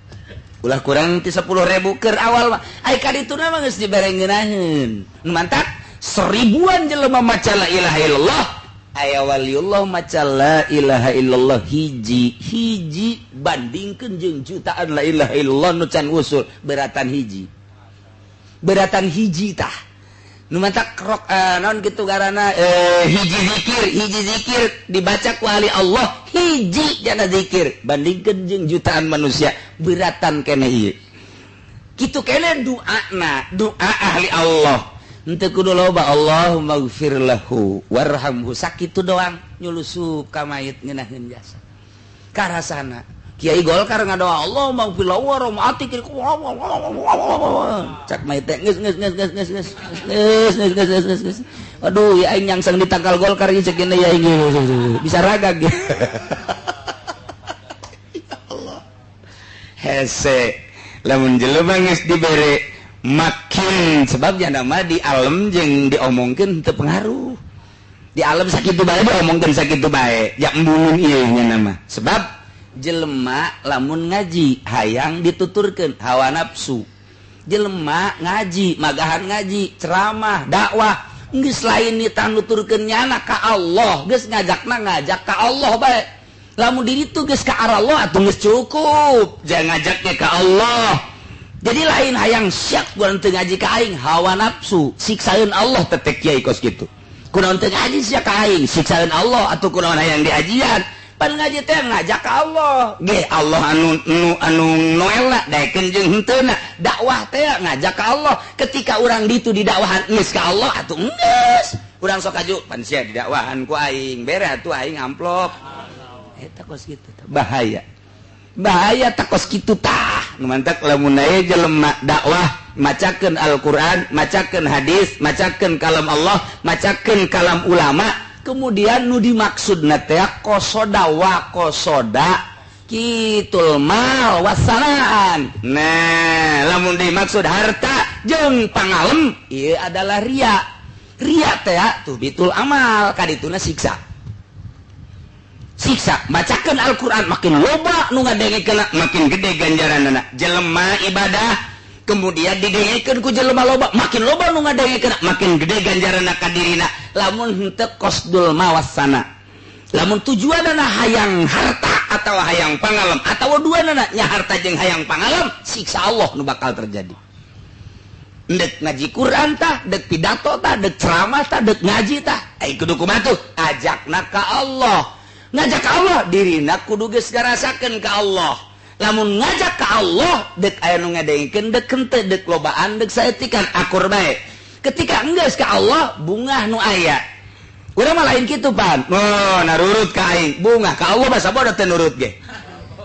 Ulah kurang ti 10.000 keur awal mah ai ka dituna mah geus dibere ngeunaheun. Nu mantak seribuan jelema maca la ilaha illallah, aya waliullah maca la ilaha illallah hiji hiji bandingkeun jeung jutaan la ilaha illallah nu can usul beratan hiji. Beratan hiji tah. Nu mantak rok naon kitu garana hiji zikir dibaca ku ahli Allah hiji jana zikir bandingkeun jeung jutaan manusia beratan keneh ieu. Kitu keneh doana, doa ahli Allah. Henteu kudu loba Allahumma gfir lahu warhamhu sakitu doang nyulusup ka mayit ngeunaheun jasa. Karasana Kiai Golkar ngadoa Allahumma gfir lahu warhamhu atik cak mayit teh geus geus geus geus geus geus geus geus geus geus. Aduh ya aing nyangsang ditangkal Golkar ieu cek ya aing bisa ragag. Ya Allah. Hese lamun jelema geus dibere makin sebabnya nama di alam jeung diomongkeun teu pengaruh. Di alam sakitu bae diomongkeun sakitu bae ya embungeun ieu nya nama. Sebab jelema lamun ngaji hayang dituturkeun hawa nafsu. Jelema ngaji magahan ngaji ceramah dakwah Geus lain nuturkeun nyana ka Allah, geus ngajakna ngajak ka Allah bae. Lamun diri tu geus ka arah Allah atuh geus cukup, jangan ngajaknya ka Allah. Jadi lain hayang syak gua teu ngaji ka aing, hawa nafsu, siksaeun Allah tetek kiai kos kitu. Kunaon teu ngaji sia ka aing, siksaeun Allah atuh kunaon hayang diajian. Pan ngaji teh ngajak ka Allah. Ge Allah anu nu anu noelna daekeun jeung henteuna. Dakwah teh ngajak ka Allah. Ketika urang ditu didakwahan geus ka Allah atuh geus. Urang sok aju pan sia didakwahan ku aing, bere atuh aing amplop. Eta kos kitu bahaya. Bahaya tah kos kitu tah. Nu mantak lamun aya jelema dakwah macakeun Al-Qur'an, macakeun hadis, macakeun kalam Allah, macakeun kalam ulama, kemudian nu dimaksudna teh qosoda wa qosoda kitul mal wasanaan. Nah, lamun dimaksud harta jeung pangalem ieu adalah ria. Ria teh tuh bitul amal kadituna siksa. Siksa bacakeun Al-Qur'an makin loba nu ngadengekeun makin gede ganjaranna. Jelema ibadah kemudian didengekeun ku jelema loba makin loba nu ngadengekeun makin gede ganjaranna ka dirina. Lamun henteu qasdul mawasana, lamun tujuanana hayang harta atau hayang pangalem atau duanana nya harta jeung hayang pangalem, siksa Allah nu bakal terjadi. Dek ngaji Quran tah, dek pidato tah, dek ceramah tah, dek ngaji tah, ai kudu kumaha tuh? Ajakna ka Allah. Ngajak ka Allah dirina kudu geus ngarasakeun ka Allah. Lamun ngajak ka Allah dek aya nu ngadengkeun dek henteu dek lobaan dek saetikan akur bae. Ketika enggeus ka Allah bungah nu aya. Urang mah lain kitu pan. Oh, narurut ka aing. Bungah ka Allah basa bodoh teu nurut ge.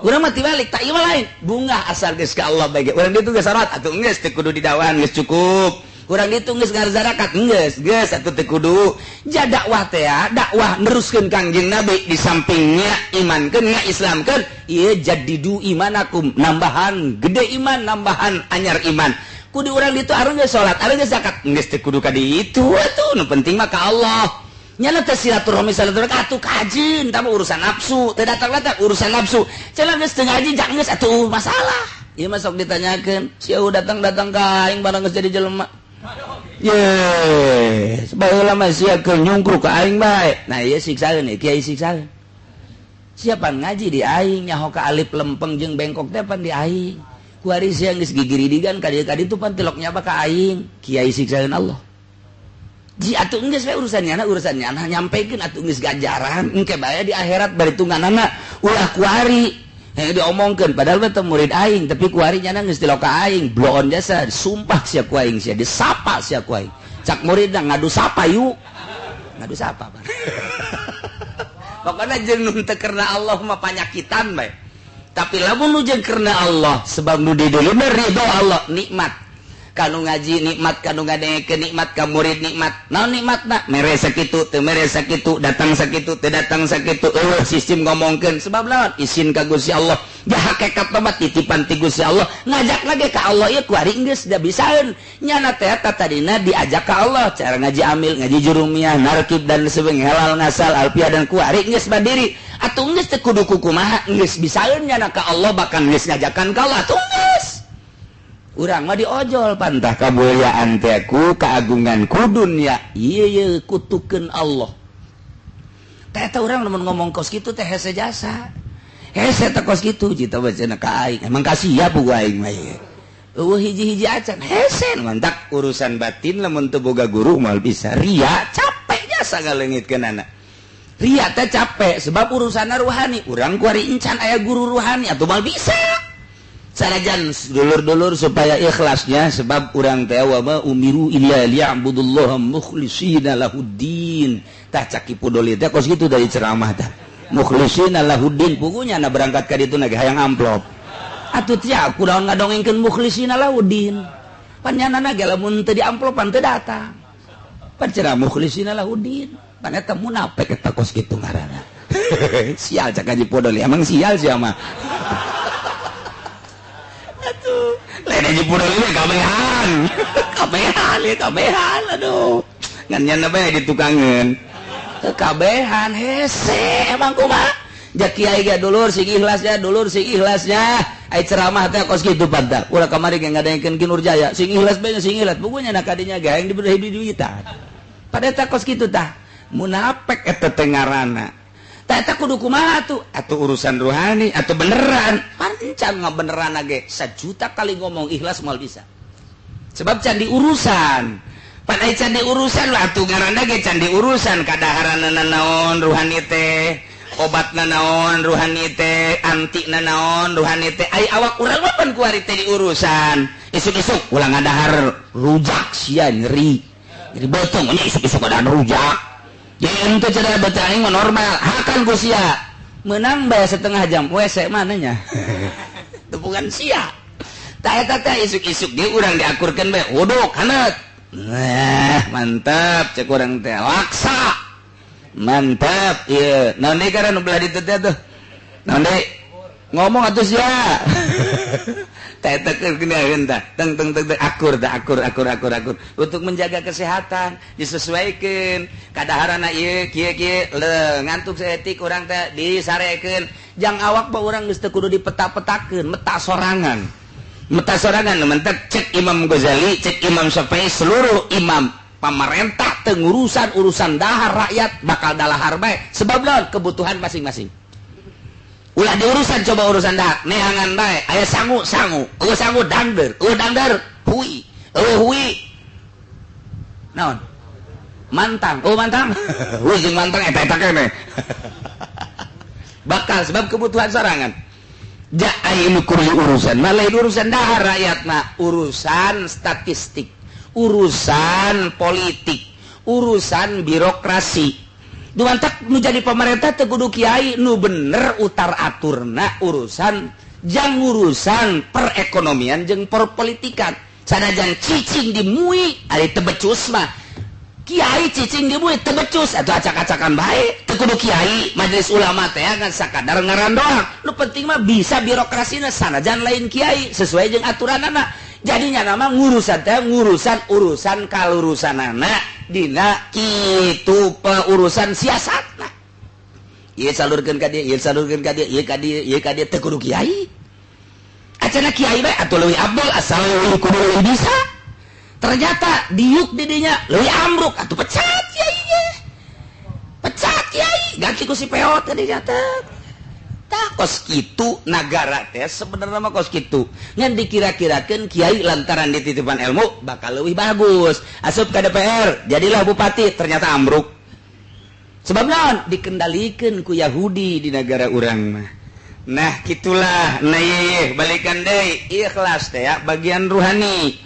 Urang mah tibalik tak ieu mah lain. Bungah asal geus ka Allah bae ge. Urang ditu geus salat atuh enggeus teu kudu didawahan geus cukup. Urang ditu geus ngarzarakat geus geus atuh teu kudu. Ja dakwah teh dakwah neruskeun Kangjeng Nabi di sampingnya imankeun nya Islamkeun ieu jadidu imanakum nambahan gede iman nambahan anyar iman. Kudu urang ditu arung geus salat arung geus zakat geus teu kudu ka ditu atuh nu penting mah ka Allah. Nyana teh silaturahmi silaturahmi atuh kajin tah urusan nafsu teu datang-datang urusan nafsu. Cenah geus teu ngaji jak geus atuh masalah. Ieu mah sok ditanyakeun sia datang-datang ka aing barang geus jadi jelema. Yes, baheula mah sia keur nyungkruk ka aing bae. Nah ieu siksaeun ieu kiai siksaeun. Siapa ngaji di aing nyaho ka alif lempeng jeung bengkok teh pan di aing. Kuari sia geus gigiridigan ka dieu ka ditu pan tilok nyaba ka aing. Kiai siksaeun Allah. Ji atuh geus we urusan nyana nyampekeun atuh geus ganjaran engke bae di akhirat baritunganana ulah kuari. Diomongkeun padahal mah teu murid aing tapi kuari nyana geus tilok ka aing bloon jasa sumpah sia ku aing sia disapa sia ku aing. Cak muridna ngadu sapa yuk. Ngadu sapa pan. Pokona jeung nu teu karena Allah mah panyakitan bae. Tapi lamun nu jeung karena Allah sebab nu diduluna ridho Allah nikmat. Kanu ngaji nikmat, kanu ngadengekeun nikmat, ka murid nikmat. Naon nikmatna? Mere sakitu, teu mere sakitu, datang sakitu, teu datang sakitu. Eueuh sistem ngomongkeun sebab lawan isin ka Gusti Allah. Ja hakikat mah titipan ti Gusti Allah. Ngajak lagi ka Allah ieu kuari geus da bisaeun. Nyana teh tadina diajak ka Allah cara ngaji amil, ngaji jurumiyah, narkib dan sebagainya, halal ngasal, alfiah dan kuari geus mandiri. Atuh geus teu kudu kumaha geus bisaeun nyana ka Allah bahkan geus ngajakan ka Allah atuh geus. Urang mah diojol pantah kamuliaan teh ku keagungan ku dunya ieu ieu kutukeun Allah. Teh eta urang lamun ngomong kos kitu teh hese jasa. Hese teh kos kitu cita bacana ka aing. Emang kasih ku aing mah ieu. Eueuh hiji-hiji acan hese mantak urusan batin lamun teu boga guru moal bisa. Ria capek jasa ngaleungitkeunana. Ria teh capek sebab urusanna ruhani. Urang kuari encan aya guru ruhani atuh moal bisa. Sanajan dulur-dulur supaya ikhlasnya sebab urang teh wa ma umiru illa liya'budullaha mukhlishina lahuddin. Tah cak Ki Pudoli teh kos kitu dari ceramah tah. Mukhlishina lahuddin pugunya na berangkat ka ditu na ge hayang amplop. Atuh teh kunaon ngadongengkeun mukhlishina lahuddin. Pan nyanana ge lamun teu diamplopan teu datang. Pan ceramah mukhlishina lahuddin. Pan eta munafik eta kos kitu ngaranna. Sial cak Haji Pudoli emang sial sia mah. Aduh, lain aja Pudoli kabehan. Kabehan ya kabehan aduh. Ngan nyana bae ditukangeun. Kabehan hese emang kumaha? Ja kiai ge dulur sing ikhlasnya, dulur sing ikhlasnya. Ai ceramah teh kos kitu pantah. Ulah kamari ge ngadengekeun Ki Nurjaya, sing ikhlas bae sing ikhlas. Pugunya na kadinya ge hayang diberi duitan. Pada eta kos kitu tah munafik eta teh ngaranna. Tah eta kudu kumaha tuh? Atuh urusan ruhani atau beneran. Pancan ngabeneran ge 1 juta kali ngomong ikhlas moal bisa. Sebab can diurusan. Pan ai can diurusan lah atuh ngaranna ge can diurusan kadaharanna naon ruhani teh, obatna naon ruhani teh, anti na naon ruhani teh. Ai awak urang mah pan kuari teh diurusan. Isuk-isuk ulah ngadahar rujak sia, nyeri. Nyeri beuteung nya isuk-isuk ada rujak. Jadi ente cenah baca aing mah normal, hakan ku sia. Menang bae setengah jam, WC mananya? Tepungan sia. Tah eta teh isuk-isuk ge urang diakurkeun bae, wuduk haneut. Nah, mantap cek urang teh, laksa. Mantap, ieu. Naon deui karan nu belah ditu teh tuh? Naon deui? Ngomong atuh sia. Tah eta keur tah. Teng teng teng akur tah, akur akur akur akur. Untuk menjaga kesehatan disesuaikan. Kadaharana ieu kieu kieu le ngantuk saeutik urang teh disarekeun. Jang awak mah urang geus teu kudu dipeta-petakeun, meta sorangan. Meta sorangan mentek cek Imam Ghazali, cek Imam Syafi'i, seluruh imam pamarentah teu ngurusan urusan dahar rakyat bakal dalahar bae. Sebab naon? Kebutuhan masing-masing. Ulah diurusan coba urusan dahar, neangan bae. Aya sangu sangu, eueuh sangu dangder, eueuh dangder hui, eueuh hui. Naon? Mantang, oh mantang. Hui jeung mantang eta-eta keneh. Bakal sebab kebutuhan sorangan. Ja ai nu kudu urusan, mah lain urusan dahar rakyat mah, urusan statistik, urusan politik, urusan birokrasi. Dumantak nu jadi pemerintah teu kudu kiai nu bener utar aturna urusan jang urusan perekonomian jeung perpolitikan. Sanajan cicing di MUI ari teu becus mah. Kiai cicing di MUI teu becus atuh acak-acakan bae. Teu kudu kiai, majelis ulama teh ngan sakadar ngaran doang. Nu penting mah bisa birokrasina sanajan lain kiai sesuai jeung aturanana. Jadinya nama ngurusan teh ngurusan urusan kalurusanana dina kitu urusan siasatna. Ieu salurkeun ka dieu, ieu salurkeun ka dieu, ieu ka dieu, ieu ka dieu teu kudu kiai. Acana kiai bae atuh leuwih abdol asal leuwih kudu leuwih bisa. Ternyata diuk di dinya leuwih ambruk atuh pecat kiai ge. Pecat kiai, ganti ku si peot ka dinya teh. Tah kos kitu nagara teh sebenarnya mah kos kitu. Ngan dikira-kirakeun kiai lantaran dititipan ilmu bakal leuwih bagus. Asup ka DPR, jadilah bupati, ternyata ambruk. Sebab naon? Dikendalikeun ku Yahudi di negara urang mah. Nah, gitulah. Nah, ye, balikan deui ikhlas teh ya bagian ruhani.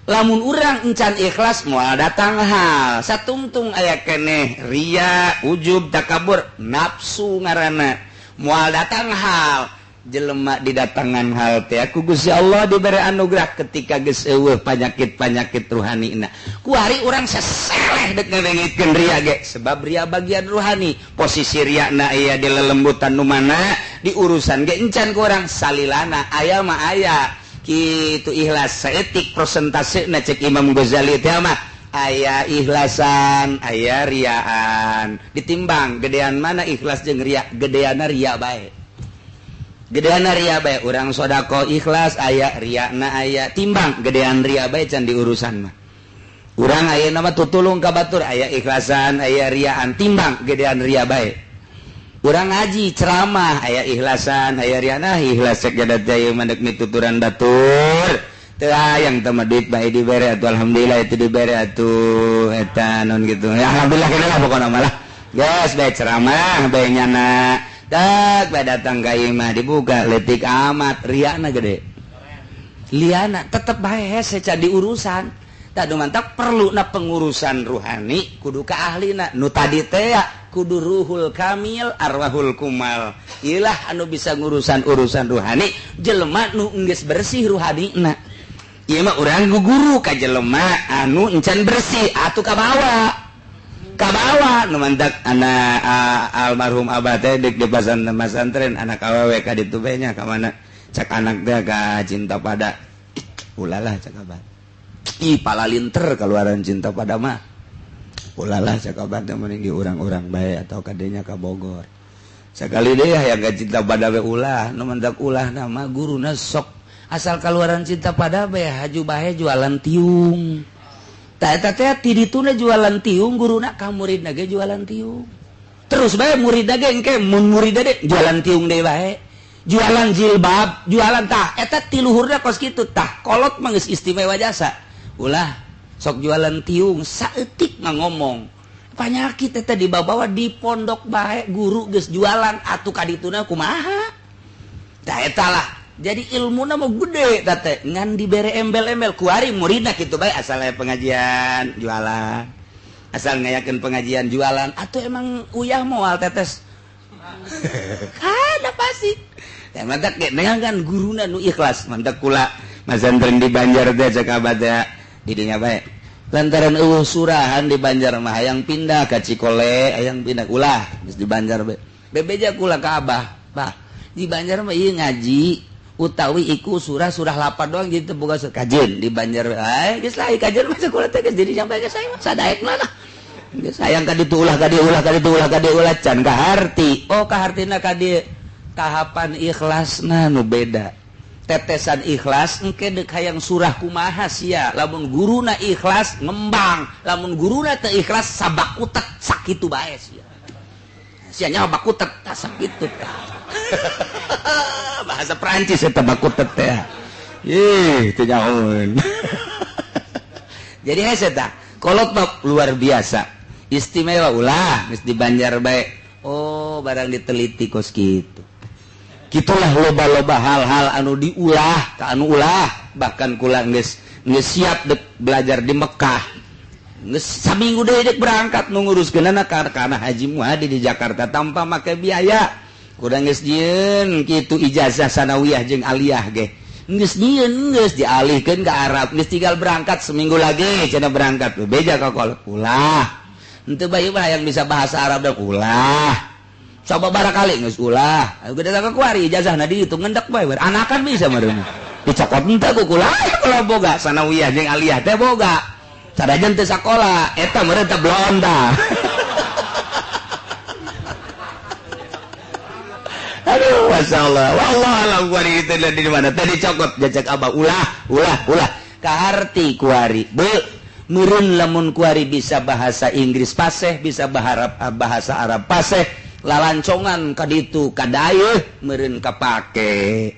Lamun urang encan ikhlas moal datang hal. Satungtung aya keneh ria, ujub, takabur, nafsu ngaranna. Moal datang hal. Jelema didatangan hal teh ku Gusti Allah diberi anugerah ketika geus eueuh penyakit-penyakit ruhanina. Kuari urang seseleh dek ngalengitkeun ria ge sebab ria bagian ruhani. Posisi riana aya di lelembutan nu mana di urusan ge encan ku urang salilana aya mah aya. Kitu ikhlas saeutik prosentasena cek Imam Ghazali teh mah aya ikhlasan, aya riaan. Ditimbang gedean mana ikhlas jeung ria, gedeana ria bae. Gedeana ria bae, urang sodako ikhlas aya riana aya, timbang gedean ria bae can diurusan mah. Urang ayeuna mah tutulung ka batur aya ikhlasan, aya riaan, timbang gedean ria bae. Urang ngaji ceramah aya ikhlasan, aya riana, ikhlas cek jadat jaya mah dek mituturan batur. Teu hayang teh mah duit bae dibere atuh, alhamdulillah itu dibere atuh eta naon gitu. Ya alhamdulillah kana lah pokona mah lah. Geus bae ceramah bae nyana. Dak bae datang ka imah dibuka leutik amat riana gede. Liana tetep bae hese can diurusan. Tah mantap perlu na pengurusan ruhani kudu ka ahlina nu tadi teh kudu ruhul kamil arwahul kumal. Ilah anu bisa ngurusan urusan ruhani jelema nu geus bersih ruhanina. Ieu mah urang guru ka jelema anu encan bersih atuh kabawa. Kabawa nu mantak anak almarhum abah teh deuk di pesantren anak awewe ka ditu bae nya ka mana cak anak teh ka cinta pada ulalah cak abah. Ih palalinter keluaran cinta pada mah. Ulalah cak abah teh mending di urang-urang bae atau kadenya ka Bogor. Sakali deui hayang ka cinta pada we ulah nu mantak ulah nama guruna sok asal keluaran cinta pada bae haju bae jualan tiung. Tah eta teh ti dituna jualan tiung guruna ka muridna ge jualan tiung. Terus bae muridna ge engke mun muridna ge jualan tiung deui bae. Jualan jilbab, jualan tah eta ti luhurna kos kitu tah kolot mah geus istimewa jasa. Ulah sok jualan tiung saeutik mah ngomong. Panyakit eta dibawa di pondok bae guru geus jualan atuh ka dituna kumaha. Tah eta lah. Jadi ilmuna mah gede tah teh ngan dibere embel-embel kuari muridna kitu bae asal aya pengajian jualan. Asal ngayakeun pengajian jualan atuh emang uyah moal tetes. Kada pasti. Ya mantak ge kan guruna nu ikhlas mantak kula masantren di Banjar teh cek abah teh di dinya bae. Lantaran eueuh surahan di Banjar mah hayang pindah ka Cikole, hayang pindah ulah geus di Banjar bae. Bebeja kula ka abah, bah di Banjar mah ieu ngaji utawi iku surah-surah lapar doang jadi teu boga kajen di Banjar bae. Geus lah kajen mah kula teh geus jadi sampai ka saya mah sadaekna lah. Geus hayang ka ditu ulah ka dieu ulah ka ditu ulah ka dieu ulah can kaharti. Oh kahartina ka dieu tahapan ikhlasna nu beda. Tetesan ikhlas engke deuk hayang surah kumaha sia lamun guruna ikhlas ngembang, lamun guruna teu ikhlas sabakutet sakitu bae sia. Sia nya bakutet tah sakitu tah. Bahasa Perancis eta bakutet teh. Ih, teu nyahoeun. Jadi hese tah, kolot mah luar biasa. Istimewa ulah geus di Banjar bae. Oh, barang diteliti kos kitu. Kitulah loba-loba hal-hal anu diulah ka anu ulah bahkan kula geus siap dek belajar di Mekah geus saminggu deui dek berangkat nu nguruskeunana kana Haji Muhadi di Jakarta tanpa make biaya kurang geus nyieun kitu ijazah sanawiyah jeung aliyah ge geus nyieun geus dialihkeun ka Arab geus tinggal berangkat seminggu lagi cenah berangkat beja ka kolot ulah henteu bae mah hayang bisa bahasa Arab da ulah coba barakali geus ulah gede ka kuari ijazahna dihitung ngendak bae anakan bisa meureun dicokot henteu ku kula kalau boga sanawiyah jeung aliyah teh boga sadajan teu sakola eta meureun teh blonda. Aduh masyaallah wallahu alam kuari itu di mana teh dicokot jajak abah ulah ulah ulah kaharti kuari be meureun lamun kuari bisa bahasa Inggris paseh bisa bahasa Arab paseh lalancongan kaditu kadayeuh meureun kapake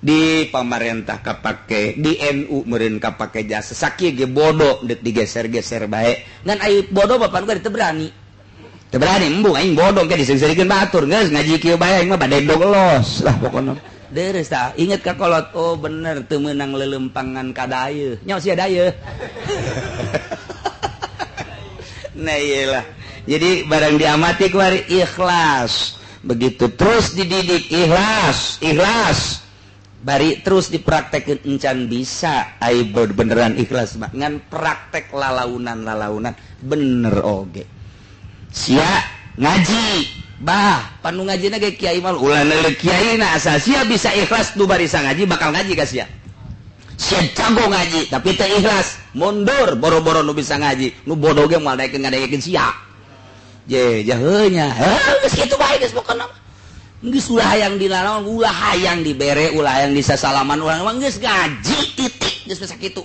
di pamarentah kapake di NU meureun kapake jasa sakieu ge bodoh deuk digeser-geser bae ngan ai bodoh bapan gua teu berani embung aing bodoh ge diseuseurikeun batur geus ngaji kieu bae aing mah badendog los lah pokona deres tah inget ka kolot oh bener teu meunang leuleumpangan kadayeuh nya sia dayeuh. Nah iyalah. Jadi barang diamati kuari ikhlas. Begitu terus dididik ikhlas, ikhlas. Bari terus dipraktekin encan bisa ai beneran ikhlas mah ngan praktek lalaunan-lalaunan bener oge. Sia ngaji, bah panu ngajina ge kiai mah ulah neuleuh kiai na asa sia bisa ikhlas nu barisa ngaji bakal ngaji ka sia. Sia jago ngaji tapi teu ikhlas, mundur boro-boro nu bisa ngaji, nu bodoh ge moal daekeun ngadekeun sia. Je jaheunya geus kitu bae geus pokona mah geus ulah hayang dilalawan ulah hayang dibere ulah hayang disasalaman ulah mah geus ngaji titik geus sakitu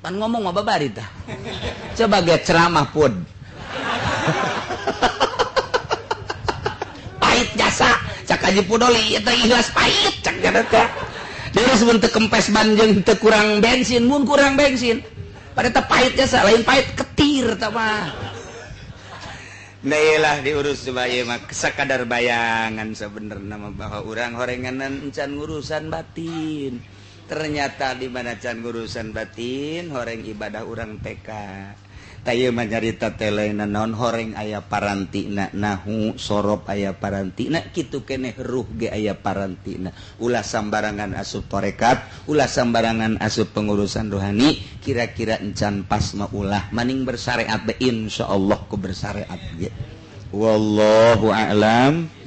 pan ngomong mah babari tah coba ge ceramah pun pahit jasa cak Haji Pudoli eta ikhlas pahit cak jana teh deus mun teu kempes ban jeung teu kurang bensin mun kurang bensin pada teh pahit jasa lain pahit ketir tah mah. Nah iyalah diurus coba ieu mah sakadar bayangan sebenarnya mah bahwa urang horenganan encan ngurusan batin. Ternyata di mana can ngurusan batin horeng ibadah urang TK. Tah ieu mah nyarita teh lain naon horeng aya parantina nahu sorop aya parantina kitu keneh ruh ge aya parantina. Ulah sambarangan asup tarekat, ulah sambarangan asup pengurusan rohani, kira-kira encan pas mah ulah maning bersyariat be insyaallah ku bersyariat ge. Wallahu a'lam.